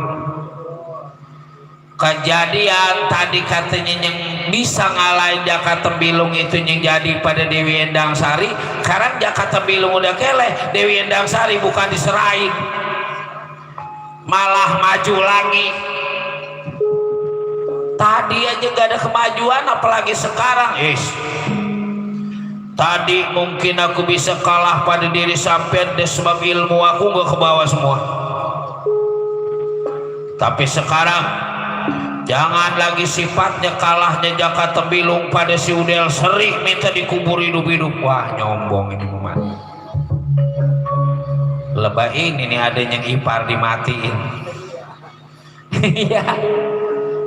Kejadian tadi katanya yang bisa ngalahin Jaka Tembilung itu yang jadi pada Dewi Endang Sari. Sekarang Jaka Tembilung udah keleh, Dewi Endang Sari bukan diserahin, malah maju lagi. Tadi aja gak ada kemajuan, apalagi sekarang. Tadi mungkin aku bisa kalah pada diri sampean sebab ilmu aku gak ke bawah semua. Tapi sekarang jangan lagi sifatnya kalahnya Jaka Tembilung pada si Udel Seri minta dikubur hidup-hidup. Wah nyombong ini memang. Lebah ini nih ada yang ipar dimatiin. Iya.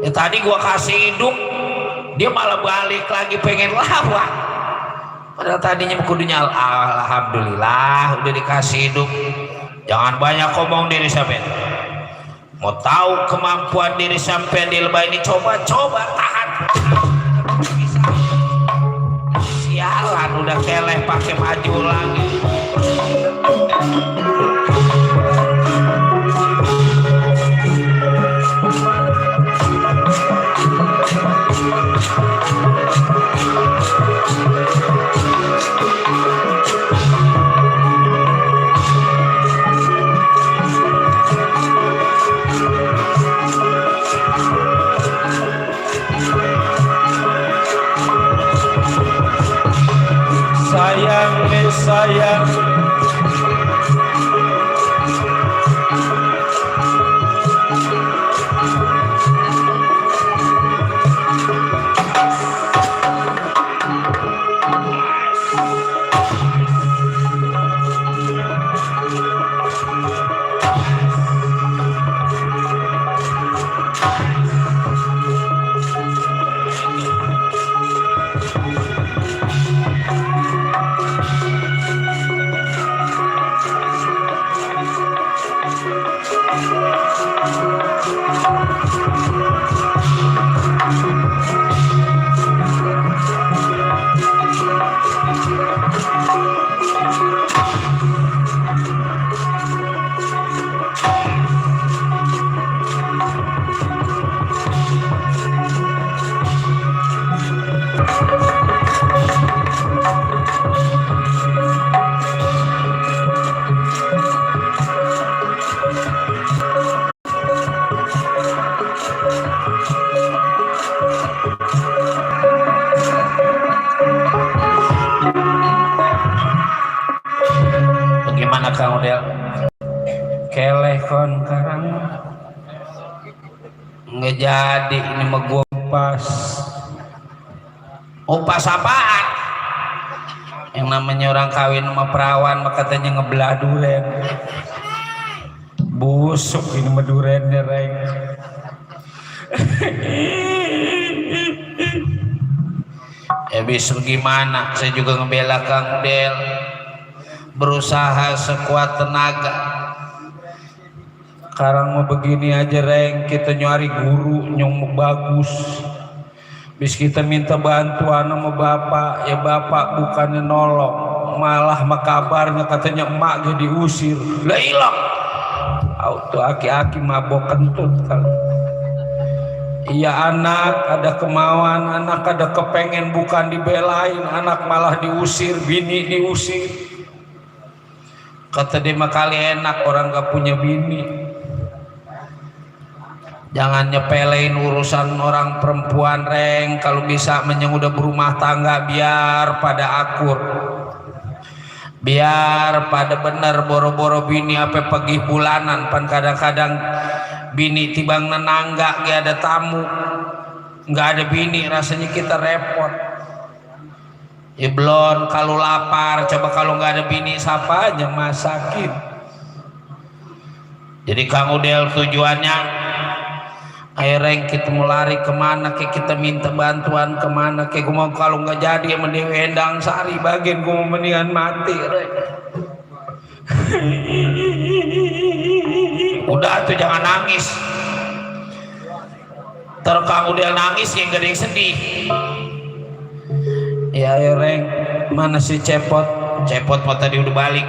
Ya, tadi gua kasih hidup, dia malah balik lagi pengen lawan. Padahal tadinya kudunya alhamdulillah udah dikasih hidup. Jangan banyak ngomong diri sampean. Mau tahu kemampuan diri sampean di lebah ini, coba-coba tahan. Sialan udah keleh pakai maju lagi. Sayang bagaimana Kang Udel? Keleh kon karang nggak jadi ini mah gua upas apaan? Yang namanya orang kawin sama perawan mah katanya ngebelah duren. Busuk ini mah durennya reng. Ya bisa gimana, saya juga ngebela Kang Udel, berusaha sekuat tenaga. Sekarang mau begini aja reng, kita nyari guru yang bagus. Bis kita minta bantuan sama bapak, ya bapak bukannya nolong, malah kabarnya katanya emak jadi diusir. Lah ilang, auto aki-aki mabok kentut kali. Iya anak ada kemauan, anak ada kepengen bukan dibelain, anak malah diusir, bini diusir. Kata dia mah kali enak orang gak punya bini. Jangan nyepelein urusan orang perempuan reng, kalau bisa menyang udah berumah tangga biar pada akur. Biar pada bener boro-boro bini apa pagi bulanan pan kadang-kadang bini tibang nenangga gak ada tamu, nggak ada bini rasanya kita repot. Iblon kalau lapar coba kalau nggak ada bini siapa aja masakin. Jadi Kang Udel tujuannya akhirnya kita mau lari kemana kayak kita minta bantuan kemana kayak gue mau kalau nggak jadi sama Dewi Endang Sari bagian gue mau mendingan mati rek. Udah tuh jangan nangis, Kang Udel nangis yang gak ada yang sedih. Ya reng mana si cepot mah tadi udah balik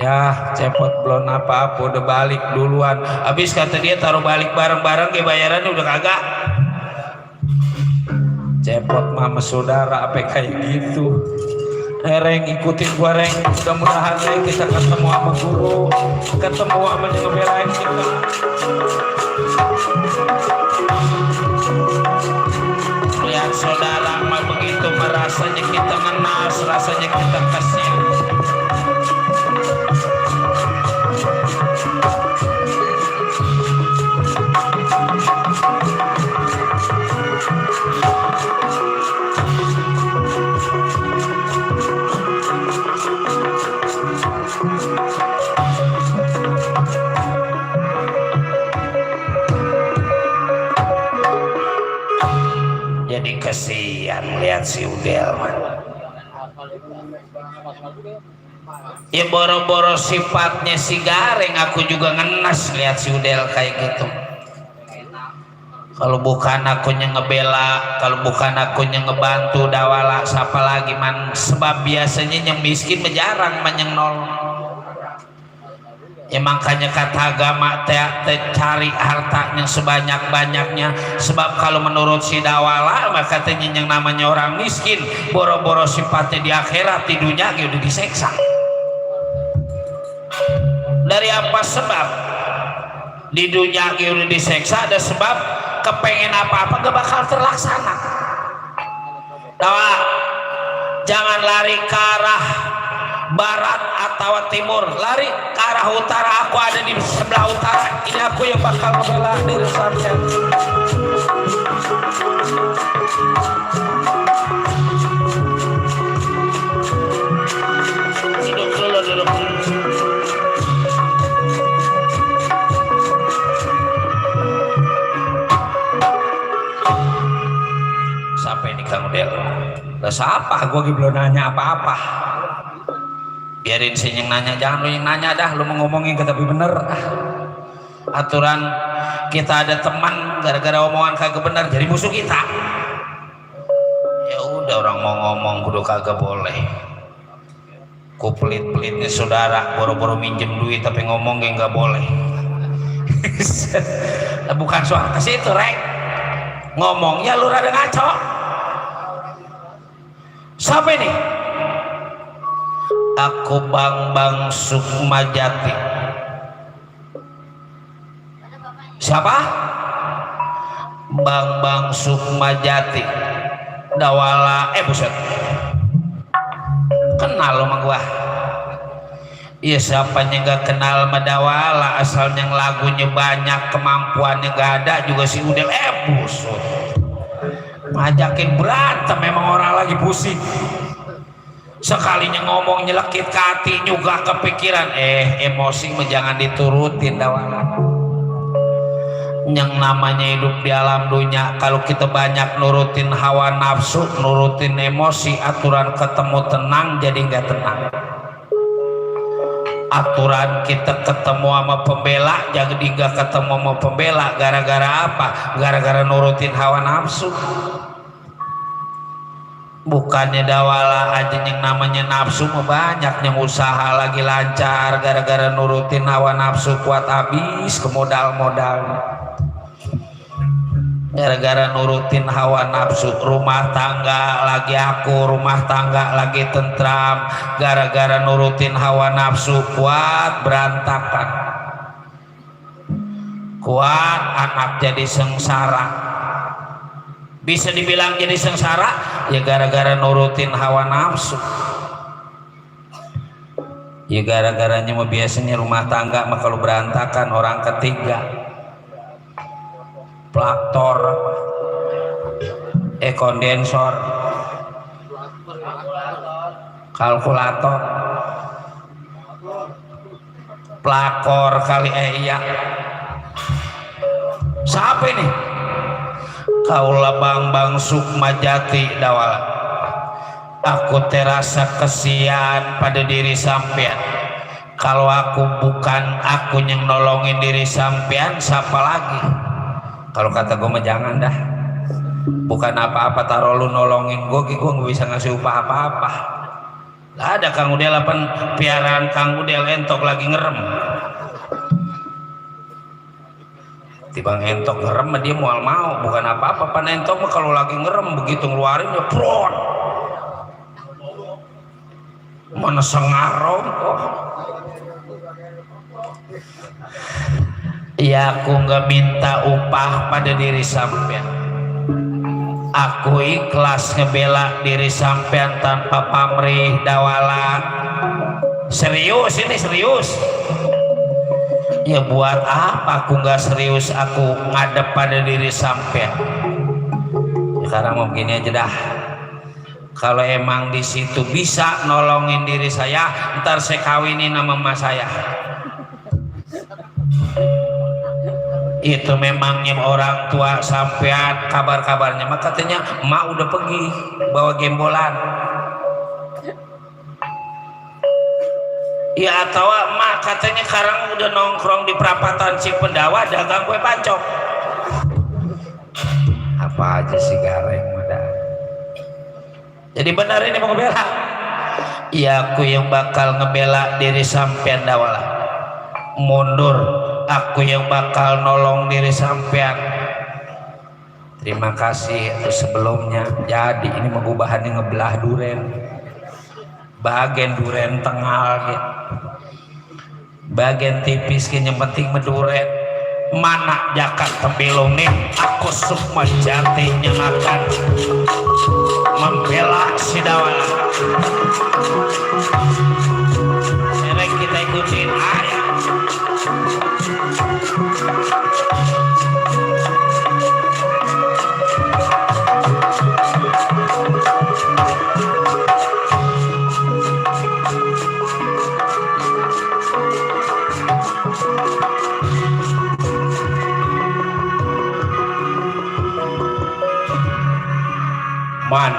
Ya cepot belum apa-apa udah balik duluan. Habis kata dia taruh balik bareng-bareng ke bayarannya udah kagak. Cepot mama saudara apa kayak gitu. Reng ikutin gua Reng, mudah-mudahan Reng kita ketemu sama guru, ketemu sama yang ngebelain kita. Lihat saudara mah begitu merasanya kita ngenas, rasanya kita kasihan. Jadi kasihan lihat si Udel man. Ya boro-boro sifatnya si Gareng aku juga ngenas lihat si Udel kayak gitu. Kalau bukan aku yang ngebela, kalau bukan aku yang ngebantu dawala siapa lagi man, sebab biasanya yang miskin jarang man yang nol. Ya makanya kata agama cari harta yang sebanyak-banyaknya, sebab kalau menurut si dawala maka katanya yang namanya orang miskin boro-boro sifatnya di akhirat di dunia udah diseksa. Dari apa sebab? Di dunia udah diseksa ada sebab kepengen apa-apa gak bakal terlaksana. Dawa, jangan lari ke arah barat atau timur, lari ke arah utara. Aku ada di sebelah utara, ini aku yang bakal membela diri sampean. Duduk dulu, duduk. Sampai ini Kang Del, udah siapa? Gue belum nanya apa-apa. Biarin sih yang nanya, jangan lu yang nanya dah, lu mau ngomongin ke tapi bener. Aturan kita ada teman gara-gara omongan kagak bener jadi musuh kita. Ya udah orang mau ngomong kudu kagak boleh. Ku pelit-pelitnya saudara, boro-boro minjem duit tapi ngomongnya nggak boleh. Bukan soal ke situ, Rek. Ngomongnya lu rada ngaco. Siapa ini? Aku Bang Sukmajati. Siapa? Bang Sukmajati. Dawala, buset. Kenal lo sama gua? Iya siapanya gak kenal sama Dawala, asalnya lagunya banyak, kemampuannya gak ada juga si Udel busut. Ngajakin berantem memang orang lagi pusing. Sekalinya ngomong nyelekit ke hati juga kepikiran emosi jangan diturutin Dawala. Yang namanya hidup di alam dunia, kalau kita banyak nurutin hawa nafsu, nurutin emosi, aturan ketemu tenang jadi nggak tenang. Aturan kita ketemu sama pembela jadi nggak ketemu sama pembela, gara-gara apa? Gara-gara nurutin hawa nafsu. Bukannya Dawala aja yang namanya nafsu mah banyak yang usaha lagi lancar, gara-gara nurutin hawa nafsu kuat habis ke modal-modal. Gara-gara nurutin hawa nafsu rumah tangga lagi rumah tangga lagi tentram, gara-gara nurutin hawa nafsu kuat berantakan, kuat anak jadi sengsara. Bisa dibilang jadi sengsara ya gara-gara nurutin hawa nafsu. Ya gara-garanya mah biasanya rumah tangga mah kalau berantakan orang ketiga, plaktor, kondensor, kalkulator, plakor kali iya. Siapa ini? Kaulah Bang Sukmajati Dawala. Aku terasa kesian pada diri sampean. Kalau aku bukan aku yang nolongin diri sampean, siapa lagi? Kalau kata gue mah jangan dah. Bukan apa-apa taruh lu nolongin gue nggak bisa ngasih upah apa-apa. Ada Kang Udel apa piaraan Kang Udel entok lagi ngerem. Tibang entok ngerem dia mual mau bukan apa-apa pan entok mah kalau lagi ngerem begitu ngeluarin ya prot. Mana sengarong kok. Ya aku nggak minta upah pada diri sampean. Aku ikhlas ngebela diri sampean tanpa pamrih dawala. Serius ini serius. Ya buat apa aku nggak serius aku ngadep pada diri sampean. Sekarang mau begini aja dah. Kalau emang di situ bisa nolongin diri saya, ntar saya kawinin sama emak saya. Itu memangnya orang tua sampean kabar-kabarnya maka katanya emak udah pergi bawa gembolan ya atau emak katanya sekarang udah nongkrong di perapatan Cipendawa dagang kue pancong apa aja sih gareng mudah. Jadi benar ini mau ngebela ya aku yang bakal ngebela diri sampean dawala mundur aku yang bakal nolong diri sampean. Terima kasih itu sebelumnya. Jadi ini mengubahannya ngebelah duren bagian duren tengah gitu. Bagian tipis yang penting meduren mana jakat tembilung nih aku sukma jatinya akan membela si dawala. Sekarang kita ikutin ayat. Man,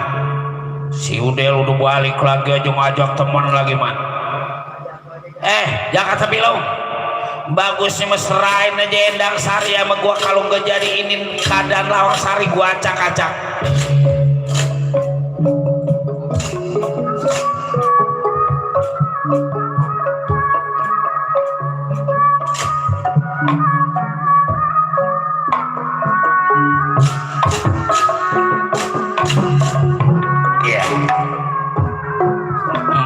si Udel udah balik lagi aja ngajak teman lagi man. Jakarta Bilung bagusnya mesrain aja Endang Sari sama gua kalau nggak jadi ini keadaan Lawang Sari gua acak-acak.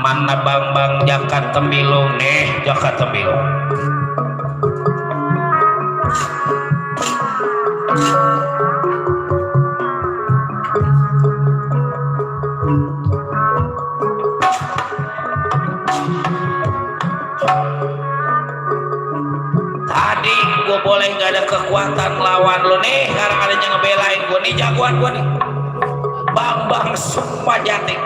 Mana bang Jakarta Bilung nih Jakarta Bilung. Tadi gue boleh nggak ada kekuatan lawan lo nih sekarang adanya ngebelain gue nih jagoan gue nih Bang Sukmajati.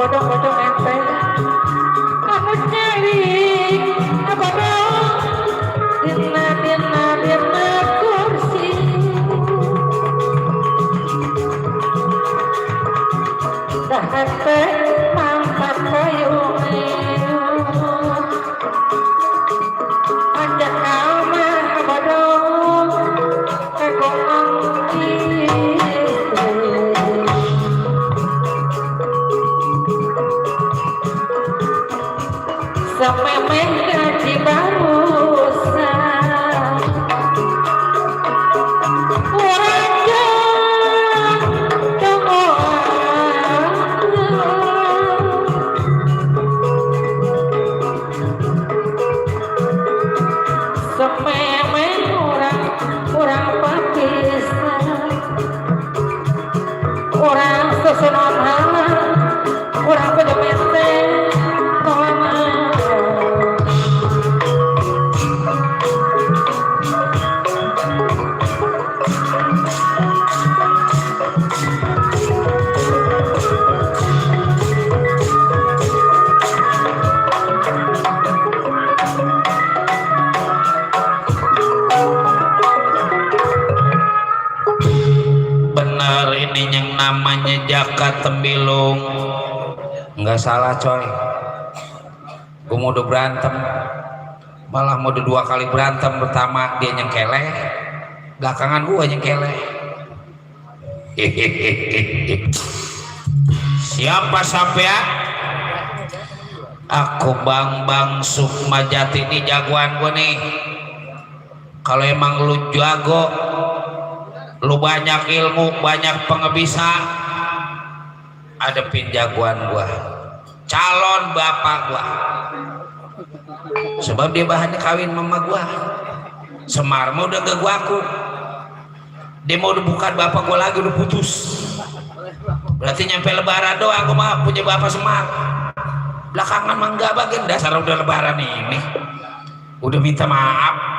bodong-bodong ente kamu cari bodong dina kursi dah ente mangkat payung ajak kau mah bodong aku sampai gaji barusan wajah sememeh orang papisan orang sesunan orang pedemente namanya Jaka Tembilung. Nggak salah coy, gue mau udah berantem, malah mau udah 2 kali berantem. Pertama dia nyengkeleh, belakangan gue nyengkeleh. Siapa sampean? Aku Bang Sukmajati, ini jagoan gue nih. Kalau emang lu jago, lu banyak ilmu, banyak pengebisa, adepin jagoan gua, calon bapak gua. Sebab dia bahannya kawin mama gua. Semar mah udah gak gua aku. Dia mau udah bukan bapak gua lagi, udah putus. Berarti nyampe lebaran doang gua mah punya bapak Semar. Belakangan mah enggak, bagian dasar udah lebaran ini. Udah minta maaf.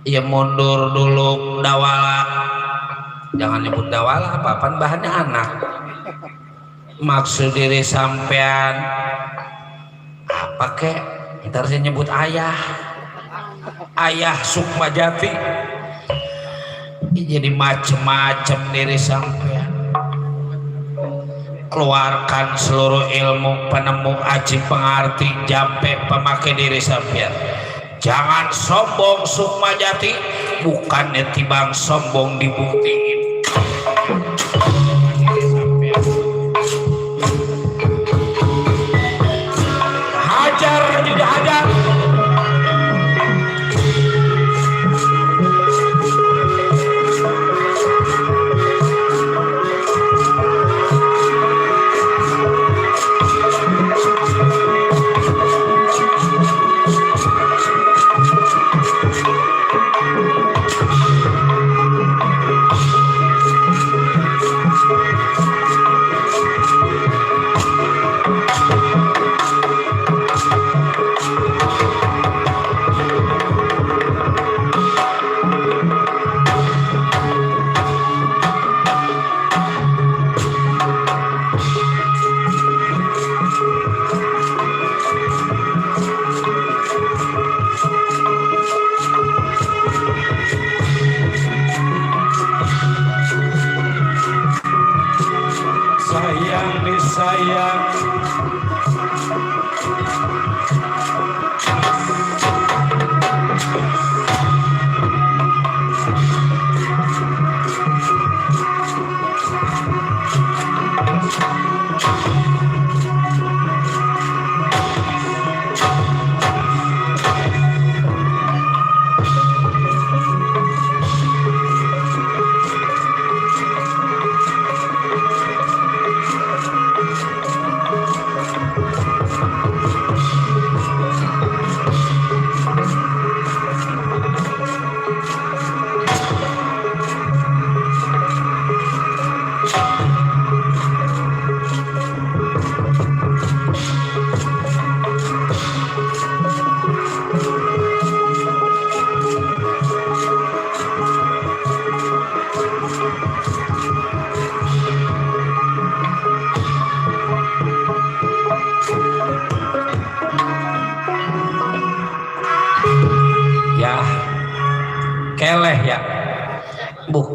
Ya mundur dulu dawala, jangan nyebut dawala apa-apaan, bahannya anak. Maksud diri sampean apa kek? Ntar saya nyebut ayah Sukmajati. Jadi macem-macem diri sampean. Keluarkan seluruh ilmu penemu aji pengarti jampe pemakai diri sampean. Jangan sombong Sukmajati, bukannya tibang sombong dibuktiin. Hajar jadi hajar.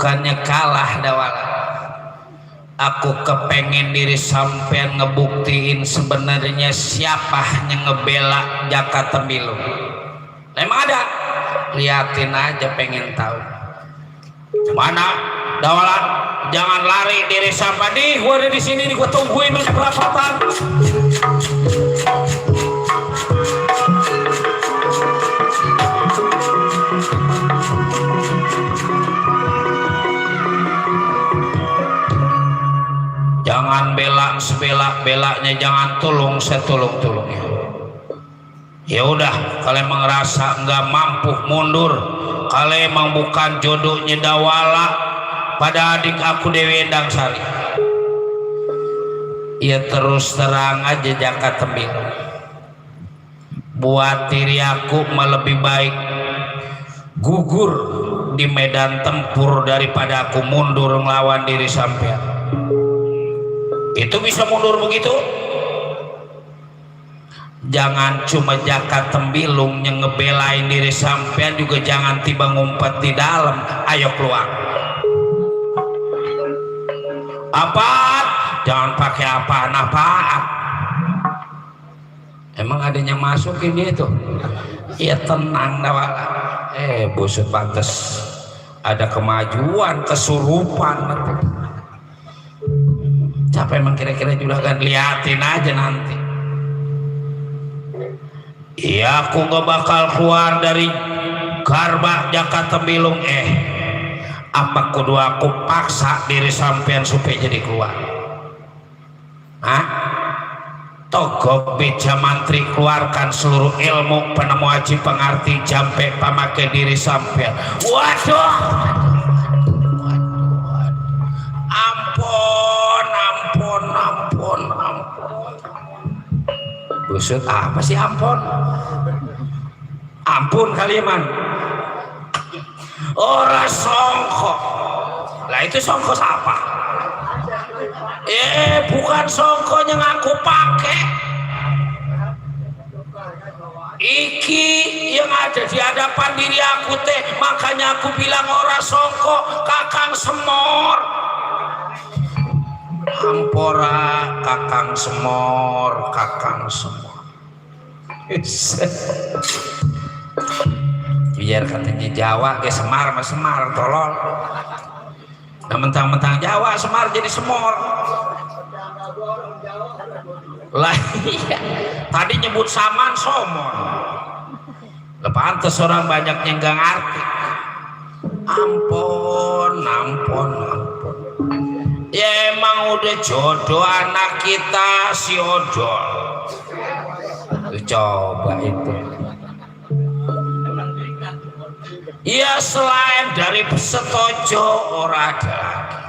bukannya kalah dawala. Aku kepengen diri sampean ngebuktiin sebenarnya siapa yang ngebela Jaka Tembilung. Emang ada? Liatin aja, pengen tahu. Mana dawala? Jangan lari diri sampai nih. Gua ada di sini nih, gua tungguin lu perapatan. Jangan bela sebela-belanya, jangan tulung setulung-tulungnya. Ya udah, kalian ngerasa nggak mampu mundur, kalian emang bukan jodohnya dawala pada adik aku Dewi Endang Sari. Ya terus terang aja Jaka Tembilung, buat diri aku mah lebih baik gugur di medan tempur daripada aku mundur ngelawan diri sampean. Itu bisa mundur begitu? Jangan cuma Jaka Tembilung yang ngebelain diri sampean, juga jangan tiba ngumpet di dalam. Ayo keluar. Apaan? Jangan pakai apaan-apaan. Emang adanya masukin dia tuh? Iya tenang dawala. Busut pantes ada kemajuan kesurupan. Siapa emang kira-kira juga kan, liatin aja nanti. Iya, aku gak bakal keluar dari garbak Jaka Tembilung. Apa kudu aku paksa diri sampean supaya jadi keluar? Hah? Togok beja mantri, keluarkan seluruh ilmu penemu aji pengarti jampe pamakai diri sampean. Waduh, ampun. Busut apa sih ampun? Ampun kalian. Ora songko. Lah itu songko siapa? Bukan songko yang aku pakai. Iki yang ada di hadapan diri aku teh, makanya aku bilang ora songko, Kakang Semor. Ampora Kakang Semor. Biar katanya Jawa ke Semar sama Semar tolol. Nah, mentang-mentang Jawa Semar jadi Semor. Lah iya, tadi nyebut Saman Somon. Pantes orang banyak yang gak ngerti. Ampun. Ya emang udah jodoh anak kita si odol. Tuh, coba itu. Ya selain dari Setojo ora ada lagi.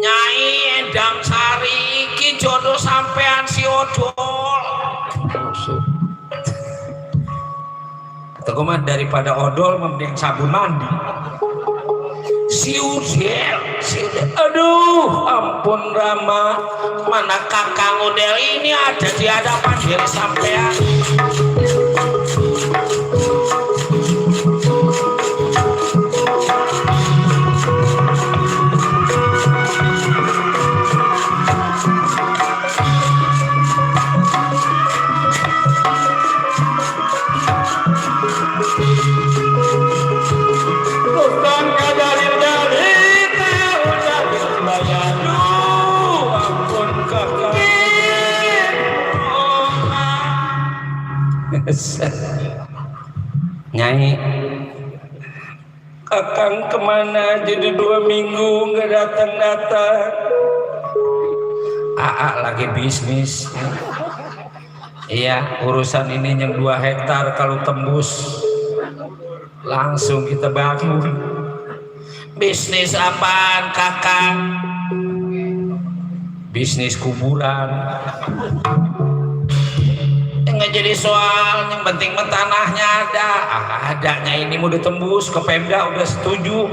Nyai Endang Sari iki jodoh sampean si odol. Atau daripada odol mending sabun mandi. Si Udel. Aduh, ampun Rama, mana Kakang Udel ini ada di hadapan diri sampean. Nyai, Kakang kemana jadi 2 minggu nggak datang. Lagi bisnis. Iya, urusan ini yang 2 hektar kalau tembus langsung kita bangun. Bisnis apaan Kakang? Bisnis kuburan. Nggak jadi soal, yang penting tanahnya ada. Adanya ini mau ditembus ke Pemda udah setuju.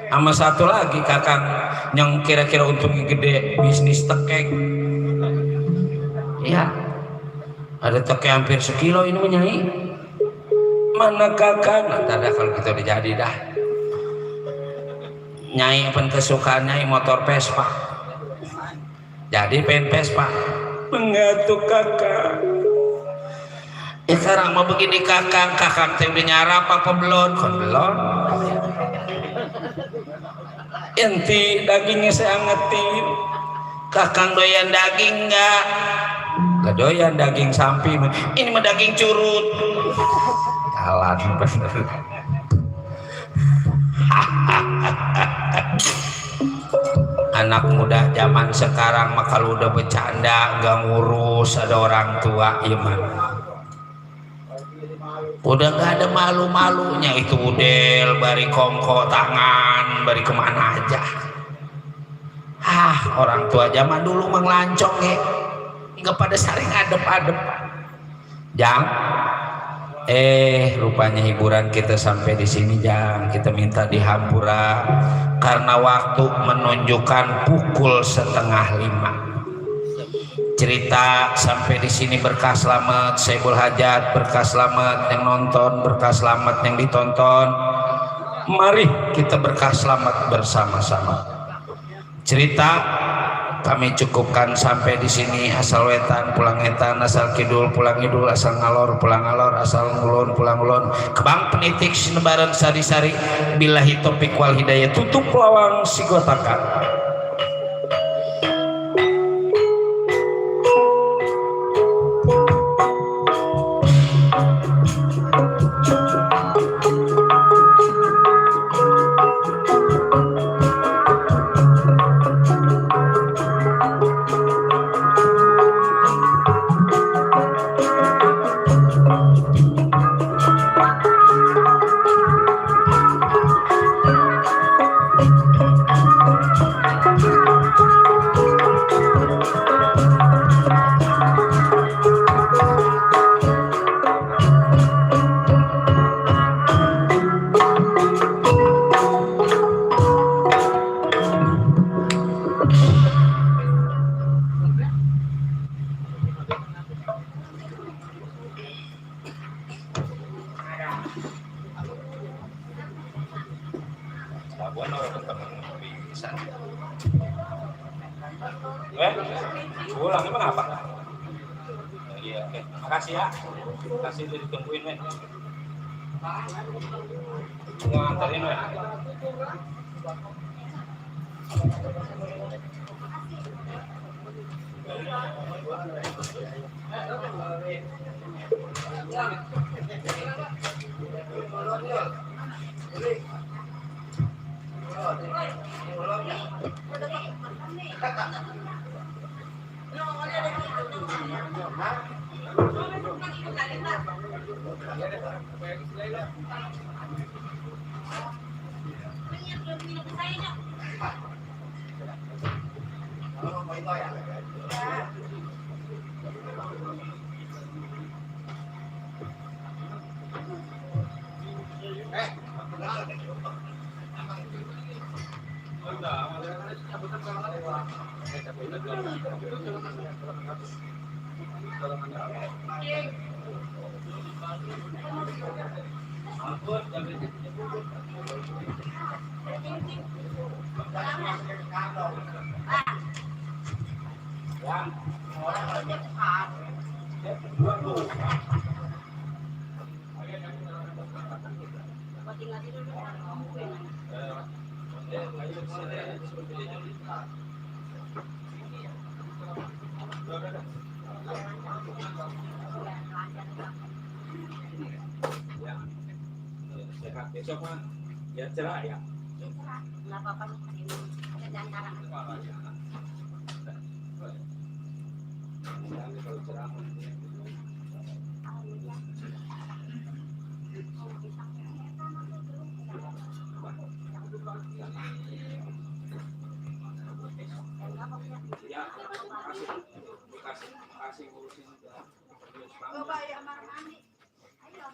Sama satu lagi Kakang yang kira-kira untungnya gede, bisnis tekek. Ya, ada tekek hampir sekilo ini Nyai. Mana Kakang? Nanti ada kalau kita udah jadi dah. Nyai pen kesukaan nyai motor Vespa. Jadi pengen Vespa. Mengatuk kakak. Sekarang mau begini kakang teh udah nyarap apa belum? Kon belum. Enti dagingnya saya angetin. Kakang doyan daging enggak? Gak doyan daging sapi. Ini mah daging curut. Kalan bener. Anak muda zaman sekarang mah kalau udah bercanda gak ngurus ada orang tua iman. Udah gak ada malu-malunya itu udel bari kongko tangan bari kemana aja. Orang tua zaman dulu menglancong ya nggak pada saling adep-adep. Jang rupanya hiburan kita sampai di sini Jang. Kita minta dihampura karena waktu menunjukkan pukul 4:30. Cerita sampai di sini berkah selamat Saibul Hajat, berkah selamat yang nonton, berkah selamat yang ditonton. Mari kita berkah selamat bersama-sama. Cerita kami cukupkan sampai di sini. Asal wetan pulang etan, asal kidul pulang idul, asal ngalor pulang ngalor, asal ngulon pulang ngulon. Kebang penitik sinebaran sari-sari. Billahi taufiq wal hidayah. Tutup lawang sigotakan. Pulang emang apa? Iya, oke. Makasih ya. Makasih udah ditungguin, men. Mau antarin, men. Besok mah ya cerah ya. Nggak apa-apa Kasih ngurusin coba ya Marmani. Ayo.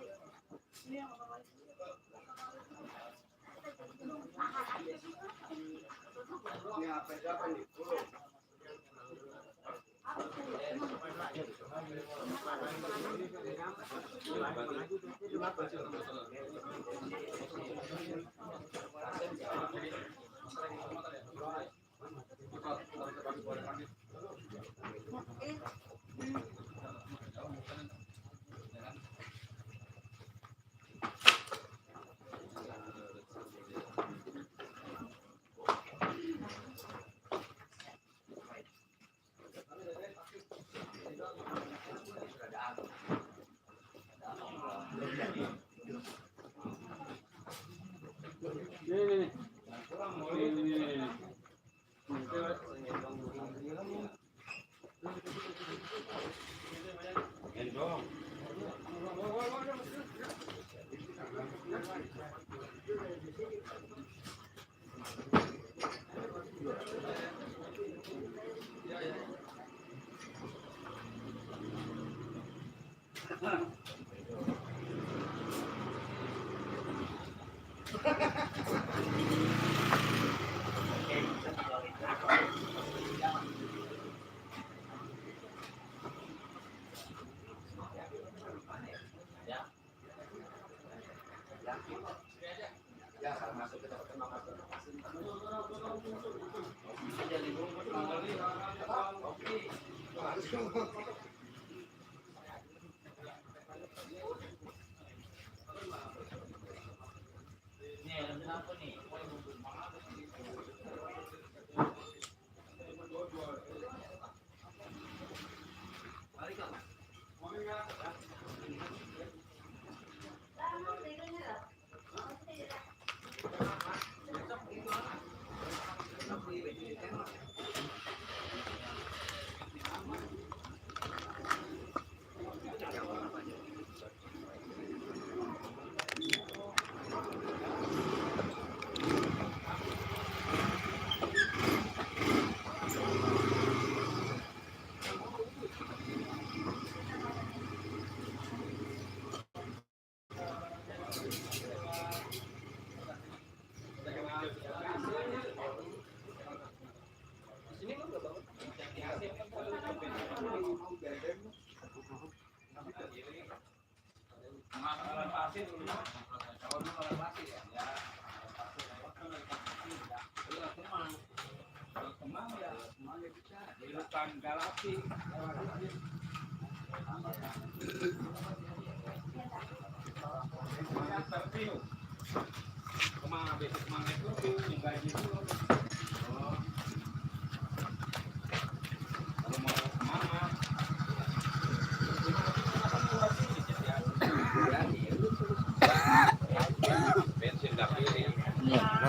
Ini yang apa? Ini apa nih?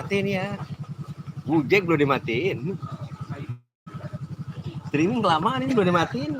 Matiin ya. Gojek belum dimatiin. Streaming kelamaan ini belum dimatiin.